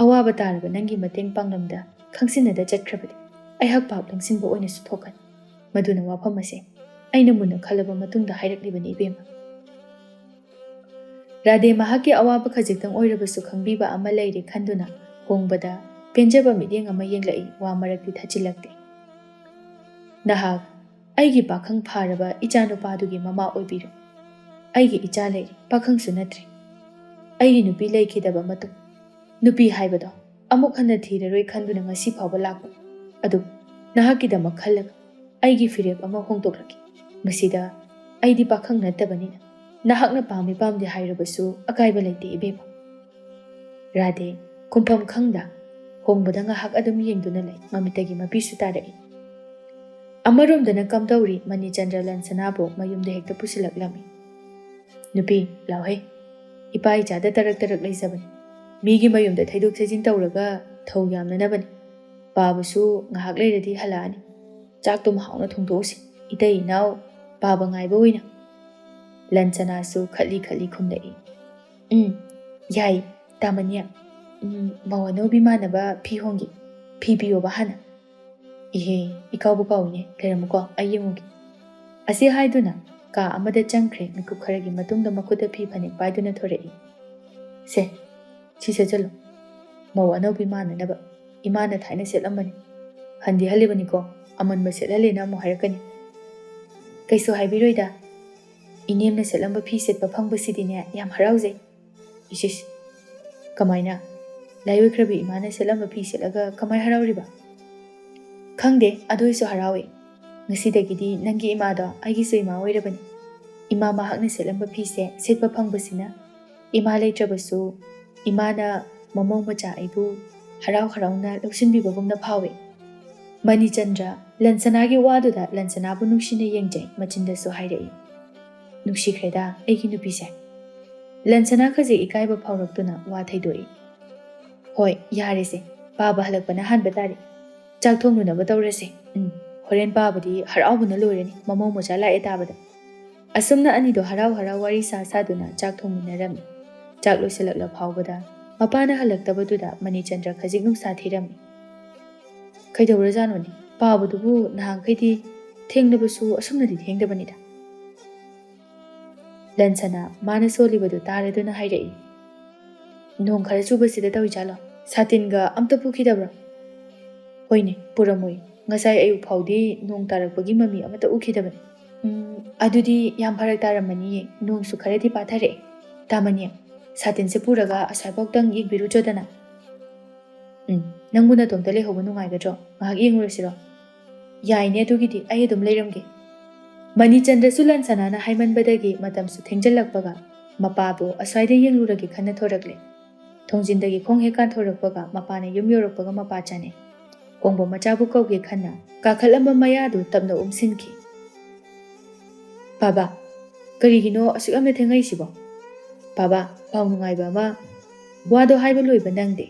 ꯑꯋꯥꯕ ꯇꯥꯔꯕ ꯅꯪꯒꯤ ꯃꯇꯦꯡ ꯄꯥꯡꯂꯝꯗ ꯈꯪꯁꯤꯟꯅꯗ ꯆꯠꯈ꯭ꯔꯕꯗꯤ ꯑꯩꯍꯥꯛ ꯄꯥꯞ ꯂꯪꯁꯤꯟꯕ ꯑꯣꯏꯅꯁꯨ ꯊꯣꯛꯀꯅꯤ꯫ ꯃꯗꯨꯅ ꯋꯥꯐꯝ ꯑꯁꯦ ꯑꯩꯅ ꯃꯨꯟꯅ ꯈꯜꯂꯕ ꯃꯇꯨꯡꯗ ꯍꯥꯏꯔꯛꯂꯤꯕꯅꯤ ꯏꯕꯦꯝꯃ꯫" ꯔꯥꯙꯦ ꯃꯍꯥꯛꯀꯤ ꯑꯋꯥꯕ ꯈꯖꯤꯛꯇꯪ ꯑꯣꯏꯔꯕꯁꯨ ꯈꯪꯕꯤꯕ ꯑꯃ ꯂꯩꯔꯦ ꯈꯟꯗꯨꯅ ꯍꯣꯡꯕꯗ ꯄꯦꯟꯖꯕ ꯃꯤꯠꯌꯦꯡ ꯑꯃ ꯌꯦꯡꯂꯛꯏ, ꯋꯥ ꯃꯔꯛꯇꯤ ꯊꯠꯆꯤꯜꯂꯛꯇꯦ꯫ "ꯅꯍꯥꯛ ꯑꯩꯒꯤ ꯄꯥꯈꯪ ꯐꯥꯔꯕ ꯏꯆꯥꯅꯨꯄꯥꯗꯨꯒꯤ ꯃꯃꯥ ꯑꯣꯏꯕꯤꯔꯣ꯫ ꯑꯩꯒꯤ ꯏꯆꯥ ꯂꯩꯔꯦ, ꯄꯥꯈꯪꯁꯨ ꯅꯠꯇ꯭ꯔꯦ꯫ ꯑꯩꯒꯤ ꯅꯨꯄꯤ ꯂꯩꯈꯤꯗꯕ ꯃꯇꯨꯡ ꯅꯨꯄꯤ ꯍꯥꯏꯕꯗꯣ ꯑꯃꯨꯛ ꯍꯟꯅ ꯊꯤꯔꯔꯣꯏ ꯈꯟꯗꯨꯅ ꯉꯁꯤ ꯐꯥꯎꯕ ꯂꯥꯛꯄꯅꯤ꯫ ꯑꯗꯨꯕꯨ ꯅꯍꯥꯛꯀꯤꯗꯃꯛ ꯈꯜꯂꯒ ꯑꯩꯒꯤ ꯐꯤꯔꯦꯞ ꯑꯃ ꯍꯣꯡꯗꯣꯛꯂꯛꯀꯦ꯫ ꯃꯁꯤꯗ ꯑꯩꯗꯤ ꯄꯥꯈꯪ ꯅꯠꯇꯕꯅꯤꯅ ꯅꯍꯥꯛꯅ ꯄꯥꯝꯃꯤ ꯄꯥꯝꯗꯦ ꯍꯥꯏꯔꯕꯁꯨ ꯑꯀꯥꯏꯕ ꯂꯩꯇꯦ ꯏꯕꯦꯝꯃ꯫" ꯔꯥꯙꯦ ꯈꯨꯝꯐꯝ ꯈꯪꯗ ꯍꯣꯡꯕꯗ ꯉꯥꯏꯍꯥꯛ ꯑꯗꯨꯝ ꯌꯦꯡꯗꯨꯅ ꯂꯩ꯫ ꯃꯃꯤꯠꯇꯒꯤ ꯃꯄꯤꯁꯨ ꯇꯥꯔꯛꯏ꯫ ꯑꯃꯔꯣꯝꯗꯅ ꯀꯝꯗꯧꯔꯤ ꯃꯅꯤꯆꯟꯗ꯭ꯔ ꯂꯟꯁꯅꯥꯕꯨ ꯃꯌꯨꯝꯗ ꯍꯦꯛꯇ ꯄꯨꯁꯤꯜꯂꯛꯂꯝꯃꯤ꯫ "ꯅꯨꯄꯤ, ꯂꯥꯎꯍꯩ, ꯏꯄꯥ ꯏꯆꯥꯗ ꯇꯔꯛ ꯇꯔꯛ ꯂꯩꯖꯕꯅꯤ꯫ ꯃꯤꯒꯤ ꯃꯌꯨꯝꯗ ꯊꯩꯗꯣꯛ ꯊꯩꯖꯤꯟ ꯇꯧꯔꯒ ꯊꯧ ꯌꯥꯝꯅꯅꯕꯅꯤ꯫ ꯄꯥꯕꯁꯨ ꯉꯥꯏꯍꯥꯛ ꯂꯩꯔꯗꯤ ꯍꯜꯂꯛꯑꯅꯤ꯫ ꯆꯥꯛꯇꯨꯝ ꯍꯥꯎꯅ ꯊꯣꯡꯗꯣꯛꯎꯁꯤ꯫ ꯏꯇꯩ ꯏꯅꯥꯎ ꯄꯥꯕ ꯉꯥꯏꯕ ꯑꯣꯏꯅ꯫ ꯂꯟꯆꯅꯥꯁꯨ ꯈꯠꯂꯤ ꯈꯠꯂꯤ ꯈꯨꯝꯂꯛꯏ꯫ "ꯎꯝ, ꯌꯥꯏ, ꯇꯥꯃꯅꯤ꯫ ꯎꯝ, ꯃꯧ ꯑꯅꯧꯕꯤ ꯃꯥꯟꯅꯕ ꯐꯤ ꯍꯣꯡꯒꯦ꯫ ꯐꯤ ꯄꯤꯌꯣꯕ ꯍꯥꯟꯅ꯫ ꯏꯍꯦ, ꯏꯀꯥꯎꯕꯨ ꯀꯥꯎꯏꯅꯦ, ꯂꯩꯔꯝꯃꯨꯀꯣ, ꯑꯩ ꯌꯦꯡꯉꯨꯒꯦ"꯫ ꯑꯁꯤ ꯍꯥꯏꯗꯨꯅ ꯀꯥ ꯑꯃꯗ ꯆꯪꯈ꯭ꯔꯦ꯫ ꯃꯤꯀꯨꯞ ꯈꯔꯒꯤ ꯃꯇꯨꯡꯗ ꯃꯈꯨꯠꯇ ꯐꯤ ꯐꯅꯦꯛ ꯄꯥꯏꯗꯨꯅ ꯊꯣꯔꯛꯏ꯫ "ꯁꯦ, ꯁꯤ ꯁꯦꯠꯆꯜꯂꯨ꯫ ꯃꯧ ꯑꯅꯧꯕꯤ ꯃꯥꯟꯅꯅꯕ꯫ ꯏꯃꯥꯅ ꯊꯥꯏꯅ ꯁꯦꯠꯂꯝꯕꯅꯤ꯫ ꯍꯟꯗꯤ ꯍꯜꯂꯤꯕꯅꯤꯀꯣ, ꯑꯃꯟꯕ ꯁꯦꯠꯍꯜꯂꯦꯅ ꯑꯃꯨꯛ ꯍꯥꯏꯔꯛꯀꯅꯤ"꯫ "ꯀꯩꯁꯨ ꯍꯥꯏꯕꯤꯔꯣꯏꯗ꯫ ꯏꯅꯦꯝꯅ ꯁꯦꯠꯂꯝꯕ ꯐꯤ ꯁꯦꯠꯄ ꯐꯪꯕꯁꯤꯗꯤꯅꯦ ꯌꯥꯝ ꯍꯔꯥꯎꯖꯩ"꯫ "ꯏꯁ ꯏꯁ, ꯀꯃꯥꯏꯅ? ꯂꯥꯏꯑꯣꯏꯈ꯭ꯔꯕꯤ ꯏꯃꯥꯅ ꯁꯦꯠꯂꯝꯕ ꯐꯤ ꯁꯦꯠꯂꯒ ꯀꯃꯥꯏ ꯍꯔꯥꯎꯔꯤꯕ?" "ꯈꯪꯗꯦ, ꯑꯗꯨ ꯑꯣꯏꯁꯨ ꯍꯔꯥꯎꯏ꯫ ꯉꯁꯤꯗꯒꯤꯗꯤ ꯅꯪꯒꯤ ꯏꯃꯥꯗꯣ ꯑꯩꯒꯤꯁꯨ ꯏꯃꯥ ꯑꯣꯏꯔꯕꯅꯤ꯫ ꯏꯃꯥ ꯃꯍꯥꯛꯅ ꯁꯦꯠꯂꯝꯕ ꯐꯤꯁꯦ ꯁꯦꯠꯄ ꯐꯪꯕꯁꯤꯅ ꯏꯃꯥ ꯂꯩꯇ꯭ꯔꯕꯁꯨ ꯏꯃꯥꯅ ꯃꯃꯧ ꯃꯆꯥ ꯑꯩꯕꯨ ꯍꯔꯥꯎ ꯍꯔꯥꯎꯅ ꯂꯧꯁꯤꯟꯕꯤꯕꯒꯨꯝꯅ ꯐꯥꯎꯏ"꯫ ꯃꯅꯤꯆꯟꯗ꯭ꯔ ꯂꯟꯁꯅꯥꯒꯤ ꯋꯥꯗꯨꯗ ꯂꯟꯁꯅꯥꯕꯨ ꯅꯨꯡꯁꯤꯅ ꯌꯦꯡꯖꯩ꯫ ꯃꯆꯤꯟꯗꯁꯨ ꯍꯥꯏꯔꯛꯏ, "ꯅꯨꯡꯁꯤꯈ꯭ꯔꯦꯗ ꯑꯩꯒꯤ ꯅꯨꯄꯤꯁꯦ"꯫ ꯂꯟꯁꯅꯥ ꯈꯖꯤꯛ ꯏꯀꯥꯏꯕ ꯐꯥꯎꯔꯛꯇꯨꯅ ꯋꯥ ꯊꯩꯗꯣꯛꯏ꯫ "ꯍꯣꯏ, ꯌꯥꯔꯦꯁꯦ, ꯄꯥꯕ ꯍꯜꯂꯛꯄꯅ ꯍꯥꯟꯕ ꯇꯥꯔꯦ꯫ ꯆꯥꯛ ꯊꯣꯡꯂꯨꯅꯕ ꯇꯧꯔꯁꯦ꯫ ꯎꯝ, ꯍꯣꯔꯦꯟ ꯄꯥꯕꯗꯤ ꯍꯔꯥꯎꯕꯅ ꯂꯣꯏꯔꯅꯤ, ꯃꯃꯧ ꯃꯆꯥ ꯂꯥꯛꯑꯦ ꯇꯥꯕꯗ"꯫ ꯑꯁꯨꯝꯅ ꯑꯅꯤꯗꯣ ꯍꯔꯥꯎ ꯍꯔꯥꯎ ꯋꯥꯔꯤ ꯁꯥ ꯁꯥꯗꯨꯅ ꯆꯥꯛ ꯊꯣꯡꯃꯤꯟꯅꯔꯝꯃꯤ꯫ ꯆꯥꯛ ꯂꯣꯏꯁꯤꯜꯂꯛꯂ ꯐꯥꯎꯕꯗ ꯃꯄꯥꯅ ꯍꯜꯂꯛꯇꯕꯗꯨꯗ ꯃꯅꯤꯆꯟꯗ꯭ꯔ ꯈꯖꯤꯛ ꯅꯨꯡꯁꯥ ꯊꯤꯔꯝꯃꯤ꯫ "ꯀꯩꯗꯧꯔꯖꯥꯠꯅꯣꯅꯦ? ꯄꯥꯕꯗꯨꯕꯨ ꯅꯍꯥꯟꯈꯩꯗꯤ ꯊꯦꯡꯂꯕꯁꯨ ꯑꯁꯨꯝꯅꯗꯤ ꯊꯦꯡꯗꯕꯅꯤꯗ"꯫ ꯂꯟꯁꯅꯥ ꯃꯥꯅ ꯁꯣꯜꯂꯤꯕꯗꯨ ꯇꯥꯔꯗꯨꯅ ꯍꯥꯏꯔꯛꯏ, "ꯅꯣꯡ ꯈꯔ ꯆꯨꯕꯁꯤꯗ ꯇꯧꯏꯖꯥꯠꯂꯣ? ꯁꯥꯇꯤꯟꯒ ꯑꯝꯇ ꯄꯨꯈꯤꯗꯕ꯭ꯔꯣ?" "ꯍꯣꯏꯅꯦ, ꯄꯨꯔꯝꯃꯣꯏ꯫ ꯉꯁꯥꯏ ꯑꯌꯨꯛ ꯐꯥꯎꯗꯤ ꯅꯣꯡ ꯇꯥꯔꯛꯄꯒꯤ ꯃꯃꯤ ꯑꯃꯠꯇ ꯎꯈꯤꯗꯕꯅꯤ"꯫ "ꯎꯝ, ꯑꯗꯨꯗꯤ ꯌꯥꯝ ꯐꯔꯛ ꯇꯥꯔꯝꯃꯅꯤꯌꯦ꯫ ꯅꯣꯡꯁꯨ ꯈꯔꯗꯤ ꯄꯥꯊꯔꯛꯑꯦ꯫ ꯇꯥꯃꯅꯤ, ꯁꯥꯇꯤꯟꯁꯦ ꯄꯨꯔꯒ ꯑꯁ꯭ꯋꯥꯏꯐꯥꯎꯇꯪ ꯌꯦꯡꯕꯤꯔꯨꯆꯣꯗꯅ"꯫ "ꯎꯝ, ꯅꯪꯕꯨ ꯅꯇꯣꯝꯇ ꯂꯩꯍꯧꯕ ꯅꯨꯡꯉꯥꯏꯒꯗ꯭ꯔꯣ? ꯉꯥꯏꯍꯥꯛ ꯌꯦꯡꯉꯨꯔꯁꯤꯔꯣ?" "ꯌꯥꯏꯅꯦ, ꯑꯗꯨꯒꯤꯗꯤ ꯑꯩ ꯑꯗꯨꯝ ꯂꯩꯔꯝꯒꯦ"꯫ ꯃꯅꯤꯆꯟꯗ꯭ꯔꯁꯨ ꯂꯟꯁꯅꯥꯅ ꯍꯥꯏꯃꯟꯕꯗꯒꯤ ꯃꯇꯝꯁꯨ ꯊꯦꯡꯖꯤꯜꯂꯛꯄꯒ ꯃꯄꯥꯕꯨ ꯑꯁ꯭ꯋꯥꯏꯗ ꯌꯦꯡꯂꯨꯔꯒꯦ ꯈꯟꯅ ꯊꯣꯔꯛꯂꯦ꯫ ꯊꯣꯡꯖꯤꯟꯗꯒꯤ ꯈꯣꯡ ꯍꯦꯛ ꯀꯥꯟꯊꯣꯔꯛꯄꯒ ꯃꯄꯥꯅ ꯌꯨꯝ ꯌꯧꯔꯛꯄꯒ ꯃꯄꯥ ꯆꯥꯅꯩ꯫ ꯀꯣꯡꯕ ꯃꯆꯥꯕꯨ ꯀꯧꯒꯦ ꯈꯟꯅ ꯀꯥꯈꯠꯂꯝꯕ ꯃꯌꯥꯗꯨ ꯇꯞꯅ ꯎꯝꯁꯤꯟꯈꯤ꯫ "ꯕꯥꯕꯥ, ꯀꯔꯤꯒꯤꯅꯣ ꯑꯁꯨꯛ ꯌꯥꯝꯅ ꯊꯦꯡꯉꯛꯏꯁꯤꯕꯣ?" "ꯄꯥꯕ, ꯄꯥꯎ ꯅꯨꯡꯉꯥꯏꯕ ꯑꯃ꯫" ꯋꯥꯗꯣ ꯍꯥꯏꯕ ꯂꯣꯏꯕ ꯅꯪꯗꯦ,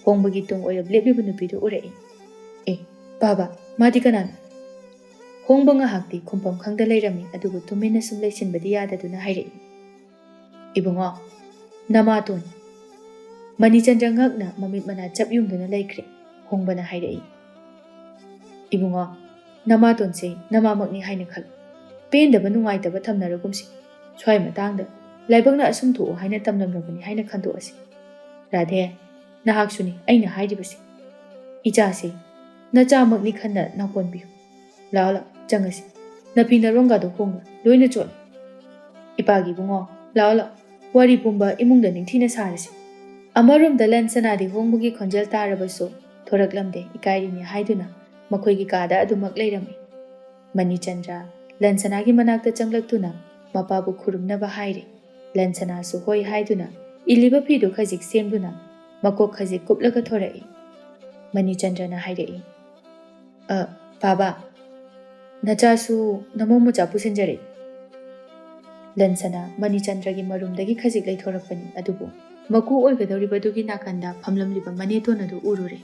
ꯍꯣꯡꯕꯒꯤ ꯇꯨꯡ ꯑꯣꯏꯔꯞ ꯂꯦꯞꯂꯤꯕ ꯅꯨꯄꯤꯗꯨ ꯎꯔꯛꯏ꯫ "ꯑꯦ, ꯄꯥꯕ, ꯃꯥꯗꯤ ꯀꯅꯥꯅꯣ?" ꯍꯣꯡꯕ ꯉꯥꯏꯍꯥꯛꯇꯤ ꯈꯨꯝꯐꯝ ꯈꯪꯗ ꯂꯩꯔꯝꯃꯤ, ꯑꯗꯨꯕꯨ ꯇꯨꯃꯤꯟꯅ ꯁꯨꯝ ꯂꯩꯁꯤꯟꯕꯗꯤ ꯌꯥꯗꯗꯨꯅ ꯍꯥꯏꯔꯛꯏ, "ꯏꯕꯨꯡꯉꯣ, ꯅꯃꯥꯇꯣꯟ꯫" ꯃꯅꯤꯆꯟꯗ꯭ꯔ ꯉꯛꯅ ꯃꯃꯤꯠ ꯃꯅꯥ ꯆꯞ ꯌꯨꯡꯗꯨꯅ ꯂꯩꯈ꯭ꯔꯦ꯫ ꯍꯣꯡꯕꯅ ꯍꯥꯏꯔꯛꯏ, "ꯏꯕꯨꯡꯉꯣ, ꯅꯃꯥꯇꯣꯟꯁꯦ ꯅꯃꯥꯃꯛꯅꯤ ꯍꯥꯏꯅ ꯈꯜꯂꯨ꯫ ꯄꯦꯟꯗꯕ ꯅꯨꯡꯉꯥꯏꯇꯕ ꯊꯝꯅꯔꯒꯨꯝꯁꯤ꯫ ꯁ꯭ꯋꯥꯏ ꯃꯇꯥꯡꯗ ꯂꯥꯏꯕꯛꯅ ꯑꯁꯨꯝ ꯊꯣꯛꯎ ꯍꯥꯏꯅ ꯇꯝꯂꯝꯂꯕꯅꯤ ꯍꯥꯏꯅ ꯈꯟꯗꯣꯛꯑꯁꯤ꯫ ꯔꯥꯙꯦ, ꯅꯍꯥꯛꯁꯨꯅꯤ ꯑꯩꯅ ꯍꯥꯏꯔꯤꯕꯁꯦ꯫ ꯏꯆꯥꯁꯦ ꯅꯆꯥꯃꯛꯅꯤ ꯈꯟꯅ ꯅꯥꯀꯣꯟꯕꯤꯌꯨ꯫ ꯂꯥꯛꯑꯣ, ꯂꯥꯛꯑꯣ, ꯆꯪꯉꯁꯤ꯫ ꯅꯐꯤ ꯅꯔꯣꯡꯒꯗꯣ ꯍꯣꯡꯅ ꯂꯣꯏꯅ ꯆꯣꯠꯂꯦ꯫ ꯏꯄꯥꯒꯤ ꯏꯕꯨꯡꯉꯣ, ꯂꯥꯛꯑꯣ, ꯂꯥꯛꯑꯣ, ꯋꯥꯔꯤ ꯄꯨꯝꯕ ꯏꯃꯨꯡꯗ ꯅꯤꯡꯊꯤꯅ ꯁꯥꯔꯁꯤ꯫" ꯑꯃꯔꯣꯝꯗ ꯂꯟꯁꯅꯥꯗꯤ ꯍꯣꯡꯕꯒꯤ ꯈꯣꯟꯖꯦꯜ ꯇꯥꯔꯕꯁꯨ ꯊꯣꯔꯛꯂꯝꯗꯦ, ꯏꯀꯥꯏꯔꯤꯅꯤ ꯍꯥꯏꯗꯨꯅ ꯃꯈꯣꯏꯒꯤ ꯀꯥꯗ ꯑꯗꯨꯃꯛ ꯂꯩꯔꯝꯃꯤ꯫ ꯃꯅꯤꯆꯟꯗ꯭ꯔ ꯂꯟꯁꯅꯥꯒꯤ ꯃꯅꯥꯛꯇ ꯆꯪꯂꯛꯇꯨꯅ ꯃꯄꯥꯕꯨ ꯈꯨꯔꯨꯝꯅꯕ ꯍꯥꯏꯔꯦ꯫ ꯂꯟꯁꯅꯥꯁꯨ ꯍꯣꯏ ꯍꯥꯏꯗꯨꯅ ꯏꯜꯂꯤꯕ ꯐꯤꯗꯨ ꯈꯖꯤꯛ ꯁꯦꯝꯗꯨꯅ ꯃꯀꯣꯛ ꯈꯖꯤꯛ ꯀꯨꯞꯂꯒ ꯊꯣꯔꯛꯏ꯫ ꯃꯅꯤꯆꯟꯗ꯭ꯔꯅ ꯍꯥꯏꯔꯛꯏ, "ꯑ, ꯄꯥꯕ, ꯅꯆꯥꯁꯨ ꯅꯃꯧ ꯃꯆꯥ ꯄꯨꯁꯤꯟꯖꯔꯛꯏ꯫" ꯂꯟꯁꯅꯥ ꯃꯅꯤꯆꯟꯗ꯭ꯔꯒꯤ ꯃꯔꯨꯝꯗꯒꯤ ꯈꯖꯤꯛ ꯂꯩꯊꯣꯔꯛꯄꯅꯤ, ꯑꯗꯨꯕꯨ ꯃꯀꯨ ꯑꯣꯏꯒꯗꯧꯔꯤꯕꯗꯨꯒꯤ ꯅꯥꯀꯟꯗ ꯐꯝꯂꯝꯂꯤꯕ ꯃꯅꯦꯇꯣꯟ ꯑꯗꯨ ꯎꯔꯨꯔꯦ꯫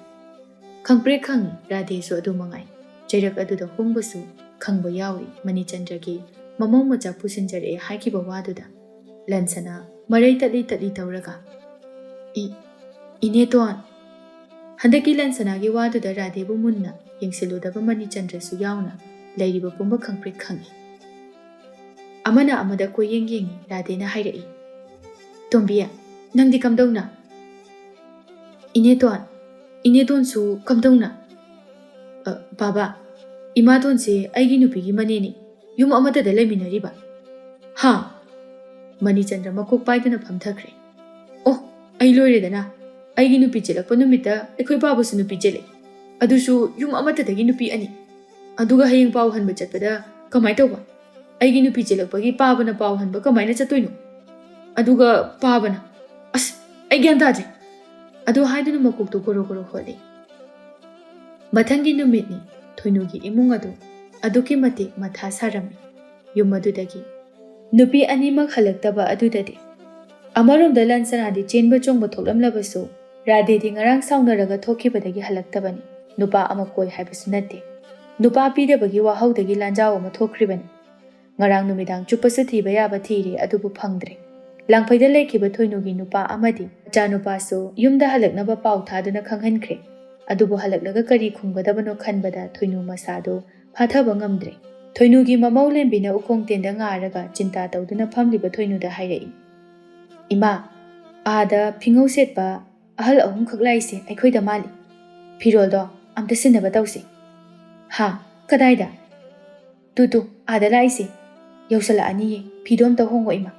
ꯈꯪꯄ꯭ꯔꯦꯛ ꯈꯪꯏ, ꯔꯥꯙꯦꯁꯨ ꯑꯗꯨ ꯃꯉꯥꯏ꯫ ꯆꯩꯔꯛ ꯑꯗꯨꯗ ꯍꯣꯡꯕꯁꯨ ꯈꯪꯕ ꯌꯥꯎꯔꯤ ꯃꯅꯤꯆꯟꯗ꯭ꯔꯒꯤ ꯃꯃꯧ ꯃꯆꯥ ꯄꯨꯁꯤꯟꯖꯔꯛꯑꯦ ꯍꯥꯏꯈꯤꯕ ꯋꯥꯗꯨꯗ꯫ ꯂꯟꯁꯅꯥ ꯃꯔꯩ ꯇꯠꯂꯤ ꯇꯠꯂꯤ ꯇꯧꯔꯒ, "ꯏ-, ꯏꯅꯦꯇꯣꯟ!" ꯍꯟꯗꯛꯀꯤ ꯂꯟꯁꯅꯥꯒꯤ ꯋꯥꯗꯨꯗ ꯔꯥꯙꯦꯕꯨ ꯃꯨꯟꯅ ꯌꯦꯡꯁꯤꯜꯂꯨꯗꯕ ꯃꯅꯤꯆꯟꯗ꯭ꯔꯁꯨ ꯌꯥꯎꯅ ꯂꯩꯔꯤꯕ ꯄꯨꯝꯕ ꯈꯪꯄ꯭ꯔꯦꯛ ꯈꯪꯏ꯫ ꯑꯃꯅ ꯑꯃꯗ ꯀꯣꯏꯌꯦꯡ ꯌꯦꯡꯏ꯫ ꯔꯥꯙꯦꯅ ꯍꯥꯏꯔꯛꯏ, "ꯇꯣꯝꯕꯤ, ꯅꯪꯗꯤ ꯀꯝꯗꯧꯅ?" "ꯏꯅꯦꯇꯣꯟ, ꯏꯅꯦꯇꯣꯟꯁꯨ ꯀꯝꯗꯧꯅ?" "ꯑ, ꯕꯥꯕꯥ, ꯏꯃꯥꯇꯣꯟꯁꯦ ꯑꯩꯒꯤ ꯅꯨꯄꯤꯒꯤ ꯃꯅꯦꯅꯤ, ꯌꯨꯝ ꯑꯃꯠꯇꯗ ꯂꯩꯃꯤꯟꯅꯔꯤꯕ꯫" "ꯍꯥ?" ꯃꯅꯤꯆꯟꯗ꯭ꯔ ꯃꯀꯣꯛ ꯄꯥꯏꯗꯨꯅ ꯐꯝꯊꯈ꯭ꯔꯦ꯫ "ꯑꯣ, ꯑꯩ ꯂꯣꯏꯔꯦꯗꯅ꯫ ꯑꯩꯒꯤ ꯅꯨꯄꯤ ꯆꯦꯜꯂꯛꯄ ꯅꯨꯃꯤꯠꯇ ꯑꯩꯈꯣꯏ ꯄꯥꯕꯁꯨ ꯅꯨꯄꯤ ꯆꯦꯜꯂꯛꯏ, ꯑꯗꯨꯁꯨ ꯌꯨꯝ ꯑꯃꯠꯇꯗꯒꯤ ꯅꯨꯄꯤ ꯑꯅꯤ꯫ ꯑꯗꯨꯒ ꯍꯌꯦꯡ ꯄꯥꯎ ꯍꯟꯕ ꯆꯠꯄꯗ ꯀꯃꯥꯏ ꯇꯧꯕ? ꯑꯩꯒꯤ ꯅꯨꯄꯤ ꯆꯦꯜꯂꯛꯄꯒꯤ ꯄꯥꯕꯅ ꯄꯥꯎ ꯍꯟꯕ ꯀꯃꯥꯏꯅ ꯆꯠꯇꯣꯏꯅꯣ? ꯑꯗꯨꯒ ꯄꯥꯕꯅ, ꯑꯁ, ꯑꯩ ꯒ꯭ꯌꯥꯟ ꯇꯥꯗ꯭ꯔꯦ꯫" ꯑꯗꯨ ꯍꯥꯏꯗꯨꯅ ꯃꯀꯣꯛꯇꯨ ꯒꯣꯔꯣ ꯒꯣꯔꯣ ꯍꯣꯠꯂꯤ꯫ ꯃꯊꯪꯒꯤ ꯅꯨꯃꯤꯠꯅꯤ꯫ ꯊꯣꯏꯅꯨꯒꯤ ꯏꯃꯨꯡ ꯑꯗꯨ ꯑꯗꯨꯛꯀꯤ ꯃꯇꯤꯛ ꯃꯊꯥ ꯁꯥꯔꯝꯃꯤ꯫ ꯌꯨꯝ ꯑꯗꯨꯗꯒꯤ ꯅꯨꯄꯤ ꯑꯅꯤꯃꯛ ꯍꯜꯂꯛꯇꯕ ꯑꯗꯨꯗꯗꯤ ꯑꯃꯔꯣꯝꯗ ꯂꯟꯁꯅꯥꯗꯤ ꯆꯦꯟꯕ ꯆꯣꯡꯕ ꯊꯣꯛꯂꯝꯂꯕꯁꯨ, ꯔꯥꯙꯦꯗꯤ ꯉꯔꯥꯡ ꯁꯥꯎꯅꯔꯒ ꯊꯣꯛꯈꯤꯕꯗꯒꯤ ꯍꯜꯂꯛꯇꯕꯅꯤ꯫ ꯅꯨꯄꯥ ꯑꯃ ꯀꯣꯏ ꯍꯥꯏꯕꯁꯨ ꯅꯠꯇꯦ꯫ ꯅꯨꯄꯥ ꯄꯤꯗꯕꯒꯤ ꯋꯥꯍꯧꯗꯒꯤ ꯂꯥꯟꯖꯥꯎ ꯑꯃ ꯊꯣꯛꯈ꯭ꯔꯤꯕꯅꯤ꯫ ꯉꯔꯥꯡ ꯅꯨꯃꯤꯗꯥꯡ ꯆꯨꯞꯄꯁꯨ ꯊꯤꯕ ꯌꯥꯕ ꯊꯤꯔꯦ, ꯑꯗꯨꯕꯨ ꯐꯪꯗ꯭ꯔꯦ꯫ ꯂꯥꯡꯐꯩꯗ ꯂꯩꯈꯤꯕ ꯊꯣꯏꯅꯨꯒꯤ ꯅꯨꯄꯥ ꯑꯃꯗꯤ ꯃꯆꯥꯅꯨꯄꯥꯁꯨ ꯌꯨꯝꯗ ꯍꯜꯂꯛꯅꯕ ꯄꯥꯎ ꯊꯥꯗꯨꯅ ꯈꯪꯍꯟꯈ꯭ꯔꯦ꯫ ꯑꯗꯨꯕꯨ ꯍꯜꯂꯛꯂꯒ ꯀꯔꯤ ꯈꯨꯝꯒꯗꯕꯅꯣ ꯈꯟꯕꯗ ꯊꯣꯏꯅꯨ ꯃꯁꯥꯗꯣ ꯐꯥꯊꯕ ꯉꯝꯗ꯭ꯔꯦ꯫ ꯊꯣꯏꯅꯨꯒꯤ ꯃꯃꯧ ꯂꯦꯝꯕꯤꯅ ꯎꯈꯣꯡ ꯇꯦꯟꯗ ꯉꯥꯔꯒ ꯆꯤꯟꯇꯥ ꯇꯧꯗꯨꯅ ꯐꯝꯂꯤꯕ ꯊꯣꯏꯅꯨꯗ ꯍꯥꯏꯔꯛꯏ, "ꯏꯃꯥ, ꯑꯥꯗ ꯐꯤꯉꯧ ꯁꯦꯠꯄ ꯑꯍꯜ ꯑꯍꯨꯝꯈꯛ ꯂꯥꯛꯏꯁꯦ ꯑꯩꯈꯣꯏꯗ ꯃꯥꯜꯂꯤ꯫ ꯐꯤꯔꯣꯜꯗꯣ ꯑꯝꯇ ꯁꯤꯟꯅꯕ ꯇꯧꯁꯤ꯫" "ꯍꯥ? ꯀꯗꯥꯏꯗ?" "ꯇꯨ ꯇꯨ, ꯑꯥꯗ ꯂꯥꯛꯏꯁꯦ꯫ ꯌꯧꯁꯜꯂꯛꯑꯅꯤꯌꯦ꯫ ꯐꯤꯗꯣ ꯑꯝꯇ ꯍꯣꯡꯉꯣ ꯏꯃꯥ꯫"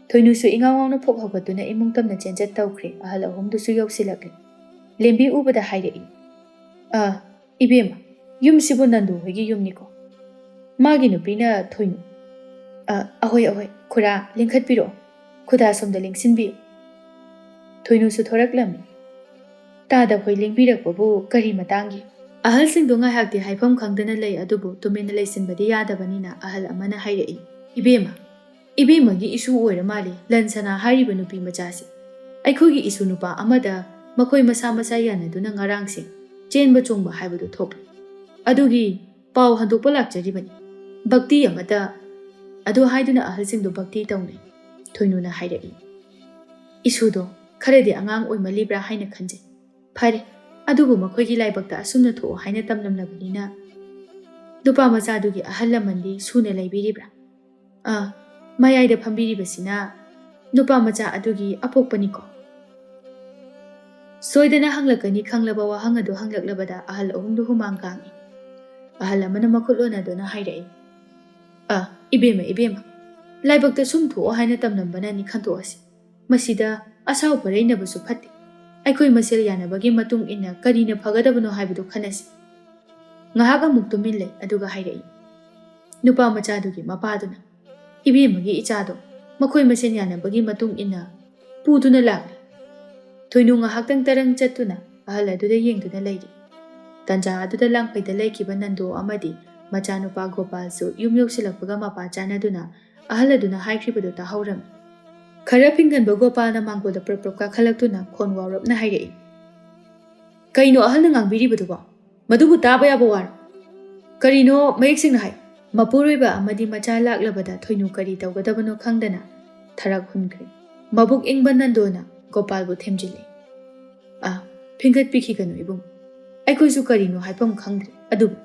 ꯊꯣꯏꯅꯨꯁꯨ ꯏꯉꯥꯎ ꯉꯥꯎꯅ ꯐꯣꯛ ꯍꯧꯒꯠꯇꯨꯅ ꯏꯃꯨꯡ ꯇꯝꯅ ꯆꯦꯟꯆꯠ ꯇꯧꯈ꯭ꯔꯦ꯫ ꯑꯍꯜ ꯑꯍꯨꯝꯗꯨꯁꯨ ꯌꯧꯁꯤꯜꯂꯛꯂꯦ꯫ ꯂꯦꯝꯕꯤ ꯎꯕꯗ ꯍꯥꯏꯔꯛꯏ, "ꯑ, ꯏꯕꯦꯝꯃ, ꯌꯨꯝꯁꯤꯕꯨ ꯅꯟꯗꯨ ꯍꯣꯏꯒꯤ ꯌꯨꯝꯅꯤꯀꯣ?" "ꯃꯥꯒꯤ ꯅꯨꯄꯤꯅ ꯊꯣꯏꯅꯨ꯫" "ꯑ, ꯑꯍꯣꯏ, ꯑꯍꯣꯏ, ꯈꯨꯔꯥ, ꯂꯦꯡꯈꯠꯄꯤꯔꯛꯑꯣ꯫ ꯈꯨꯗꯥ ꯁꯣꯝꯗ ꯂꯦꯡꯁꯤꯟꯕꯤꯌꯨ꯫" ꯊꯣꯏꯅꯨꯁꯨ ꯊꯣꯔꯛꯂꯝꯃꯤ꯫ "ꯇꯥꯗ ꯍꯣꯏ ꯂꯦꯡꯕꯤꯔꯛꯄꯕꯨ ꯀꯔꯤ ꯃꯇꯥꯡꯒꯤ?" ꯑꯍꯜꯁꯤꯡꯗꯨ ꯉꯥꯏꯍꯥꯛꯇꯤ ꯍꯥꯏꯐꯝ ꯈꯪꯗꯅ ꯂꯩ, ꯑꯗꯨꯕꯨ ꯇꯨꯃꯤꯟꯅ ꯂꯩꯁꯤꯟꯕꯗꯤ ꯌꯥꯗꯕꯅꯤꯅ ꯑꯍꯜ ꯑꯃꯅ ꯍꯥꯏꯔꯛꯏ, "ꯏꯕꯦꯝꯃ, ꯏꯕꯦꯝꯃꯒꯤ ꯏꯁꯨ ꯑꯣꯏꯔ ꯃꯥꯜꯂꯦ ꯂꯟꯁꯅꯥ ꯍꯥꯏꯔꯤꯕ ꯅꯨꯄꯤ ꯃꯆꯥꯁꯦ꯫ ꯑꯩꯈꯣꯏꯒꯤ ꯏꯁꯨ ꯅꯨꯄꯥ ꯑꯃꯗ ꯃꯈꯣꯏ ꯃꯁꯥ ꯃꯁꯥ ꯌꯥꯅꯗꯨꯅ ꯉꯔꯥꯡꯁꯦ ꯆꯦꯟꯕ ꯆꯣꯡꯕ ꯍꯥꯏꯕꯗꯨ ꯊꯣꯛꯂꯦ꯫ ꯑꯗꯨꯒꯤ ꯄꯥꯎ ꯍꯟꯗꯣꯛꯄ ꯂꯥꯛꯆꯔꯤꯕꯅꯤ꯫ ꯚꯛꯇꯤ ꯑꯃꯇ꯫" ꯑꯗꯨ ꯍꯥꯏꯗꯨꯅ ꯑꯍꯜꯁꯤꯡꯗꯨ ꯚꯛꯇꯤ ꯇꯧꯅꯩ꯫ ꯊꯣꯏꯅꯨꯅ ꯍꯥꯏꯔꯛꯏ, "ꯏꯁꯨꯗꯣ ꯈꯔꯗꯤ ꯑꯉꯥꯡ ꯑꯣꯏꯃꯜꯂꯤꯕ꯭ꯔꯥ ꯍꯥꯏꯅ ꯈꯟꯖꯩ꯫ ꯐꯔꯦ, ꯑꯗꯨꯕꯨ ꯃꯈꯣꯏꯒꯤ ꯂꯥꯏꯕꯛꯇ ꯑꯁꯨꯝꯅ ꯊꯣꯛꯑꯣ ꯍꯥꯏꯅ ꯇꯝꯂꯝꯂꯕꯅꯤꯅ ꯅꯨꯄꯥ ꯃꯆꯥꯗꯨꯒꯤ ꯑꯍꯜ ꯂꯃꯟꯗꯤ ꯁꯨꯅ ꯂꯩꯕꯤꯔꯤꯕ꯭ꯔꯥ?" "ꯑꯥ, ꯃꯌꯥꯏꯗ ꯐꯝꯕꯤꯔꯤꯕꯁꯤꯅ ꯅꯨꯄꯥ ꯃꯆꯥ ꯑꯗꯨꯒꯤ ꯑꯄꯣꯛꯄꯅꯤꯀꯣ?" ꯁꯣꯏꯗꯅ ꯍꯪꯂꯛꯀꯅꯤ ꯈꯪꯂꯕ ꯋꯥꯍꯪ ꯑꯗꯨ ꯍꯪꯂꯛꯂꯕꯗ ꯑꯍꯜ ꯑꯍꯨꯝꯗꯨ ꯍꯨꯃꯥꯡ ꯀꯥꯡꯏ꯫ ꯑꯍꯜ ꯑꯃꯅ ꯃꯈꯨꯠ ꯂꯣꯟꯅꯗꯨꯅ ꯍꯥꯏꯔꯛꯏ, "ꯑ, ꯏꯕꯦꯝꯃ, ꯏꯕꯦꯝꯃ, ꯂꯥꯏꯕꯛꯇ ꯁꯨꯝ ꯊꯣꯛꯑꯣ ꯍꯥꯏꯅ ꯇꯝꯂꯝꯕꯅꯅꯤ, ꯈꯟꯇꯣꯛꯑꯁꯤ꯫ ꯃꯁꯤꯗ ꯑꯁꯥꯎ ꯄꯔꯩꯅꯕꯁꯨ ꯐꯠꯇꯦ꯫ ꯑꯩꯈꯣꯏ ꯃꯁꯦꯜ ꯌꯥꯅꯕꯒꯤ ꯃꯇꯨꯡ ꯏꯟꯅ ꯀꯔꯤꯅ ꯐꯒꯗꯕꯅꯣ ꯍꯥꯏꯕꯗꯨ ꯈꯟꯅꯁꯤ꯫" ꯉꯥꯏꯍꯥꯛ ꯑꯃꯨꯛ ꯇꯨꯃꯤꯟ ꯂꯩ, ꯑꯗꯨꯒ ꯍꯥꯏꯔꯛꯏ, ꯅꯨꯄꯥ ꯃꯆꯥꯗꯨꯒꯤ ꯃꯄꯥꯗꯨꯅ, "ꯏꯕꯦꯝꯃꯒꯤ ꯏꯆꯥꯗꯣ ꯃꯈꯣꯏ ꯃꯁꯦꯟ ꯌꯥꯅꯕꯒꯤ ꯃꯇꯨꯡ ꯏꯟꯅ ꯄꯨꯗꯨꯅ ꯂꯥꯛꯂꯤ꯫" ꯊꯣꯏꯅꯨ ꯉꯥꯏꯍꯥꯛꯇꯪ ꯇꯔꯪ ꯆꯠꯇꯨꯅ ꯑꯍꯜ ꯑꯗꯨꯗ ꯌꯦꯡꯗꯨꯅ ꯂꯩꯔꯤ꯫ ꯇꯥꯟꯖꯥ ꯑꯗꯨꯗ ꯂꯥꯡꯐꯩꯗ ꯂꯩꯈꯤꯕ ꯅꯟꯗꯣ ꯑꯃꯗꯤ ꯃꯆꯥꯅꯨꯄꯥ ꯒꯣꯄꯥꯜꯁꯨ ꯌꯨꯝ ꯌꯧꯁꯤꯜꯂꯛꯄꯒ ꯃꯄꯥ ꯆꯥꯅꯗꯨꯅ ꯑꯍꯜ ꯑꯗꯨꯅ ꯍꯥꯏꯈ꯭ꯔꯤꯕꯗꯨ ꯇꯥꯍꯧꯔꯝꯃꯤ꯫ ꯈꯔ ꯐꯤꯡꯒꯟꯕ ꯒꯣꯄꯥꯜꯅ ꯃꯥꯡꯒꯣꯜꯗ ꯄ꯭ꯔꯞ ꯄ꯭ꯔꯞ ꯀꯥꯈꯠꯂꯛꯇꯨꯅ ꯈꯣꯟ ꯋꯥꯎꯔꯞꯅ ꯍꯥꯏꯔꯛꯏ꯫ "ꯀꯩꯅꯣ ꯑꯍꯜꯅ ꯉꯥꯡꯕꯤꯔꯤꯕꯗꯨꯕꯣ? ꯃꯗꯨꯕꯨ ꯇꯥꯕ ꯌꯥꯕ ꯋꯥꯔꯣ? ꯀꯔꯤꯅꯣ ꯃꯌꯦꯛ ꯁꯦꯡꯅ ꯍꯥꯏ"꯫ ꯃꯄꯨꯔꯣꯏꯕ ꯑꯃꯗꯤ ꯃꯆꯥ ꯂꯥꯛꯂꯕꯗ ꯊꯣꯏꯅꯨ ꯀꯔꯤ ꯇꯧꯒꯗꯕꯅꯣ ꯈꯪꯗꯅ ꯊꯔꯥꯛ ꯍꯨꯟꯈ꯭ꯔꯦ꯫ ꯃꯕꯨꯛ ꯏꯪꯕ ꯅꯟꯗꯣꯅ ꯒꯣꯄꯥꯜꯕꯨ ꯊꯦꯝꯖꯤꯜꯂꯦ꯫ "ꯑꯥ, ꯐꯤꯡꯒꯠꯄꯤꯈꯤꯒꯅꯨ ꯏꯕꯨꯡ꯫ ꯑꯩꯈꯣꯏꯁꯨ ꯀꯔꯤꯅꯣ ꯍꯥꯏꯐꯝ ꯈꯪꯗ꯭ꯔꯦ꯫ ꯑꯗꯨꯕꯨ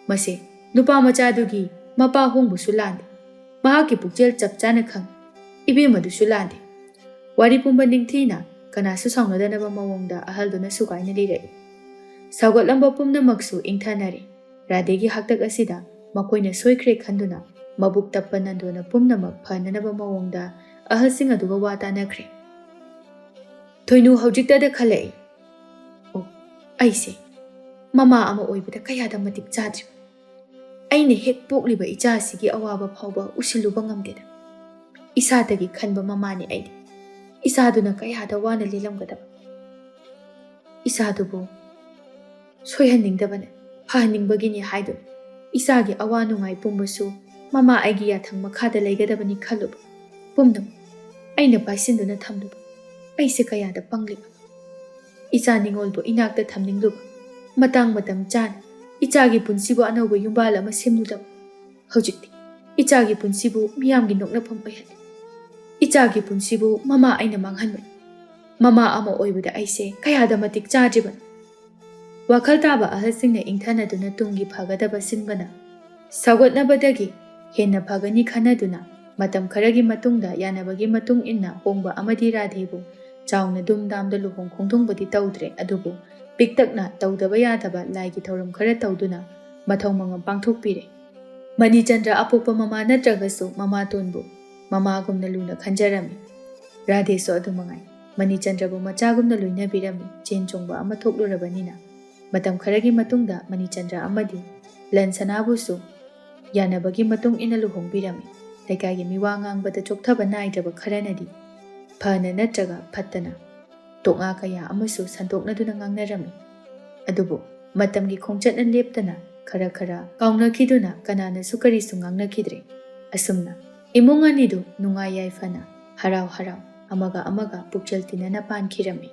ꯃꯁꯦ ꯅꯨꯄꯥ ꯃꯆꯥꯗꯨꯒꯤ ꯃꯄꯥ ꯍꯣꯡꯕꯁꯨ ꯂꯥꯟꯗꯦ꯫ ꯃꯍꯥꯛꯀꯤ ꯄꯨꯛꯆꯦꯜ ꯆꯞ ꯆꯥꯅ ꯈꯪꯏ꯫ ꯏꯕꯦꯝꯃꯗꯨꯁꯨ ꯂꯥꯟꯗꯦ"꯫ ꯋꯥꯔꯤ ꯄꯨꯝꯕ ꯅꯤꯡꯊꯤꯅ ꯀꯅꯥꯁꯨ ꯁꯥꯎꯅꯗꯅꯕ ꯃꯑꯣꯡꯗ ꯑꯍꯜꯗꯨꯅ ꯁꯨꯒꯥꯏꯅ ꯂꯤꯔꯛꯏ꯫ ꯁꯧꯒꯠꯂꯝꯕ ꯄꯨꯝꯅꯃꯛꯁꯨ ꯏꯪꯊꯅꯔꯦ꯫ ꯔꯥꯙꯦꯒꯤ ꯍꯥꯛꯇꯛ ꯑꯁꯤꯗ ꯃꯈꯣꯏꯅ ꯁꯣꯏꯈ꯭ꯔꯦ ꯈꯟꯗꯨꯅ ꯃꯕꯨꯛ ꯇꯞꯄ ꯅꯟꯗꯣꯅ ꯄꯨꯝꯅꯃꯛ ꯐꯅꯅꯕ ꯃꯑꯣꯡꯗ ꯑꯍꯜꯁꯤꯡ ꯑꯗꯨꯒ ꯋꯥ ꯇꯥꯅꯈ꯭ꯔꯦ꯫ ꯊꯣꯏꯅꯨ ꯍꯧꯖꯤꯛꯇꯗ ꯈꯜꯂꯛꯏ꯫ "ꯑꯣ, ꯑꯩꯁꯦ ꯃꯃꯥ ꯑꯃ ꯑꯣꯏꯕꯗ ꯀꯌꯥꯗ ꯃꯇꯤꯛ ꯆꯥꯗ꯭ꯔꯤꯕ꯫ ꯑꯩꯅ ꯍꯦꯛ ꯄꯣꯛꯂꯤꯕ ꯏꯆꯥꯁꯤꯒꯤ ꯑꯋꯥꯕ ꯐꯥꯎꯕ ꯎꯁꯤꯜꯂꯨꯕ ꯉꯝꯗꯦꯗ꯫ ꯏꯁꯥꯗꯒꯤ ꯈꯟꯕ ꯃꯃꯥꯅꯤ ꯑꯩꯗꯤ꯫ ꯏꯆꯥꯗꯨꯅ ꯀꯌꯥꯗ ꯋꯥꯅ ꯂꯦꯜꯂꯝꯒꯗꯕ꯫ ꯏꯆꯥꯗꯨꯕꯨ ꯁꯣꯏꯍꯟꯅꯤꯡꯗꯕꯅꯦ, ꯐꯍꯟꯅꯤꯡꯕꯒꯤꯅꯤ ꯍꯥꯏꯗꯨꯅ ꯏꯆꯥꯒꯤ ꯑꯋꯥ ꯅꯨꯡꯉꯥꯏ ꯄꯨꯝꯕꯁꯨ ꯃꯃꯥ ꯑꯩꯒꯤ ꯌꯥꯊꯪ ꯃꯈꯥꯗ ꯂꯩꯒꯗꯕꯅꯤ ꯈꯜꯂꯨꯕ꯫ ꯄꯨꯝꯅꯃꯛ ꯑꯩꯅ ꯄꯥꯏꯁꯤꯟꯗꯨꯅ ꯊꯝꯂꯨꯕ꯫ ꯑꯩꯁꯦ ꯀꯌꯥꯗ ꯄꯪꯂꯤꯕ꯫ ꯏꯆꯥ ꯅꯤꯉꯣꯜꯕꯨ ꯏꯅꯥꯛꯇ ꯊꯝꯅꯤꯡꯂꯨꯕ꯫ ꯃꯇꯥꯡ ꯃꯇꯝ ꯆꯥꯅ ꯏꯆꯥꯒꯤ ꯄꯨꯟꯁꯤꯕꯨ ꯑꯅꯧꯕ ꯌꯨꯝꯕꯥꯜ ꯑꯃ ꯁꯦꯝꯂꯨꯗꯕ꯫ ꯍꯧꯖꯤꯛꯇꯤ ꯏꯆꯥꯒꯤ ꯄꯨꯟꯁꯤꯕꯨ ꯃꯤꯌꯥꯝꯒꯤ ꯅꯣꯛꯅꯐꯝ ꯑꯣꯏꯍꯜꯂꯤ꯫ ꯏꯆꯥꯒꯤ ꯄꯨꯟꯁꯤꯕꯨ ꯃꯃꯥ ꯑꯩꯅ ꯃꯥꯡꯍꯟꯕꯅꯤ꯫ ꯃꯃꯥ ꯑꯃ ꯑꯣꯏꯕꯗ ꯑꯩꯁꯦ ꯀꯌꯥꯗ ꯃꯇꯤꯛ ꯆꯥꯗ꯭ꯔꯤꯕꯅꯣ"꯫ ꯋꯥꯈꯜ ꯇꯥꯕ ꯑꯍꯜꯁꯤꯡꯅ ꯏꯪꯊꯅꯗꯨꯅ ꯇꯨꯡꯒꯤ ꯐꯒꯗꯕ ꯁꯤꯟꯕꯅ ꯁꯧꯒꯠꯅꯕꯗꯒꯤ ꯍꯦꯟꯅ ꯐꯒꯅꯤ ꯈꯟꯅꯗꯨꯅ ꯃꯇꯝ ꯈꯔꯒꯤ ꯃꯇꯨꯡꯗ ꯌꯥꯅꯕꯒꯤ ꯃꯇꯨꯡ ꯏꯟꯅ ꯍꯣꯡꯕ ꯑꯃꯗꯤ ꯔꯥꯙꯦꯕꯨ ꯆꯥꯎꯅ ꯗꯨꯝ ꯗꯥꯝꯗ ꯂꯨꯍꯣꯡ ꯈꯣꯡꯗꯣꯡꯕꯗꯤ ꯇꯧꯗ꯭ꯔꯦ, ꯑꯗꯨꯕꯨ ꯄꯤꯛꯇꯛꯅ ꯇꯧꯗꯕ ꯌꯥꯗꯕ ꯂꯥꯏꯒꯤ ꯊꯧꯔꯝ ꯈꯔ ꯇꯧꯗꯨꯅ ꯃꯊꯧ ꯃꯉꯝ ꯄꯥꯡꯊꯣꯛꯄꯤꯔꯦ꯫ ꯃꯅꯤꯆꯟꯗ꯭ꯔ ꯑꯄꯣꯛꯄ ꯃꯃꯥ ꯅꯠꯇ꯭ꯔꯒꯁꯨ ꯃꯃꯥꯇꯣꯟꯕꯨ ꯃꯃꯥꯒꯨꯝꯅ ꯂꯨꯅ ꯈꯟꯖꯔꯝꯃꯤ꯫ ꯔꯥꯙꯦꯁꯨ ꯑꯗꯨ ꯃꯉꯥꯏ꯫ ꯃꯅꯤꯆꯟꯗ꯭ꯔꯕꯨ ꯃꯆꯥꯒꯨꯝꯅ ꯂꯣꯏꯅꯕꯤꯔꯝꯃꯤ꯫ ꯆꯦꯟ ꯆꯣꯡꯕ ꯑꯃ ꯊꯣꯛꯂꯨꯔꯕꯅꯤꯅ ꯃꯇꯝ ꯈꯔꯒꯤ ꯃꯇꯨꯡꯗ ꯃꯅꯤꯆꯟꯗ꯭ꯔ ꯑꯃꯗꯤ ꯂꯟ ꯁꯅꯥꯕꯨꯁꯨ ꯌꯥꯅꯕꯒꯤ ꯃꯇꯨꯡ ꯏꯟꯅ ꯂꯨꯍꯣꯡꯕꯤꯔꯝꯃꯤ꯫ ꯂꯩꯀꯥꯏꯒꯤ ꯃꯤꯋꯥ ꯉꯥꯡꯕꯗ ꯆꯣꯛꯊꯕ ꯅꯥꯏꯗ꯭ꯔꯕ ꯈꯔꯅꯗꯤ ꯐꯅ ꯅꯠꯇ꯭ꯔꯒ ꯐꯠꯇꯅ ꯇꯣꯛꯉꯥ ꯀꯌꯥ ꯑꯃꯁꯨ ꯁꯟꯗꯣꯛꯅꯗꯨꯅ ꯉꯥꯡꯅꯔꯝꯃꯤ꯫ ꯑꯗꯨꯕꯨ ꯃꯇꯝꯒꯤ ꯈꯣꯡꯆꯠꯅ ꯂꯦꯞꯇꯅ ꯈꯔ ꯈꯔ ꯀꯥꯎꯅꯈꯤꯗꯨꯅ ꯀꯅꯥꯅꯁꯨ ꯀꯔꯤꯁꯨ ꯉꯥꯡꯅꯈꯤꯗ꯭ꯔꯦ꯫ ꯑꯁꯨꯝꯅ ꯏꯃꯨꯡ ꯑꯅꯤꯗꯨ ꯅꯨꯡꯉꯥꯏ ꯌꯥꯏꯐꯅ ꯍꯔꯥꯎ ꯍꯔꯥꯎ ꯑꯃꯒ ꯑꯃꯒ ꯄꯨꯛꯆꯦꯜ ꯇꯤꯟꯅꯅ ꯄꯥꯟꯈꯤꯔꯝꯃꯤ꯫